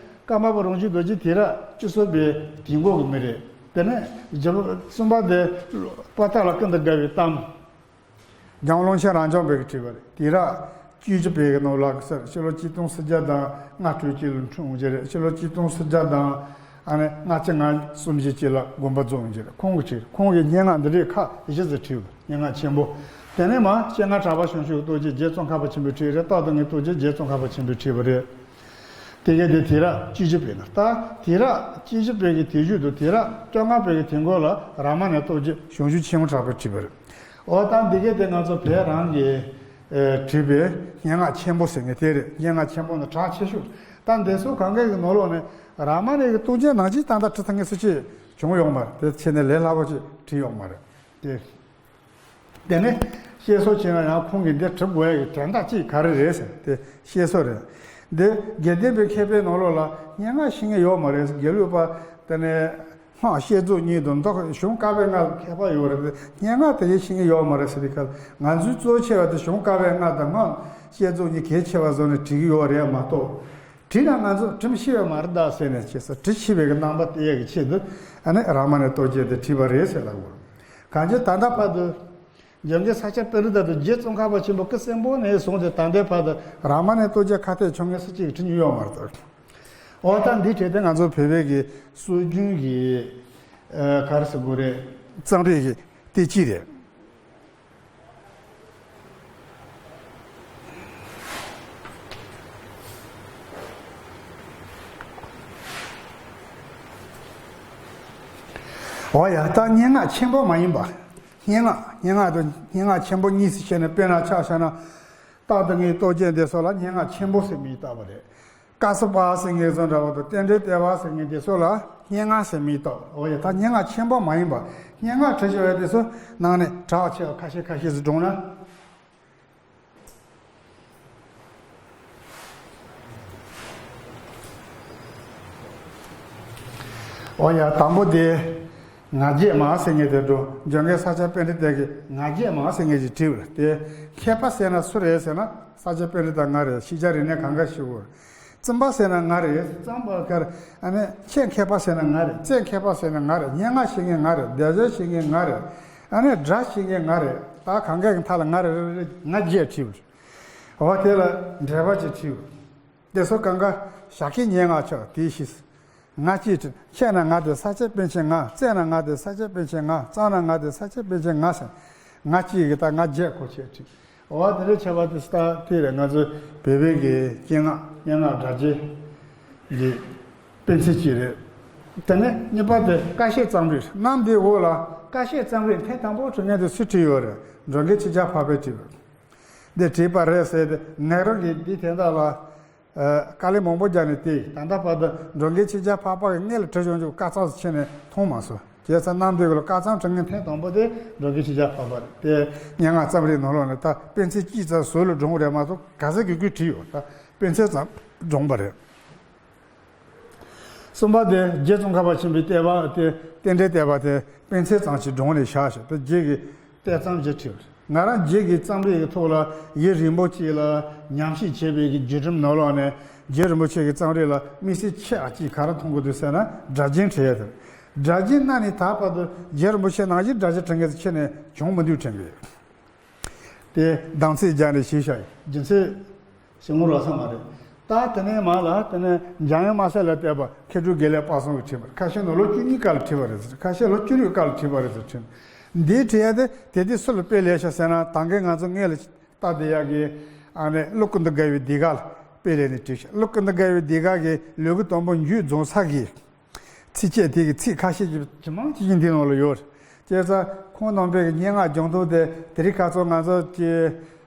ཀརྨ་པ་རང་བྱུང་རྡོ་རྗེ་དེ་ར་སྤྱི་ཚོགས་པའི་དེ་འགོ་གི་མི་རེད། དེ་ནས་བཞི་པ། གསུམ་པ་དེ་པོ་ཏཱ་ལ་ཀུན་ཏུ་དགའ་བའི་གཏམ། འཇམ་དབྱངས་རླུང་ཆེན་རབ་འབྱམས་པ་གིས་བྲིས་པ་རེད། དེ་ར་བཅུ་བཞི་པའི་གི་ནང་ལ་ཟེར། ཕྱི་ལོ་ཆིག་སྟོང་ཁྲི་བརྒྱ་དང་ལྔ་བཅུ་གཅིག་ལ་འཁྲུངས་ཡོད་རེད། ཕྱི་ལོ་ཆིག་སྟོང་ཁྲི་བརྒྱ་དང་ཨ་ནི་ལྔ་བཅུ་ང་གསུམ་བཞི་བཅས་ལ་དགོངས་པ་རྫོགས་ཡོད་རེད། ཁོང་གིས་བྲིས། ཁོང་གིས་སྙན་ངག་འདི་འདྲའི་ཁག་བཞི་ཙམ་བྲིས་ཡོད། སྙན་ངག་ཆེན་པོ། དེ་ནས་མར་སྤྱན་སྔ་གྲགས་པ་བྱང་ཆུབ་རྡོ་རྗེས་རྗེ་ཙོང་ཁ་པ་ཆེན་པོས་བྲིས་རེད། རྟག་ཏུ་ངེས་རྡོ་རྗེས་རྗེ་ཙོང་ཁ་པ་ཆེན་པོས་བྲིས་པ་རེད། དེ་གས་དེ་དེ་ར་བཅུ་བཞི་པའི་ནང་། ད་དེ་ར་བཅུ་བཞི་པའི་གི་དེ་བཞུགས་དུས་དེ་ར་བཅོ་ལྔ་པའི་གི་དེ་འགོ་ལ་རཱ་མ་ཎའི་རྡོ་རྗེས་བྱང་ཆུབ་ཆེན་པོ་གྲགས་པས་བྲིས་པ་རེད། འོ་ད་འདི་གས་དེ་ང་ཚོ་བོད་རང་གིས་ཨེ་བྲིས་པའི་སྙན་ངག་ཆེན་པོ་ཟེར་མཁན་དེ་རེད། སྙན་ངག་ཆེན་པོ་ནི་གྲགས་ཆེ་ཤོས། ད་འདི་ཚོ་གང་གས་གི་ནང་ལོགས་ནས་རཱ་མ་ཎའི་གི་རྡོ་རྗེ་ནང་བཞིན་ཏག་ཏག་བྲིས་ཐུབ་མཁན་སུ་གཅིག་བྱུང་ཡོད་མ་རེད། དེ་བྱས་ནས་ལས་སླ་པོ་ཅིག་བྲིས་ཡོད་མ་རེད་དེ། དེ་ནས་བཤད་སྲོལ་བྱས་ན་ཡང་ཁོང་གིས་འདི་བྲི་དགོས་ཡ་གི་དོན་དག་ཅིག་ག་རེ་རེད་ཟེར་དེ་བཤད་སྲོལ་རེད། འདི་དགེ་ལྡན་པའི་མཁས་པའི་ནང་ལོགས་ལ་སྙན་ངག་ཤེས་མཁན་ཡོད་མ་རེད། དགེ་ལུགས་པ་དེ་ནས་སྔགས་བསྐྱེད་རྫོགས་གཉིས་དང་མདོ་གཞུང་བཀའ་པོད་ལྔ་ལ་མཁས་པ་ཡོད་རེད། སྙན་ངག་དེ་གས་ཤེས་མཁན་ཡོད་མ་རེད་ཟེར་དུས་སྐབས་ང་ཚོའི་གཙོ་ཆེ་བ་དེ་གཞུང་བཀའ་པོད་ལྔ་དང་སྔགས་བསྐྱེད་རྫོགས་གཉིས་གལ་ཆེ་བ་བཟོ་ནས་བྲིས་ཀྱི་ཡོད་རེད་མ་གཏོགས། བྲིས་ན་ང་ཚོ་བྲི་མི་ཤེས་པ་མ་རེད་ད་ཟེར་ནས་བྱས་ཙང་བྲི་ཤེས་པའི་གི་རྣམ་པ་སྟེར་ཡས་ཀྱི་ཆེད་དུ་ཨ་ནི་རཱ་མ་ཎའི་རྡོ་རྗེ་དེ་བྲིས་པ་རེད་ཟེར་ལབ་དགོས། གང་ཅི་ད་ལྟ་བར་དུ་འཇམ་མགོན་ས་སྐྱ་པཎྜི་ཏ་དང་རྗེ་ཙོང་ཁ་པ་ཆེན་པོ་སྐུ་གསོན་པོ་ནས་བཟུང་སྟེ་ད་ལྟའི་བར་དུ་རཱ་མ་ཎའི་རྡོ་རྗེ་ཁ་གཏད་གཅོག་མཁན་སུ་གཅིག་གིས་བྲིས་མྱོང་ཡོད་མ་རེད་ད། འོ་ད་འདི་བྲིས་ཏེ་ང་ཚོ་བོད་པའི་གི་སྲོལ་རྒྱུན་གྱི་ཨ་ག་རེ་ཟེར་དགོས་རེད། རྩོམ་རིག་གི་སྟེགས་གཅིག་རེད། འོ་ཡ། ད་སྙན་ངག་ཆེན་པོ་མ་ཡིན་པ། སྙན་ངག་སྙན་ངག་དང་སྙན་ངག་ཆེན་པོ་གཉིས་སུ་ཕྱེ་ནས། དཔེར་ན་ཆ་བཞག་ན། རྟག་ཏུ་ངའི་རྟོག་བཅས་འདི་སོགས་ལ་སྙན་ངག་ཆེན་པོ་ཟེར་མིང་བཏགས་པ་རེད། ཀ་སུ་པ་ཟེར་མཁན་བཟོ་འདྲ་བ་དང་རྟེན་འབྲེལ་བསྟོད་པ་ཟེར་མཁན་འདི་སོགས་ལ་སྙན་ངག་ཟེར་མིང་བཏགས། འོ་ཡ། ད་སྙན་ངག་ཆེན་པོ་མ་ཡིན་པ། སྙན་ངག་བྲིས་བཞག་པའི་དེ་ཚོ་ནང་ནས་གྲགས་ཆེ་བ་ཁ་ཤས་ཁ་ཤས་ཤིག་བགྲངས་ན། འོ་ཡ། དང་པོ་དེ། ང་རྒྱལ་མ་ཟེར་མཁན་དེ་འགྲོ། འཇམ་མགོན་ས་སྐྱ་པཎྜི་ཏས་ཀྱིས་ང་རྒྱལ་མ་ཟེར་མཁན་ཞིག་བྲིས་པ་རེད་དེ། མཁས་པ་ཟེར་ན་སུ་རེད་ཟེར་ན། ས་སྐྱ་པཎྜི་ཏ་ང་རེད། ཤེས་བྱ་རིག་གནས་གང་ག་ཤེས་པ་རེད། བཙུན་པ་ཟེར་ན་ང་རེད། བཙུན་པ་གར། ཨ་ནི་ཆེད་མཁས་པ་ཟེར་ན་ང་རེད། རྩེད་མཁས་པ་ཟེར་ན་ང་རེད། སྙན་ངག་ཤེས་མཁན་ང་རེད། སྡེབ་སྦྱོར་ཤེས་མཁན་ང་རེད། ཨ་ནི་སྒྲ་ཤེས་མཁན་ང་རེད། ད་གང་གའི་མཐའ་ལ་ང་རེད་རེད་རེད། ང་རྒྱལ་བྲིས་པ་རེད། འོ་དེ་ལ་འགྲེལ་པ་ཅིག་བྲིས་པ་རེད། དེ་ཚོ་གང་ག་ཞྭ་སྐད་སྙན་ངག་ཆགས་དེའི་ཕྱིས། ང་གཅིག་བྲིས། མཁས་ན་ང་དེ་ས་སྐྱ་པཎ་ཆེན་ང་། རྩེད་ན་ང་དེ་ས་སྐྱ་པཎ་ཆེན་ང་། གཙང་ན་ང་དེ་ས་སྐྱ་པཎ་ཆེན་ང་ཟེར། ང་གཅིག་གིས་ད་ང་རྒྱལ་ཁོ་བྱས་བྲིས། འོ་དེ་འདྲའི་ཁྱད་པར་དེ་སྟག་དེ་རེད། ང་ཚོའི་བོད་པའི་གི་སྙན་ངག་སྙན་ངག་སྒྲ་སྦྱོར་གྱི་དཔེ་མཚོན་གཅིག་རེད། དེ་ནས་གཉིས་པ་དེ་ཀ་བཤད་རྩོམ་རིག་གནམ་བདེ་འོག་ལ་ཀ་བཤད་རྩོམ་རིག་ཐེངས་དང་པོ་བྲིས་མཁན་དེ་སུས་བྲིས་ཡོད་རེད། འགྲོ་མགོན་ཆོས་རྒྱལ་འཕགས་པས་བྲིས་པ་རེད། འདི་བྲིས་པ་རེད་ཟེར་ཏེ་ངེད་རང་གིས་འདི་དོན་དག་ལ། ཨ། དཀའ་ལས་མང་པོ་བརྒྱབ་ནས་བལྟས། ད་ལྟ་བར་དུ་འགྲོ་མགོན་ཆོས་རྒྱལ་འཕགས་པ་གི་སྔོན་ལ་བྲིས་བྱུང་ཆོག་དཀའ་ཚེགས་སུ་ཕྱིན་ནས་མཐོང་མ་སོང་། བྱས་ཙང་གནམ་བདེ་འོག་ལ་དཀའ་རྩོམ་བྲིས་མཁན་ཐེངས་དང་པོ་དེ་འགྲོ་མགོན་ཆོས་རྒྱལ་འཕགས་པ་རེད། དེ་སྙན་ངག་རྩོམ་རིག་ནང་ལོགས་ནས་ད་དཔེ་མཚོན་གཅིག་ཙམ་ཟུར་ལ་བགྲངས་རེད་མ་གཏོགས་ག་ཚོད་དགོས་དགོས་བྲིས་ཡོད། ད་དཔེ་མཚོན་ཙམ་བགྲངས་པ་རེད། གསུམ་པ་དེ་རྗེ་ཙོང་ཁ་པ་ཆེན་པོའི་བསྟོད་པ་དེ། རྟེན་འབྲེལ་བསྟོད་པ་དེ་དཔེ་མཚོན་ཙམ་ཞིག་བགྲངས་ནས་བཞག་ཞོག་དེ་རྗེ་གི་གཏེར་རྩོམ་ཞིག་བྲིས། ང་རང་རྗེ་གི་རྩོམ་རིག་གི་ཐོག་ལ་ཡུན་རིང་པོ་ཅིག་ལ་ཉམས་ཞིབ་བྱས་པའི་གི་བརྒྱུད་རིམ་ནང་ལོགས་ནས། རྗེ་རིན་པོ་ཆེ་གི་རྩོམ་རིག་ལ་དམིགས་བསལ་ཆེ་བ་ཅིག་ག་རེ་མཐོང་གི་འདུག་ཟེར་ན། སྒྲ་རྒྱན་བྲིས་ཡ་དེ། སྒྲ་རྒྱན་གནའ་ནས་ད་བར་དུ་རྗེ་རིན་པོ་ཆེ་ནང་བཞིན་སྒྲ་རྒྱན་བྲིས་མཁན་དེ་ཁྱོན་ནས་བྱུང་མི་འདུག་དྲན་གི། དེ་གདམ་ཚིག་སྦྱར་ནས་ཞིག་བྱ་ཡི། རྒྱུ་མཚན་ཞིག་ངོ་ལོག་ས་མ་རེད། ད་དེ་ནས་མ་ལ་དེ་ནས་འཇམ་དབྱངས་དམར་སེར་ལ་བསྟོད་པ་མཁས་གྲུབ་དགེ་ལེགས་དཔག་བསམ་གྱིས་བྲིས་པ་རེད། ཁ་ཤས་ནང་ལོ་བཅུ་གཉིས་སྐབས་ལ་བྲིས་པ་རེད་ཟེར། ཁ་ཤས་ལོ་བཅུ་དྲུག་སྐབས་ལ་བྲིས་པ་རེད་ཟེར་བྲིས། འདིའི་བྲིས་ཡ་དེ་དེ་དུས་སུ་ལ་དཔེ་ལེགས་ཤག་ཟེར་ན། ད་གིན་ང་ཚོ་སྔོན་ལ་ལྟ་བསྡད་ཡག་གི། ཨ་ནི་ཀླུ་ཀུན་ཏུ་དགའ་བའི་ཟློས་གར་ལ་དཔེ་ལེན་ནས་བྲིས་ཤག་ཀླུ་ཀུན་ཏུ་དགའ་བའི་ཟློས་གར་གྱི་ལེའུ་གི་དང་པོ་མཇུག་རྫོགས་ས་གི་ཚིགས་བཅད་དེ་གི་ཚིག་ཁ་ཤས་ཀྱི་ཇེ་མང་ཇེ་ཆུང་འདི་ནང་ལ་ཡོད་རེད། བྱས་ཙང་ཁོང་རྣམ་པའི་གི་སྙན་ངག་སྦྱང་དོན་དེ་དེ་རིང་ཁ་སང་ང་ཚོ་གི་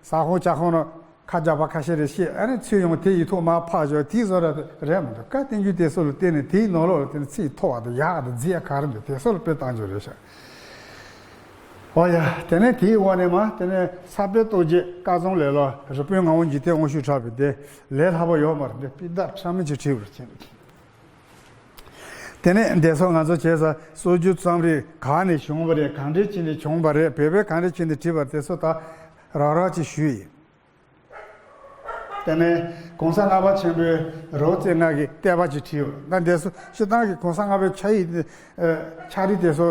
ཟ་ཁང་ཇ་ཁང་ནང་ཁ་རྒྱག་པ་ཁ་ཤས་རེད་ཤེས། ཨ་ནི་ཚུར་ཡོང་དེ་ཡིག་ཐོག་མར་ཕབ་བཞག་དེ་བཟོ་འདྲ་དེ་རེད་མི་འདུག་བཀའ་བསྟན་འགྱུར་དེ་ཚོ་ལ་བརྟེན་ནས་དེའི་ནང་ལོགས་ལ་བརྟེན་ནས་ཚིག་མཐོ་བ་དང་ཡག་དང་མཛེས་ག་རེ་འདུག་དེ་ཚོ་ལ་དཔེ་བཏང་རྒྱུ་རེད་ཤག་འོ་ཡ། དེ་ནས་དེའི་འོག་ནས་མ་དེ་ནས་ས་པཎ་རྡོ་རྗེ་བཀའ་རྩོམ་ལས་ལ་རི་པིན་ངག་དབང་འཇིག་རྟེན་དབང་ཕྱུག་གྲགས་པའི་དེ་ལས་སླ་པོ་ཡོད་མ་རེད། འདི་དཔེ་བརྡ་ཕྲ་མོ་ཅིག་བྲིས་པར་མཁྱེན། དེ་ནས་འདས་སོགས་ང་ཚོ་བྱས་ཙང་སྲོལ་རྒྱུན་རྩོམ་རིག་གང་ནས་བྱུང་བ་རེད། གང་འདྲས་བྱས་ནས་བྱུང་བ་རེད། བོད་པས་གང་འདྲས་བྱས་ནས་བྲིས་པ་རེད། དེ་ཚོ་ད་རགས་རགས་ཅིག་ཞུས་ཡིན། དེ་ནས་གོང་ས་ལྔ་པ་ཆེན་པོས་རི་བོ་རྩེ་ལྔ་གི་བསྟོད་པ་ཅིག་བྲིས་ཡོད། ད་འདས་སོགས་སྤྱིར་བཏང་གི་གོང་ས་ལྔ་པའི་ཕྱག་ཡིག་དེ། ཨ། ཕྱག་བྲིས་དེ་ཚོ་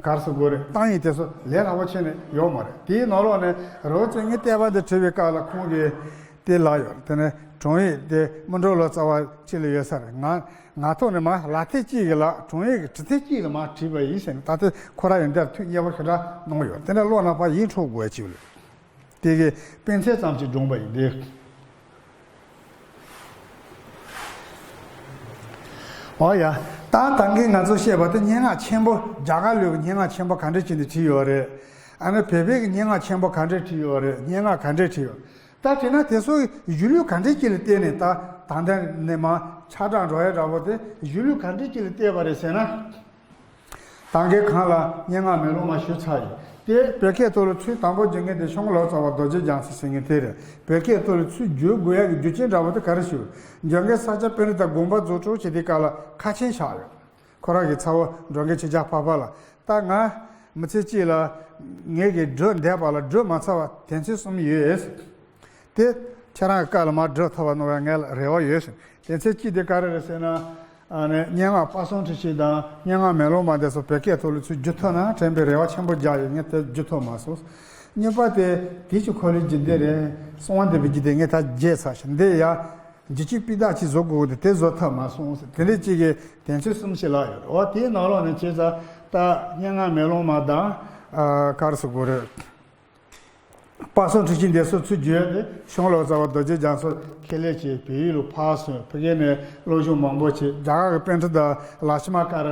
ག་རེ་ཟེར་དགོས་རེད། གཏམ་ཡིག་དེ་ཚོ་ལས་སླ་པོ་བྱས་ནས་ཡོད་མ་རེད། དེའི་ནང་ལོགས་ནས་རི་བོ་རྩེ་ལྔའི་བསྟོད་པ་འདི་བྲིས་པའི་སྐབས་ལ་ཁོང་གིས་དེ་ལབ་ཡོད། དེ་ནས་དྲུང་ཡིག་དེ་སྨིན་གྲོལ་ལོ་ཙཱ་བ་ཅིག་ལ་ཡོད་ས་རེད། ང་ང་ཐོག་ནས་མར་ལག་མཐིལ་གཅིག་གི་ལ་དྲུང་ཡིག་གི་གྲི་མཐིལ་གཅིག་ལ་མར་བྲིས་པ་ཡིན་ཟེར་ནས། ད་ལྟ་ཁོ་རང་ཡང་འདིར་ཐུགས་མཉེས་པོ་ཞེ་དྲག་གནང་ཡོད། དེ་ནས་ཀློག་ན་ཕར་ཡིད་འཕྲོག་དགོས་ཅིག་ལ། དེ་གི་དཔེ་མཚོན་ཙམ་ཞིག་བགྲངས་པ་ཡིན་ཏེ། འོ་ཡ། ད་ད་གིན་ང་ཚོ་བཤད་པ་དེ་སྙན་ངག་ཆེན་པོ། རྒྱ་གར་ལུགས་ཀྱི་སྙན་ངག་ཆེན་པོ་ག་འདྲས་བྱས་ནས་བྲིས་ཡོད་རེད། ཨ་ནི་བོད་པའི་གི་སྙན་ངག་ཆེན་པོ་ག་འདྲས་བྲིས་ཡོད་རེད། སྙན་ངག་ག་འདྲས་བྲིས་ཡོད། ད་བྲིས་ན་དེ་ཚོ་གཞུང་ལུགས་ག་འདྲས་ཅིག་ལ་བལྟས་ནས། ད་ད་ལྟ་ནས་མར་ཆ་འདྲ་འགྲོ་ཡ་འདྲ་པོ་དེ་གཞུང་ལུགས་ག་འདྲས་ཅིག་ལ་བལྟས་པ་རེད་ཟེར་ན། ད་གིན་གོང་ལ་སྙན་ངག་མེ་ལོང་མ་ཞུས་ཚར་ཡིན། དེ་བོད་སྐད་ཐོག་ལ་ཚུར་དང་པོ་བསྒྱུར་མཁན་དེ་ཤོང་ལོ་ཙཱ་བ་རྡོ་རྗེ་རྒྱ་མཚོ་ཟེར་མཁན་དེ་རེད། བོད་སྐད་ཐོག་ལ་ཚུར་བསྒྱུར་དགོས་ཡག་གི་རྒྱུ་རྐྱེན་འདྲ་པོ་དེ་ག་རེ་ཞུ། འཇམ་མགོན་ས་སྐྱ་པཎྜི་ཏ་དགོངས་པ་རྫོགས་གྲོལ་བྱེད་དུས་སྐབས་ལ་ཁ་ཆེམས་བཞག་ཡོད། ཁོ་རང་གི་ཚ་བོ་འགྲོ་མགོན་ཆོས་རྒྱལ་འཕགས་པ་ལ། ད་ང་མི་ཚེ་གཅིག་ལ་ངེད་ཀྱི་བྲིས་བསྡད་པ་ལ་བྲིས་མ་ཚར་བ་དོན་ཚན་གསུམ་ཡོད། དེ་ཁྱེད་རང་གི་བཀའ་ལ་མར་བྲིས་ཐུབ་པ་གནང་བའི་ངས་རེ་བ་ཡོད་ཟེར། དེ་ཚེ་གཅིག་དེ་ག་རེ་རེད་ཟེར་ན། ཨ་ནི་སྙན་ངག་དཔག་བསམ་འཁྲི་ཤིང་དང་སྙན་ངག་མེ་ལོང་མ་དེ་ཚོ་བོད་སྐད་ཐོག་ལ་ཚུར་བསྒྱུར་ཐུབ་ན་དྲན་པའི་རེ་བ་ཆེན་པོ་རྒྱག་ཡོད། ངས་དེ་བསྒྱུར་ཐུབ་མ་སོང་། གཉིས་པ་དེ་དེ་ཅི་ཁོ་ལའི་རྒྱུད་སྡེ་རེད། གསང་བ་འདུས་པའི་རྒྱུད་སྡེ་ངས་ད་བརྗེད་ཚར་ཞིང་། འདི་ཡ་འཇུག་ཅིག་སྤུས་དག་ཅིག་བཟོ་དགོས་ཏེ་དེ་བཟོ་ཐུབ་མ་སོང་ཟེར། དེ་འདྲ་ཅིག་གི་དོན་ཚན་གསུམ་ཞིག་ལ་ཡོད། འོ་དེའི་ནང་ལོགས་ནས་བྱས་ཙང་ད་སྙན་ངག་མེ་ལོང་མ་དང་། ཨ། ག་རེ་ཟེར་དགོས་རེད། དཔག་བསམ་འཁྲི་ཤིང་འདི་ཚོ་ཚུར་བསྒྱུར་ཏེ་ཤོང་ལོ་ཙཱ་བ་རྡོ་རྗེ་རྒྱ་མཚོ་ཁེ་ལས་ཀྱིས་བལ་ཡུལ་ལ་ཕར་སོང་། ཕ་གི་ནས་སློབ་སྦྱོང་མང་པོ་བྱས། རྒྱ་གར་གྱི་པཎྜི་ཏ་ལ་ཤི་མ་ཀ་ར་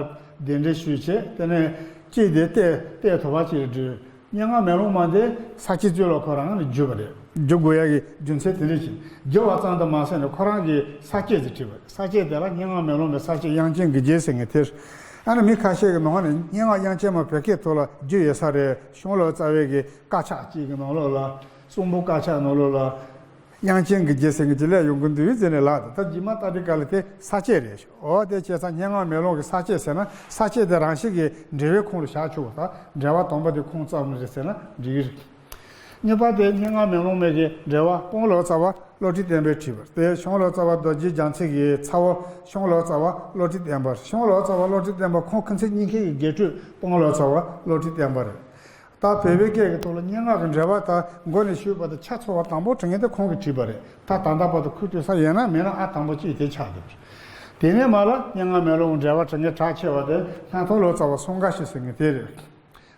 གདན་འདྲེན་ཞུས་བྱས། དེ་ནས་ གཅིག་དེ་ལྟས་ལྟས་དོ་བ་གཅིག་ལ་བྲིས། སྙན་ངག་མེ་ལོང་མ་དེ་ས་བཅད་གཙོས་ལ་ཁོ་རང་ལ་བསྒྱུར་བ་རེད། བསྒྱུར་དགོས་ཡ་གི་རྒྱུ་མཚན་དེ་འདྲ་ཞིག་བསྒྱུར་བ་ཙམ་དུ་མ་ཟད་ནས་ཁོ་རང་གི་ས་བཅད་དེ་བྲིས་པ་རེད། ས་བཅད་དེ་ལ་སྙན་ངག་མེ་ལོང་མའི་ས་བཅད་དབྱངས་ཅན་གྱི་རྒྱན་ཟེར་མཁན་དེ་རེད། ཨ་ནི་མི་ཁ་ཤས་ཀྱི་ནང་ནས་སྙན་ངག་དབྱངས་ཅན་མ་བོད་སྐད་ཐོག་ལ་བསྒྱུར་ཡོད་ས་རེད། གཞུང་ལུགས་རྩ་བའི་གི་དཀར་ཆག་གཅིག་གི་ནང་ལོགས་ལ་གསུང་འབུམ་དཀར་ཆག་ནང་ལོགས་ལ། དབྱངས་ཅན་གྱི་རྒྱན་ཟེར་མཁན་ཅིག་སླེབས་ཡོང་གི་འདུག་ཟེར་ནས་ལབ་འདུག་ད་རྗེས་མ་ལྟ་དུས་ག་ལ་དེ་ས་བཅད་རེད་ཤག་འོ་དེ་བྱས་ཙང་སྙན་ངག་མེ་ལོང་གི་ས་བཅད་ཟེར་ན་ས་བཅད་དེ་རང་བཞིན་གྱིས་འགྲེལ་པའི་ཁོངས་ལ་བཞག་ཆོག་པ་དང་འགྲེལ་པ་དང་པོ་དེ་ཁོངས་བཙུགས་ནས་རེད་ཟེར་ན་འགྲིག་གི་རེད། གཉིས་པ་དེ་སྙན་ངག་མེ་ལོང་མའི་གི་འགྲེལ་པ་དཔང་ལོ་ཙཱ་བ་བློ་གྲོས་བརྟན་པས་བྲིས་པ་དེ་གཞུང་ལོ་ཙཱ་བ་རྡོ་རྗེ་རྒྱལ་མཚན་གྱི་ཚ་བོ་གཞུང་ལོ་ཙཱ་བ་བློ་གྲོས་བརྟན་པ་རེད། གཞུང་ལོ་ཙཱ་བ་བློ་གྲོས་བརྟན་པ་ཁོང་ཁུ་ཚུར་གཉིས་ཀའི་གི་དགེ་ཕྲུག་དཔང་ལོ་ཙཱ་བ་བློ་གྲོས་བརྟན་པ་རེད། ད་བོད་པའི་སྐད་ཀྱི་ཐོག་ལ་སྙན་ངག་གི་འགྲེལ་པ་དང་མགོ་ནས་ཞུས་བར་དུ་ཆ་ཚང་བ་དང་པོ་བྲི་མཁན་དེ་ཁོང་གིས་བྲིས་པ་རེད། ད་ད་ལྟ་བར་དུ་ཁུངས་གཏུགས་ས་ཡོད་ན་མེད་ན་ཨ་དང་པོ་གཅིག་དེ་ཆགས་འདུག་དེ་ནས་མར་ལ་སྙན་ངག་མེ་ལོང་གི་འགྲེལ་པ་བྲི་མཁན་གྲགས་ཆེ་བ་དེ་སྙན་ཐོ་ལོ་ཙཱ་བ་སུམ་ཀ་ཤི་ཟེར་མཁན་དེ་རེད།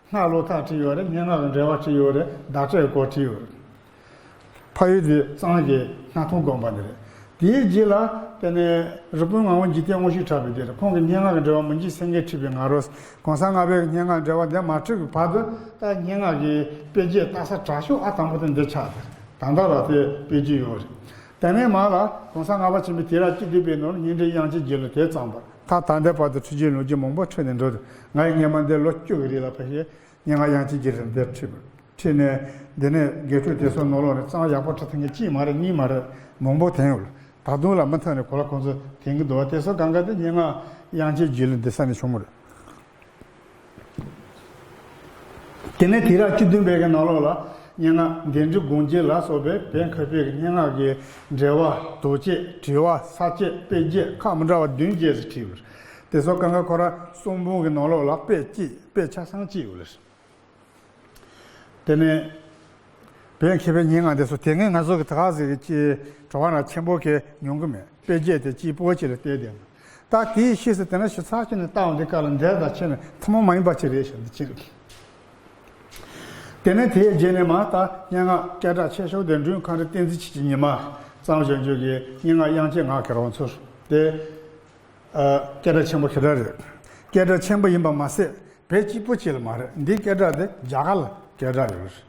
སྔགས་བློ་ཐག་བྲིས་ཡོད་རེད། སྙན་ངག་གི་འགྲེལ་པ་བྲིས་ཡོད་རེད། བརྡ་སྤྲོད་སྐོར་བྲིས་ཡོད་རེད། ཕ་ཡུལ་དེ་གཙང་གི་སྣར་ཐང་དགོན་པ་ནས་རེད། དེའི་རྗེས་ལ་དེ་ནས་རི་པིན་ངག་དབང་འཇིག་རྟེན་དབང་ཕྱུག་གྲགས་པའི་དེ་རེད། ཁོང་གི་སྙན་ངག་གི་འགྲེལ་པ་མི་འཇིགས་སེང་གེས་བྲིས་པའི་ང་རོ། གོང་ས་ལྔ་པའི་སྙན་ངག་འགྲེལ་པ་འདི་མ་བྲིས་པའི་བར་དུ་ད་སྙན་ངག་གི་དཔེ་རྒྱས་ལྟ་ས་དྲག་ཤོས་ཨ་དང་པོ་དེ་འདི་ཆགས་ཏེ་ད་ལྟ་ལ་དེ་སྤེལ་གྱི་ཡོད་རེད། དེ་ནས་མར་ལ་གོང་ས་ལྔ་པ་ཆེན་པོའི་དུས་རབས་བཅུ་བདུན་པའི་ནང་ལ་སྙན་འགྲེལ་དབྱངས་ཅན་རྒྱལ་ལོ་དེ་བརྩམས་པ། ད་ད་ལྟའི་བར་དུ་ཁྲིད་རྒྱུན་ལོ་རྒྱུས་མང་པོ་འཁྲིད་ནས་འགྲོ་འདུག་ང་ཡི་སྔོན་མ་འདི་ལོ་བཅུ་གི་རིང་ལ་ཕལ་ཆེར་སྙན་ངག་དབྱངས་ཅན་རྒྱལ་ལོ་འདིར་ཁྲིད་པ། ཁྲིད་ནས་འདི་ནས་དགེ་ཕྲུག་དེ་ཚོ་ནང་ལོགས་ནས་གཙང་ཡག་པོ་ཁྲིད་ཐུབ་མཁན་གཅིག་མ་རེད། གཉིས་མ་རེད། མང་པོ་ཐོན་ཡོད་ལ། ད་དུང་ལ་མུ་མཐུད་ནས་གོ་ལ་ཁོང་ཚོ་ཐོན་གྱི་འདུག་དེ་ཚོ་གང་ག་དེ་སྙན་ངག་དབྱངས་ཅན་རྒྱལ་ལོ་འདི་ས་ནས་བྱུང་བ་རེད། དེ་ནས་དུས་རབས་བཅུ་བདུན་པའི་གི་ནང་ལོགས་ལ་སྙན་ངག་འདྲེན་སྒྲིག་སྒོ་འབྱེད་ལ་སོགས་པའི་བོད་མཁས་པའི་གི་སྙན་ངག་གི་འགྲེལ་པ། དོགས་དཔྱད། དྲི་བ། ས་བཅད། དཔེ་རྒྱས་ཁག་མི་འདྲ་བ་བདུན་བརྒྱད་ཙམ་བྲིས་ཡོད་རེད། དེ་ཚོ་གང་ག་ཁོ་རང་གསུང་འབུམ་གི་ནང་ལོགས་ལ་དཔེ་གཅིག་དཔེ་ཆ་ཚང་གཅིག་ཡོད་རེད། དེ་ནས་བོད་མཁས་པའི་སྙན་ངག་འདི་ཚོ་དེ་སྔའི་ང་ཚོ་གི་ད་ག་ཟེ་གི་ཅིག་བྲོ་བ་ན་ཆེན་པོ་གི་མྱོང་གི་མེད། དཔེ་རྒྱས་དེ་གཅིག་པོ་ཅིག་ལ་བལྟས་བསྡད་འདུག་ད་དེའི་ཕྱིས་སུ་དེ་ན་ཞིབ་ཚགས་ཅིག་ནས་བལྟ་འོང་དུས་སྐབས་ལ་འདི་དང་ཕྱི་ནས་ཐུན་མོང་མ་ཡིན་པ་ཅིག་རེད་ཤག་འདི་ཅིག་དེ་ནས་དེའི་རྗེས་ནས་མར་ད་སྙན་ངག་སྐད་གྲགས་ཆེ་ཤོས་དེ་མགྲོན་ཁམས་སྤྲུལ་བསྟན་འཛིན་ཆོས་ཀྱི་ཉི་མ་བརྩམས་བཞག་རྒྱུ་གི་སྙན་ངག་དབྱངས་ཅན་ངག་གི་རང་ཚུལ་དེ། ཨ། སྐད་གྲགས་ཆེན་པོ་ཞེ་དྲག་རེད། སྐད་གྲགས་ཆེན་པོ་ཡིན་པ་མ་ཟད་བོད་གཅིག་པུ་ཅིག་ལ་མ་རེད། འདིའི་སྐད་གྲགས་དེ་རྒྱ་གར་ལ་སྐད་གྲགས་ཡོད་རེད།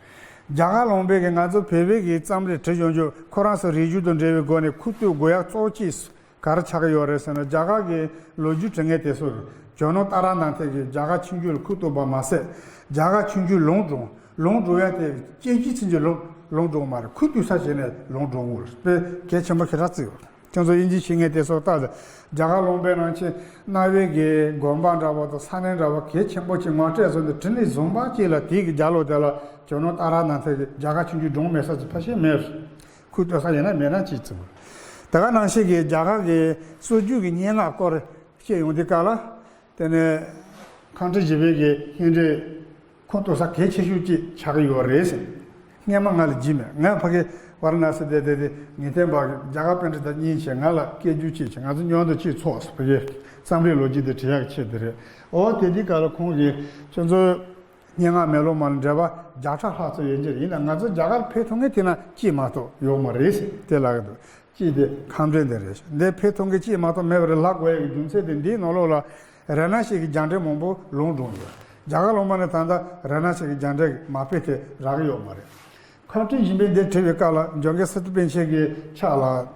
རྒྱ་གར་ལུང་པའི་གི་ང་ཚོ་བོད་པའི་གི་རྩོམ་རིག་བྲིས་ཡོང་རྒྱུ་ཁོ་རང་ཚོ་རིག་གཞུང་དང་འབྲེལ་བའི་སྒོ་ནས་ཁུངས་གཏུགས་དགོས་ཡག་གཙོ་བོ་གཅིག་ག་རེ་ཆགས་ཀྱི་ཡོད་རེད་ཟེར་ན། རྒྱ་གར་གི་ལོ་རྒྱུས་འབྲི་མཁན་དེ་ཚོ་རེད། ཇོ་ནང་ཏཱ་ར་ནཱ་ཐ་གིས་རྒྱ་གར་ཆོས་བརྒྱུད་ལ་ཁུངས་གཏུགས་པ་མ་ཟད། རྒྱ་གར་ཆོས་བརྒྱུད་ལུང་དྲངས། ལུང་དྲངས་ཡ་དེ་སྐྱེ་རྒྱུད་ཚུན་ཆད་ལུང་ལུང་དྲངས་མ་རེད། ཁུངས་གཏུགས་ས་བྱས་ནས་ལུང་དྲངས་དགོས་རེད། དཔེ་གལ་ཆེན་པོ་ཞེ་དྲག་བརྩི་ཡོད་རེད། ཁྱེད་ཚོ་དབྱིན་ཇི་ཤེས་མཁན་དེ་ཚོ་ལྟ་དང་། རྒྱ་གར་ལུང་པའི་ནང་ཆེན་གནའ་བོའི་གི་དགོན་པ་འདྲ་བོ་དང་ས་གནས་འདྲ་བོ་གལ་ཆེན་པོ་ཅིག་ངོ་སྤྲད་བཟོས་ནས་བྲིས་ནས་བཟོས་པ་ཅིག་ལ། དེའི་གི་རྒྱབ་ལོགས་དེ་ལ་ཇོ་ནང་ཏཱ་ར་ནཱ་ཐ་གིས་རྒྱ་གར་ཆོས་བརྒྱུད་དྲངས་མེད་ས་ཅིག་ཕལ་ཆེར་མེད། ཁུངས་གཏུགས་ས་ཡིན་ན་མེད་ན་ཅིག་བརྩི་དགོས། དེ་ག་ནང་བཞིན་གི་རྒྱ་གར་གི་སྲོལ་རྒྱུན་གི་སྙན་ངག་སྐོར་བཤད་ཡོང་དུས་སྐབས་ལ། དེ་ནས་ཁམས་སྤྲུལ་བཞི་པའི་གི་སྙན་འགྲེལ་ཁུངས་གཏུགས་ས་གལ་ཆེ་ཤོས་ཅིག་ཆགས་ཀྱི་ཡོད་རེད་ཟེར། སྔོན་མ་ང་ལ་བརྗེད་མེད། ང་ཕ་གི་ཝཱ་ར་ཎ་སི་བསྡད་བསྡད་དེ་ངེས་གཏན་པ་གི་རྒྱ་གར་པཎྜི་ཏ་གཉིས་བྱས། ང་ལ་སྐད་སྒྱུར་བྱས་བྱས། ང་ཚོ་མཉམ་དུ་གཅིག་ཚོགས་སོང་། ཕ་གི་རྩོམ་རིག་ལོ་རྒྱུས་དེ་བྲིས་ཡག་གི་ཆེད་དུ་རེད། འོ་དེ་དུས་སྐབས་ལ་ཁོང་གིས་ཁྱོད་ཚོ་སྙན་ངག་མེ་ལོང་མ་ལ་འགྲེལ་པ་བརྒྱ་ཕྲག་ལྷག་ཙམ་ཡོད་རྒྱུ་རེད། ཡིན་ན་ང་ཚོ་རྒྱ་གར་ཕེབས་ཐུབ་མཁན་དེ་ན་གཅིག་མ་གཏོགས་ཡོད་མ་རེད་ཟེར་དེ་ལབ་ཀྱི་འདུག་གཅིག་དེ་ཁམས་སྤྲུལ་འདི་རེད། འདི་ཕེབས་ཐུབ་མཁན་གཅིག་མ་གཏོགས་མེད་པ་རེད་ལབ་དགོས་ཡག་གི་རྒྱུ་མཚན་དེ་འདིའི་ནང་ལོགས་ལ་རཏྣ་ཤྲཱི་གི་རྒྱ་འགྲེལ་མང་པོ་ལུང་དྲངས་ཡོད། རྒྱ་གར་ལུང་པ་ནས་ད་ལྟ་རཏྣ་ཤྲཱི་གི་རྒྱ་འགྲེལ་མ་ཕེབས་དེ་རག་གི་ཡོད་མ་རེད། ཁམས་སྤྲུལ་བཞི་པའི་འདི་བྲིས་པའི་སྐབས་ལ་འཇམ་མགོན་སི་ཏུ་པཎ་ཆེན་གྱི་ཕྱག་ལ།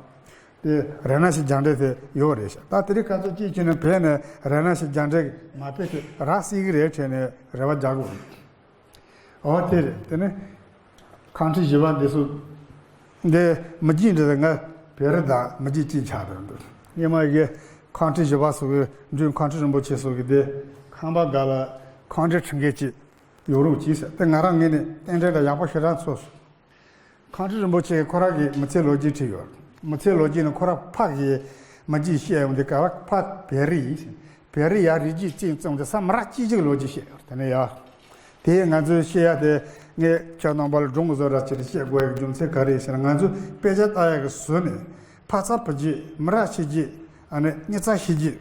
དེ་རཏྣ་ཤྲཱི་རྒྱ་འགྲེལ་དེ་ཡོད་རེད་ཤག་ད་དེ་རིང་ཁ་སང་ཅིག་བྱས་ན་བོད་ནས་རཏྣ་ཤྲཱི་རྒྱ་འགྲེལ་མ་ཕེབས་དེ་རག་སྲིད་ཀྱི་རེད་དྲན་ནས་རེ་བ་རྒྱག་དགོས། འོ་དེ་རེད། དེ་ནས་ཁམས་སྤྲུལ་བཞི་པ་འདི་ཚོ་འདི་མི་རྒྱུད་འདི་ང་བེ་རི་དང་མི་རྒྱུད་གཅིག་ཆགས་འདུག་སྔོན་མ་གི་ཁམས་སྤྲུལ་བཞི་པ་སོགས་ཀྱི་མགྲོན་ཁམས་སྤྲུལ་རིན་པོ་ཆེ་སོགས་ཀྱི་དེ་ཁང་པ་སྒང་ལ་ཁང་འབྲེལ་ཁྲི་འགན་གཅིག་ཡོད་རོགས་གྱིས་ཟེར། དེ་ང་རང་ངོས་ནས་རྟེན་འབྲེལ་ལ་ཡག་པོ་ཞེ་དྲག་ཚོར་སོང་། ཁམས་སྤྲུལ་རིན་པོ་ཆེ་ཁོ་རང་གིས་མི་ཚེའི་ལོ་རྒྱུས་བྲིས་ཡོད། མི་ཚེའི་ལོ་རྒྱུས་ནི་ཁོ་རང་ཕ་གིས་མི་རྒྱུད་བཤད་ཡོང་དུས་སྐབས་ལ་ཕ་བེ་རི་ཡིན། བེ་རི་ཡར་རི་རྒྱུད་བཙན་བཙོང་དེ་ས་མི་རག་ཅི་ཅིག་ལོ་རྒྱུས་བཤད་ཡོད། དེ་ནས་ཡ། དེ་ང་ཚོས་བཤད་ཡ་དེ་ངས་ཁྱེད་རྣམ་པ་ལ་སྒྲུང་བཟོ་འདྲ་ཅིག་བཤད་དགོས་ཡག་རྒྱུ་མཚན་ག་རེ་ཟེར་ན། ང་ཚོས་དཔེ་ཆ་ལྟ་ཡག་གི་ཟུར་ནས་ཕ་ཚ་བུ་རྒྱུད་མི་རག་ཕྱི་རྒྱུད་ཨ་ནི་གཉིས་ཚ་ཕྱི་རྒྱུད།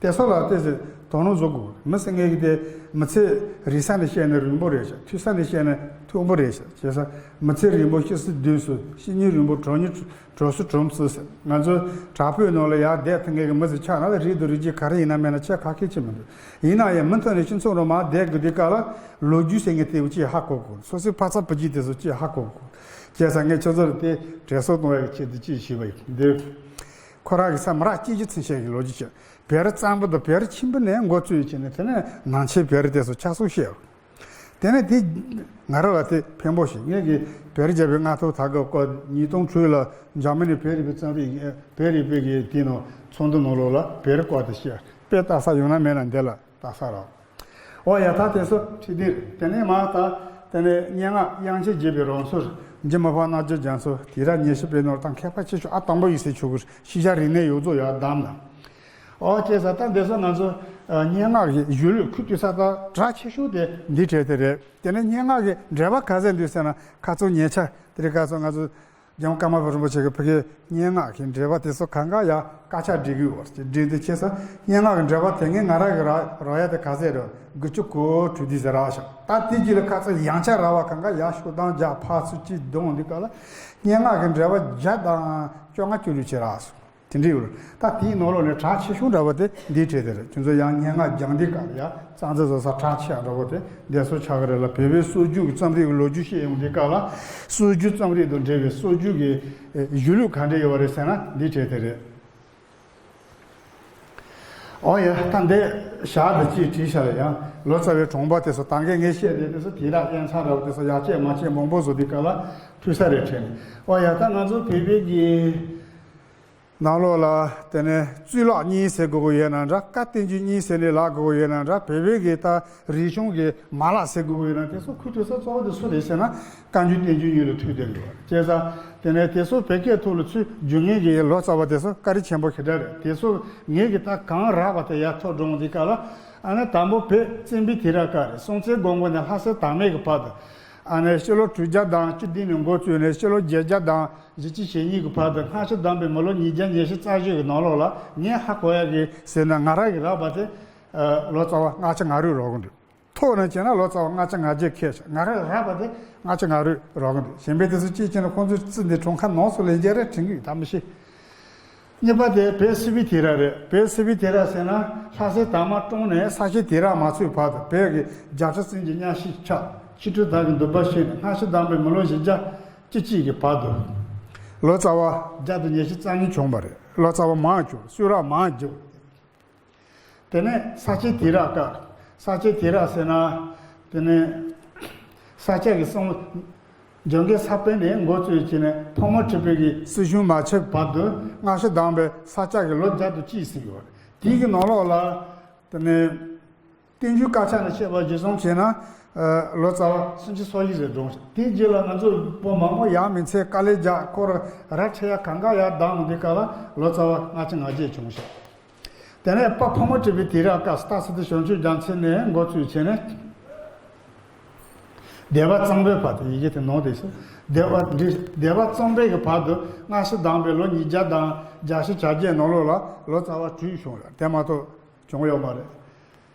དེ་ཚོ་ལ་ཏོག་ཙམ་དོ་སྣང་བཟོ་དགོས། མི་ཟེར་མཁན་གྱི་དེ་མི་ཚེ་རིང་ས་ནས་བཤད་ན་རིང་པོ་རེད་ཤག་མཐོ་ས་ནས་བཤད་ན་མཐོན་པོ་རེད་ཤག་བྱས་ཙང་མི་ཚེ་རིང་པོ་སྐྱེ་ས་བདུན་སོ་ཤི་ཉིན་རིང་པོ་གྲོགས་ཉིན་གྲོགས་སུ་གྲོམ་སྲིད་ཟེར། ང་ཚོ་དྲག་པོའི་ནང་ལ་ཡར་བསྡད་ཐུབ་མཁན་གྱི་མི་ཟེར་ཆགས་ན་ལ་རིགས་དང་རིགས་རྒྱུད་ག་རེ་ཡིན་ན་མེད་ན་ཆེས་ཁག་ཁེ་ཆེ་མི་འདུག་ཡིན་ན་ཡང་མུ་མཐུད་ནས་སྤྱི་ཚོགས་ནང་མར་བསྡད་དགོས་དུས་སྐབས་ལ་ལོ་རྒྱུས་ཟེར་མཁན་དེ་ཅིག་ཧ་གོ་དགོས། སོ་སོའི་ཕ་ཚབ་བུ་རྒྱུད་དེ་ཚོ་ཅིག་ཧ་གོ་དགོས། བྱས་ཙང་ངས་ཁྱོད་ཚོར་དེ་དྲན་གསོ་གཏོང་བའི་ཆེད་དུ་ཅིག་ཞུས་པ་ཡིན། འདི་ཁོ་རང་གི་ས་མི་རག་སྐྱིད་རྒྱུ་ཚིག་བཤད་ཀྱི་ལོ་རྒྱུས་བྱས། བེ་རི་གཙང་པོ་དང་བེ་རི་ཆེན་པོ་ནས་འགོ་བཙུགས་བྱས་ནས་དེ་ནས་ནང་ཆེན་བེ་རི་དེ་ཚོ་ཆ་ཚང་བཤད། དེ་ནས་དེ་ང་རང་ལ་དེ་ཕན་པོ་ཞིག་ངས་ཀྱི་བེ་རི་རྒྱལ་པོའི་མངའ་ཐང་དར་སྐབས་སྐབས་ཉིས་སྟོང་དྲུག་ལ་འཇར་མ་ནི་བོད་རིག་པའི་རྩོམ་རིག་བོད་རིག་པའི་གི་དེ་ནང་ཚོགས་འདུ་ནང་ལོགས་ལ་བེ་རི་སྐོར་དེ་བཤད། དཔེ་ལྟ་ས་ཡོང་ན་མེད་ན་འདི་ལ་ལྟ་ས་རེད། ཨོ་ཡ་ད་དེ་ཚོ་ཁྲིད་དེ་རེད། དེ་ནས་མ་ད་དེ་ནས་སྙན་ངག་དབྱངས་ཅན་དགྱེས་པའི་རང་གཟུགས། འཇུ་མི་ཕམ་རྣམ་འགྱུར་རྒྱ་མཚོ། དུས་རབས་ཉི་ཤུ་པའི་ནང་དང་མཁས་པ་ཆེ་ཤོས་ཨ་དང་པོ་ཡིན་ཟེར་ཆོག་གི། ཤེས་བྱ་རིག་གནས་ཡོངས་རྫོགས་ཡར་བསྡམས་ན། ཨོ་ཁྱེད་ས་ད་འདི་ཚོ་ང་ཚོ་ཨ་སྙན་ངག་གི་གཞུང་ལུགས་ཁུ་དུས་ས་ད་གྲགས་ཆེ་ཤོས་དེ་འདི་གྲས་དེ་རེད། དེ་ནས་སྙན་ངག་གི་འགྲེལ་པ་ག་ཚད་འདུག་ཟེར་ན་ཁ་ཚོན་ཉེ་ཆར་དེ་རིང་ཁ་ཚོན་ང་ཚོ་རྒྱལ་བ་ཀརྨ་པ་རིན་པོ་ཆེ་གི་ཕ་གིའི་སྙན་ངག་གི་འགྲེལ་པ་དེ་ཚོ་གང་ག་ཡ་དཀར་ཆག་སྒྲིག་གི་ཡོད་ཅེས་བྲིས་འདི་ཁྱེད་ས་སྙན་ངག་གི་འགྲེལ་པ་དེ་ངས་ང་རང་གི་རག་རག་ཡ་དེ་ག་ཚད་རེད། དགུ་བཅུ་གོ་དྲུག་དེ་ཟེར་རག་ཤག་ད་དེ་རྗེས་ལ་ཁ་ཚོན་ཡང་ཆ་རག་པ་གང་ག་ཡ་ཤོག་དང་རྒྱ་ཕར་ཚུར་གཅིག་བསྡོམས་འདི་ག་ལ་སྙན་ངག་གི་འགྲེལ་པ་བརྒྱ་དང་བཅོ་ལྔ་བཅུ་ལུས་བྱེད་རག་སོང་། དེ་འདྲའི་ཡོད་རེད། ད་དེའི་ནང་ལོགས་ནས་གྲགས་ཆེ་ཤོས་འདྲ་བ་དེ་འདིའི་གྲས་དེ་རེད། ཁྱོད་ཚོ་ཡང་སྙན་ངག་རྒྱང་འདི་ག་ལ་ཡ་རྩ་འཛིན་བཟོ་ས་གྲགས་ཆེ་ཡང་འདྲ་བ་དེ་འདས་སོ་ཆགས་ཀྱི་རེད་ལ། བོད་པའི་སྲོལ་རྒྱུན་གྱི་རྩོམ་རིག་གི་ལོ་རྒྱུས་བཤད་ཡོང་དུས་སྐབས་ལ་སྲོལ་རྒྱུན་རྩོམ་རིག་དང་འབྲེལ་བའི་སྲོལ་རྒྱུན་གྱི་གཞུང་ལུགས་ག་འདྲ་ཡོད་པ་རེད་ཟེར་ན་འདིའི་གྲས་དེ་རེད། ཨོ་ཡ་ད་འདི་ཞག་འདི་ཅིག་བྲིས་ཤག་ལ་ཡང་ལོ་ཙཱ་བའི་གྲོང་པ་དེ་ཚོ་ད་གིན་ངས་བཤད་དེ་དེ་ཚོ་དེ་རག་ཡན་ཚ་འདྲ་བ་དེ་ཚོ་ཡག་བྱས་མ་བྱས་མང་པོ་བཟོ་དུས་སྐབས་ལ་འཁྲུལ་ས་རེད་དྲན། ཨོ་ཡ་ད་ང་ཚོ་བོད་པའི་གི་ནང་ལོགས་ལ་དེ་ནས་གཙུག་ལག་གཉིས་ཟེར་དགོས་ཀྱི་ཡོད་ན་འདྲ། བཀའ་བསྟན་བཅོས་གཉིས་ཟེར་ནས་ལབ་དགོས་ཀྱི་ཡོད་ན་འདྲ། བོད་པའི་གི་ད་རིག་གཞུང་གི་མ་ལག་ཟེར་དགོས་ཀྱི་ཡོད་ན་དེ་ཚོ་ཁུ་ཐུག་ས་གཙོ་བོ་དེ་སུ་རེད་ཟེར་ན་བཀའ་འགྱུར་བསྟན་འགྱུར་གཉིས་ལ་ཐུག་བསྡད་ཡོད་བྱས་ཙང་། དེ་ནས་དེ་ཚོ་བོད་སྐད་ཐོག་ལ་ཚུར་བསྒྱུར་མཁན་གྱི་ལོ་ཙཱ་བ་དེ་ཚོ་བཀའ་དྲིན་ཆེན་པོ་ཞེ་དྲག་རེད། དེ་ཚོ་ངེད་ཀྱི་ད་གང་རག་པ་དེ་ཡར་ཐོག་འགྲོ་འོང་དུས་སྐབས་ལ་ཨ་ནི་དང་པོ་བོད་བཙན་པོའི་དུས་རབས་སྐབས་རེད། སྲོང་བཙན་སྒམ་པོ་ནས་ལྷ་སྲས་དར་མའི་གི་བར་དུ། ཨ་ནི་ཕྱི་ལོ་དྲུག་བརྒྱ་དང་བཅུ་བདུན་ནས་འགོ་བཙུགས་ནས་ཕྱི་ལོ་བརྒྱད་བརྒྱ་དང་བཞི་བཅུ་ཞེ་གཉིས་ཀྱི་བར་དུ་སྔ་ཕྱི་བསྡོམས་པའི་མི་ལོ་ཉིས་བརྒྱ་ཉི་ཤུ་རྩ་བཞི་གི་ནང་ལོགས་ལ་ངས་ཧ་གོ་ཡ་གི་ཟེར་ན་ང་རང་གི་རག་པ་དེ་ལོ་ཙཱ་བ་ལྔ་བཅུ་ང་དྲུག་རག་གི་འདུག་ཐོག་ནས་བྱས་ན་ལོ་ཙཱ་བ་ལྔ་བཅུ་ང་བརྒྱད་ཁེལ་ཤག་ང་རང་རག་པ་དེ་ལྔ་བཅུ་ང་དྲུག་རག་གི་འདུག་གཞན་པའི་དེ་ཚོ་གཅིག་བྱས་ན་ཁོང་ཚོའི་རྩིས་འདི་གྲངས་ཀ་ནང་སུ་ལེན་རྒྱུ་རེད་དྲན་གི་ཡོད། ད་མི་ཤེས། གཉིས་པ་དེ་བོད་སིལ་བུའི་དུས་རབས་རེད། བོད་སིལ་བུའི་དུས་རབས་ཟེར་ན་ལྷ་སའི་དར་མ་བཀྲོངས་ནས་ས་སྐྱའི་དུས་རབས་མ་ཚུགས་བར་དུ་བོད་ཀྱི་རྒྱལ་སྲིད་བཙན་གྱི་གཉའ་ཤིང་ཆག་ཕྱི་སྤྲུལ་དག་གི་འདུན་པ་ཤེས་ནས་སྔ་ཕྱི་བསྡོམས་པའི་མི་ལོ་བཞི་བརྒྱ་བཅུ་གཅིག་གི་བར་དུ་ལོ་ཙཱ་བ་བརྒྱ་དང་ཉི་ཤུ་རྩ་གཉིས་བྱུང་བ་རེད། ལོ་ཙཱ་བ་མང་བྱུང་། གསུང་རབ་མང་བརྒྱབ། དེ་ནས་ས་སྐྱའི་དུས་རབས་སྐབས། ས་སྐྱའི་དུས་རབས་ཟེར་ན། དེ་ནས་ས་སྐྱ་གི་གསུང་འཇོན་གེ་ས་པཎ་ནས་འགོ་བཙུགས་བྱས་ནས་ཕག་མོ་གྲུ་པའི་གི་སྲིད་གཞུང་མ་ཆགས་བར་དུ་སྔ་ཕྱི་བསྡོམས་པའི་ས་སྐྱ་གི་ལོ་བརྒྱ་དང་གཅིག་ཟིན་ཡོད་རེད། དེའི་གི་ནང་ལོགས་ལ་དེ་ནས་བསྟན་འགྱུར་དཀར་ཆག་ནས་བཤད་པ་གཞིར་བཟུང་བྱས་ན། ལོ་ཙཱ་བ་སུམ་ཅུ་སོ་བཞི་ཟེར་བགྲངས་ཤག་དེའི་རྗེས་ལ་ང་ཚོ་བོད་མང་པོ་ཡར་མི་ཚེ་དཀའ་ལས་རྒྱག་ཁོ་ར་ར་ཆེ་ཡ་གང་ག་ཡར་བསྡོམས་འདི་ག་ལ་ལོ་ཙཱ་བ་ལྔ་བཅུ་ང་བརྒྱད་བྱུང་ཤག་དེ་ནས་དཔལ་ཕག་མོ་གྲུ་པའི་དུས་རབས་སྐབས་སྟག་སེང་དེ་བྱང་ཆུབ་རྒྱལ་མཚན་ནས་འགོ་བཙུགས་བྱས་ནས། སྡེ་པ་གཙང་པའི་བར་དུ་ཡི་གེ་དེ་ནང་དེ་སོ། སྡེ་པ་འདི་སྡེ་པ་གཙང་པའི་གི་བར་དུ་སྔ་ཕྱི་བསྡོམས་པའི་ལོ་ཉིས་བརྒྱ་དང་བརྒྱད་ཅུ་གྱ་བརྒྱད་ནང་ལོགས་ལ་ལོ་ཙཱ་བ་དྲུག་བྱུང་ཡོད། དེ་མ་གཏོགས་བྱུང་ཡོད་མ་རེད།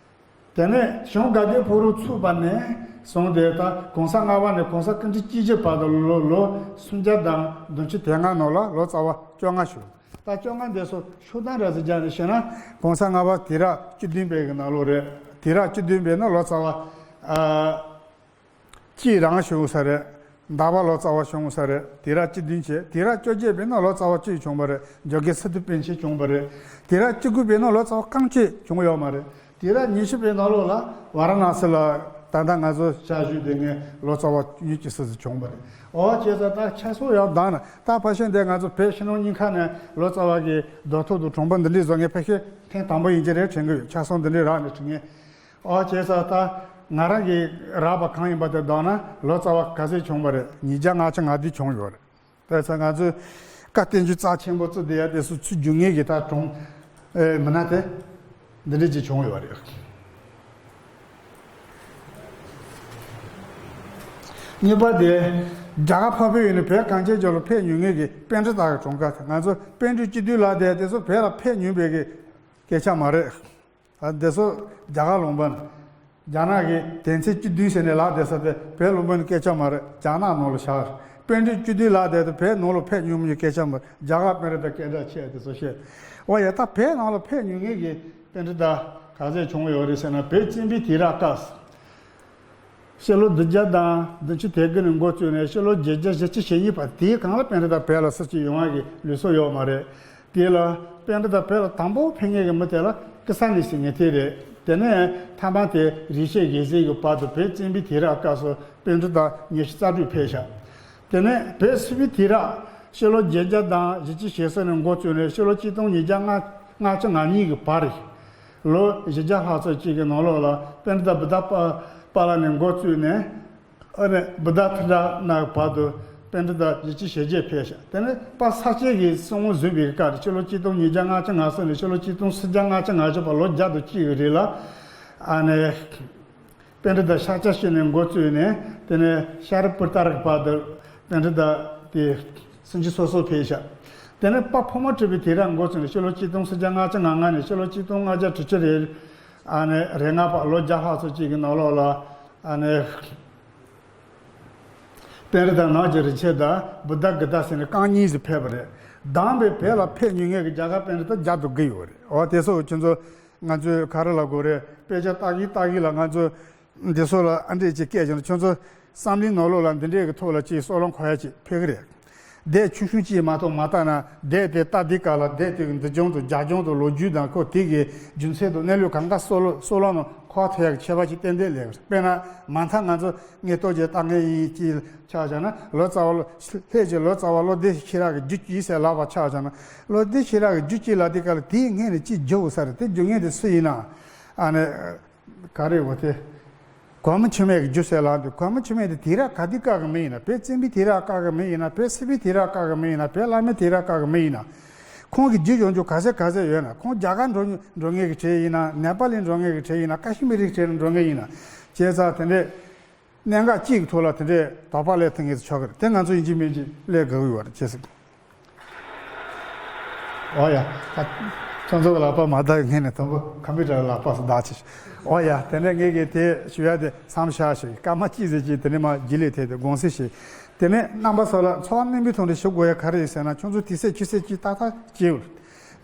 དེ་ནས་བྱང་དགའ་ལྡན་ཕོ་བྲང་ཚུགས་པ་ནས་བཟུང་སྟེ་ད་གོང་ས་ལྔ་པ་ནས་གོང་ས་སྐུ་ཕྲེང་བཅུ་བཞི་བར་དུ་ལོ་ལོ་སུམ་བརྒྱ་དང་བདུན་ཅུ་དོན་ལྔ་ནང་ལ་ལོ་ཙཱ་བ་བཅོ་ལྔ་བྱུང་། ད་བཅོ་ལྔ་འདི་ཚོ་ཤོག་གྲངས་ར་ཟེར་རྒྱ་ནས་བཤད་ན་གོང་ས་ལྔ་པ་དུས་རབས་བཅུ་བདུན་པའི་གི་ནང་ལོགས་རེད། དུས་རབས་བཅུ་བདུན་པའི་ནང་ལོ་ཙཱ་བ་ཨ་གཅིག་རང་བྱུང་ས་རེད། ཟླ་བ་ལོ་ཙཱ་བ་བྱུང་ས་རེད། དུས་རབས་བཅུ་བདུན་བྱས། དུས་རབས་བཅོ་བརྒྱད་པའི་ནང་ལོ་ཙཱ་བ་གཅིག་བྱུང་བ་རེད། འཇམ་མགོན་སི་ཏུ་པཎ་ཆེན་བྱུང་བ་རེད། དུས་རབས་བཅུ་དགུ་པའི་ནང་ལོ་ཙཱ་བ་རྐང་གཅིག་བྱུང་ཡོད་མ་རེད། དུས་རབས་ཉི་ཤུ་པའི་ནང་ལོགས་ལ་ཝཱ་ར་ཎ་སི་ལ་ད་ལྟ་ང་ཚོ་ཞལ་བཞུགས་དེ་ངས་ལོ་ཙཱ་བ་ཉིས་བརྒྱ་ཙམ་ཞིག་བྱུང་བ་རེད། ཨོ་བྱས་ཙང་ད་ཆ་ཚང་ཡང་བདག་ན་ད་ཕལ་ཆེར་འདི་ང་ཚོ་བོད་ཕྱི་ནང་གཉིས་ཀ་ནས་ལོ་ཙཱ་བ་གི་རྡོ་ཐོག་ཏུ་གྲོང་པ་འདི་འདྲས་བཟོ་ངས་ཕལ་ཆེར་ཐེངས་དང་པོ་ཡིན་གྱི་རེད་དྲན་གྱི་ཡོད། ཆ་ཚང་འདི་འདྲས་རག་ནས་དྲན་ངས། ཨོ་བྱས་ཙང་ད་ང་རང་གི་རག་པ་གང་ཡིན་པ་དེ་བདག་ན་ལོ་ཙཱ་བ་ག་ཚོད་བྱུང་བ་རེད། ཉིས་བརྒྱ་ལྔ་བཅུ་ང་བདུན་བྱུང་ཡོད་རེད། དེ་ཚོ་ང་ཚོས་བཀའ་བསྟན་འགྱུར་རྩ་ཆེན་པོ་བརྩི་བསྡད་ཡ་དེ་ཚོ་ཚུར་བསྒྱུར་མཁན་གྱི་ད་གྲོང་ཨེ་མི་སྣ་དེ་འདི་འདྲ་ཅིག་བྱུང་ཡོད་རེད། གཉིས་པ་དེ་རྒྱ་གར་འཕགས་པའི་ཡུལ་ནས་བོད་གངས་ཅན་ལྗོངས་ལ་ཕེབས་མྱོང་མཁན་གྱི་པཎྜི་ཏ་གི་གྲངས་ཀ་དེ་ང་ཚོ་པཎྜི་ཏ་སྤྱི་འཐུས་ལབ་བསྡད་དེ་ཚོ་བོད་ལ་ཕེབས་མྱོང་བའི་གི་སྐད་ཆ་མ་རེད། ཨ། དེ་ཚོ་རྒྱ་གར་ལུང་པ་ནས། རྒྱ་ནག་གི་དོན་ཚན་བཅུ་བདུན་ཟེར་ནས་ལབ་བསྡད་ས་དེ་བོད་ལུང་པ་ནས་སྐད་ཆ་མ་རེད། རྒྱ་ནག་ནང་ལ་བཞག་རེད། པཎྜི་ཏ་བཅུ་བདུན་ལབ་བསྡད་དེ་བོད་ནང་ལ་ཕེབས་མྱོང་མེད་སྐད་ཆ་མ་རེད། རྒྱ་གར་པཎྜི་ཏ་སྐད་གྲགས་ཆེ་དེ་ཚོ་བཤད། འོ་ཡ། ད་བོད་ནང་ལ་ཕེབས་མྱོང་མཁན་གྱི་པཎྜི་ཏ་ག་ཚད་བྱུང་ཡོད་རེད་ཟེར་ན། བོད་བཙན་པོའི་དུས་རབས་སྐབས། ཕྱི་ལོ་བདུན་བརྒྱ་དང་བདུན་ཅུ་དོན་དགུ་ནས་འགོ་བཙུགས་ནས་ཕྱི་ལོ་བརྒྱད་བརྒྱ་བཞི་བཅུ་ཞེ་གཉིས་བར། དེའི་སྒང་ལ་པཎྜི་ཏ་བོད་ལ་སུ་གཅིག་ཡོང་བ་གི་ལུགས་སྲོལ་ཡོད་མ་རེད། དེ་ལ་པཎྜི་ཏ་བོད་ལ་དང་པོ་ཕེབས་མཁན་གྱི་མི་དེ་ལ་ཀི་ས་ནི་ཟེར་མཁན་དེ་རེད། དེ་ནས་མཐའ་མ་དེ་རིན་ཆེན་རྒྱལ་མཚན་གྱི་བར་དུ་བོད་བཙན་པོའི་དུས་རབས་སྐབས་སུ་པཎྜི་ཏ་ཉི་ཤུ་རྩ་དྲུག་ཕེབས་ཤག་དེ་ནས་བོད་སིལ་བུའི་དུས་རབས་ཕྱི་ལོ་བརྒྱད་བརྒྱ་དང་བཞི་བཅུ་ཞེ་གསུམ་ནས་འགོ་བཙུགས་ནས་ཕྱི་ལོ་གཅིག་སྟོང་ཉིས་བརྒྱ་ལྔ་བཅུ་ང་གཉིས་ཀྱི་བར། ལོ་བཞི་བརྒྱ་ལྷག་ཙམ་ཅིག་གི་ནང་ལོགས་ལ་པཎྜི་ཏ་བུདྡྷ་པཱ་ལ་ནས་འགོ་བཙུགས་ནས། ཨ་ནི་བུདྡྷ་ཐྲ་ན་བར་དུ་པཎྜི་ཏ་བཞི་བཅུ་ཞེ་བརྒྱད་ཕེབས་ཤག་དེ་ནས་དཔལ་ས་སྐྱའི་གི་གསང་བ་བཟུང་བའི་སྐབས་ཕྱི་ལོ་གཅིག་སྟོང་ཉིས་བརྒྱ་ལྔ་བཅུ་ང་གསུམ་ནས་ཕྱི་ལོ་གཅིག་སྟོང་སུམ་བརྒྱ་ལྔ་བཅུ་ང་བཞི་བར་ལོ་བརྒྱ་དང་གཅིག་གི་རིང་ལ། ཨ་ནི་པཎྜི་ཏ་ཤཱཀྱ་ཤྲཱི་ནས་འགོ་བཙུགས་ནས། དེ་ནས་ཤཱ་རི་པུ་ཏྲ་གི་བར་དུ་པཎྜི་ཏ་དེ་སུམ་ཅུ་སོ་སོ་ཕེབས་ཤག་དེ་ནས་དཔལ་ཕོ་མོ་གྲུ་པའི་དུས་རབས་འགོ་བཙུགས་ནས་ཕྱི་ལོ་གཅིག་སྟོང་སུམ་བརྒྱ་ལྔ་བཅུ་ང་ལྔ་ནས་ཕྱི་ལོ་གཅིག་སྟོང་ལྔ་བརྒྱ་དྲུག་ཅུ་རེ། ཨ་ནི་རེ་ལྔ་བར་ལོ་བརྒྱ་ལྷག་ཙམ་ཅིག་གི་ནང་ལོགས་ལ། ཨ་ནི་པཎྜི་ཏ་ནགས་ཀྱི་རིན་ཆེན་དང་བུདྡྷ་གཱི་ཏཱ་ཟེར་ནས་རྐང་གཉིས་སུ་ཕེབས་པ་རེད། དང་པོའི་བོད་ལ་ཕེབས་མྱོང་མཁན་གྱི་རྒྱ་གར་པཎྜི་ཏ་བརྒྱ་དང་དགུ་ཡོད་རེད། འོ། དེ་ཚོ་ཁྱོད་ཚོ་ང་ཚོས་ག་རེ་ལབ་དགོས་རེད། དཔེ་ཆ་ལྟ་གིན་ལྟ་གིན་ལ་ང་ཚོ་འདི་ཚོ་ལ་ཨ་འདྲས་ཅིག་སྐད་ཀྱང་ཁྱོད་ཚོ་བསམ་བློའི་ནང་ལོགས་ལ་འདི་འདྲས་ཀྱི་ཐོག་ལ་ཅིག་སྲོག་ལམ་འཁོར་ཡ་ཅིག་ཕེབས་ཀྱི་རེད། དེབ་ཆུང་ཆུང་ཅིག་མ་གཏོགས་མ་བལྟས་ན། དེབ་དེ་ལྟ་དུས་སྐབས་ལ་དེབ་དེ་གི་འདུལ་སྦྱོང་དང་རྒྱབ་ལྗོངས་དང་ལོ་རྒྱུས་དང་ཁོ་དེ་གི་རྒྱུ་མཚན་དང་གནས་ལུགས་གང་ག་སྲོག་ལམ་སྲོག་ལམ་ནང་འཁོར་ཐུབ་ཡག་གི་ཁྱད་པར་ཅིག་ཏན་ཏན་སླེབས་ཀྱི་རེད། དཔེར་ན་མ་མཐའ་ང་ཚོ་དངོས་ཐོག་ཅིག་ལྟ་མཁན་ཡིན་ཅིག་ཆ་བཞག་ན། ལོ་ཙཱ་བ་ལོ་ལྷས་ཀྱི་ལོ་ཙཱ་བ་བློ་བདེ་ཤེས་རབ་ཀྱི་རྒྱུད་ཅིག་ཟེར་ལབ་པ་ཆ་བཞག་ན། བློ་བདེ་ཤེས་རབ་ཀྱི་རྒྱུད་ཅིག་ལབ་དུས་སྐབས་ལ་དེའི་སྔོན་ནས་ཅིག་བརྗོད་དགོས་ས་རེད། དེ་བརྗོད་མཁན་དེ་སུ་ཡིན་ན། ཨ་ནི། ག་རེ་འོ་དེ། གོང་མ་འཆི་མེད་ཀྱི་རྒྱུད་ཟེར་ལབ་འདུག་གོང་མ་འཆི་མེད་དེ་དུས་རབས་ག་དུས་སྐབས་ཀྱི་མི་ཡིན་ན། བོད་བཙན་པོའི་དུས་རབས་སྐབས་ཀྱི་མི་ཡིན་ན། བོད་སིལ་བུའི་དུས་རབས་སྐབས་ཀྱི་མི་ཡིན་ན། བོད་བླ་མའི་དུས་རབས་སྐབས་ཀྱི་མི་ཡིན་ན། ཁོང་གི་རྒྱུད་ཡོང་རྒྱུ་ག་ཚད་ག་ཚད་ཡོད་ན། ཁོང་རྒྱ་གར་འགྲོ་འགྲོ་མཁན་གྱི་གྲས་ཡིན་ན། ནེ་པ་ལི་འགྲོ་མཁན་གྱི་གྲས་ཡིན་ན། ཀ་ཤི་མིར་གྱི་གྲས་ལ་འགྲོ་མཁན་ཡིན་ན། བྱས་ཙང་དེ་འདྲས་གནད་འགག་གཅིག་གི་ཐོག་ལ་དེ་འདྲས་དོགས་པ་སླེབས་ཐུབ་མཁན་ཚོ་ཆགས་ཀྱི་རེད། དེ་ང་ཚོ་ཡིན་གཅིག་མིན་གཅིག་སླེབས་དགོས་ཀྱི་ཡོད་རེད། བྱས་ཙང་། འོ་ཡ། ད་ཁྱོད་ཚོ་ལག་པ་མ་བརྡབ་སྔོན་ནས་དང་པོ་ཁམ་པུ་ཊར་ལ་ལག་པ་སུ་བརྡབ་ཅིག་འོ་ཡ། དེ་ནས་ངས་ཀྱིས་དེ་ཞུ་ཡ་དེ་མཚམས་བཞག་ཞིག་སྐར་མ་གཅིག་ཙམ་ཅིག་དེ་ནས་མར་རྒྱུན་ལས་ཐད་དེ་དགོངས་སེལ་ཞིག་དེ་ནས་རྣམ་པ་ཚོ་ལ་འཚོ་བ་རྣོན་པོའི་ཐོག་ནས་ཞུ་དགོས་ཡ་ག་རེ་ཡིན་ཟེར་ན། ཁྱོད་ཚོ་དུས་ཚོད་ཕྱི་ཚེས་གཅིག་ཏག་ཏག་སྐྱེལ།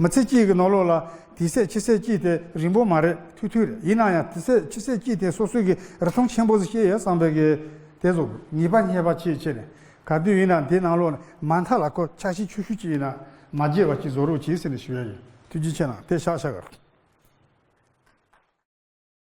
མི་ཚེ་གཅིག་གི་ནང་ལོགས་ལ་དུས་ཚོད་ཕྱི་ཚེས་གཅིག་དེ་རིང་པོ་མ་རེད། ཐུང་ཐུང་རེད། ཡིན་ན་ཡང་དུས་ཚོད་ཕྱི་ཚེས་གཅིག་དེ་སོ་སོའི་གི་རིན་ཐང་ཆེན་པོ་ཞིག་ཤེས་ཡོད་བསམ་པའི་གི་དེ་ཚོ་ངེས་པ་རྙེད་པ་བྱེད་བྱས་ནས། ག་དུས་ཡིན་ན་འདི་ནང་ལོགས་ནས་མ་མཐའ་ལ་ཁོ་ཆ་ཤས་ཆུང་ཤོས་ཅིག་ཡིན་ན་མ་བརྗེད་པ་ཅིག་བཟོ་རོགས་གྱིས་ཟེར་ནས་ཞུ་ཡ་ཡིན། ཐུགས་རྗེ་ཆེ་གནང་། དེ་བཞག་བཞག་གི།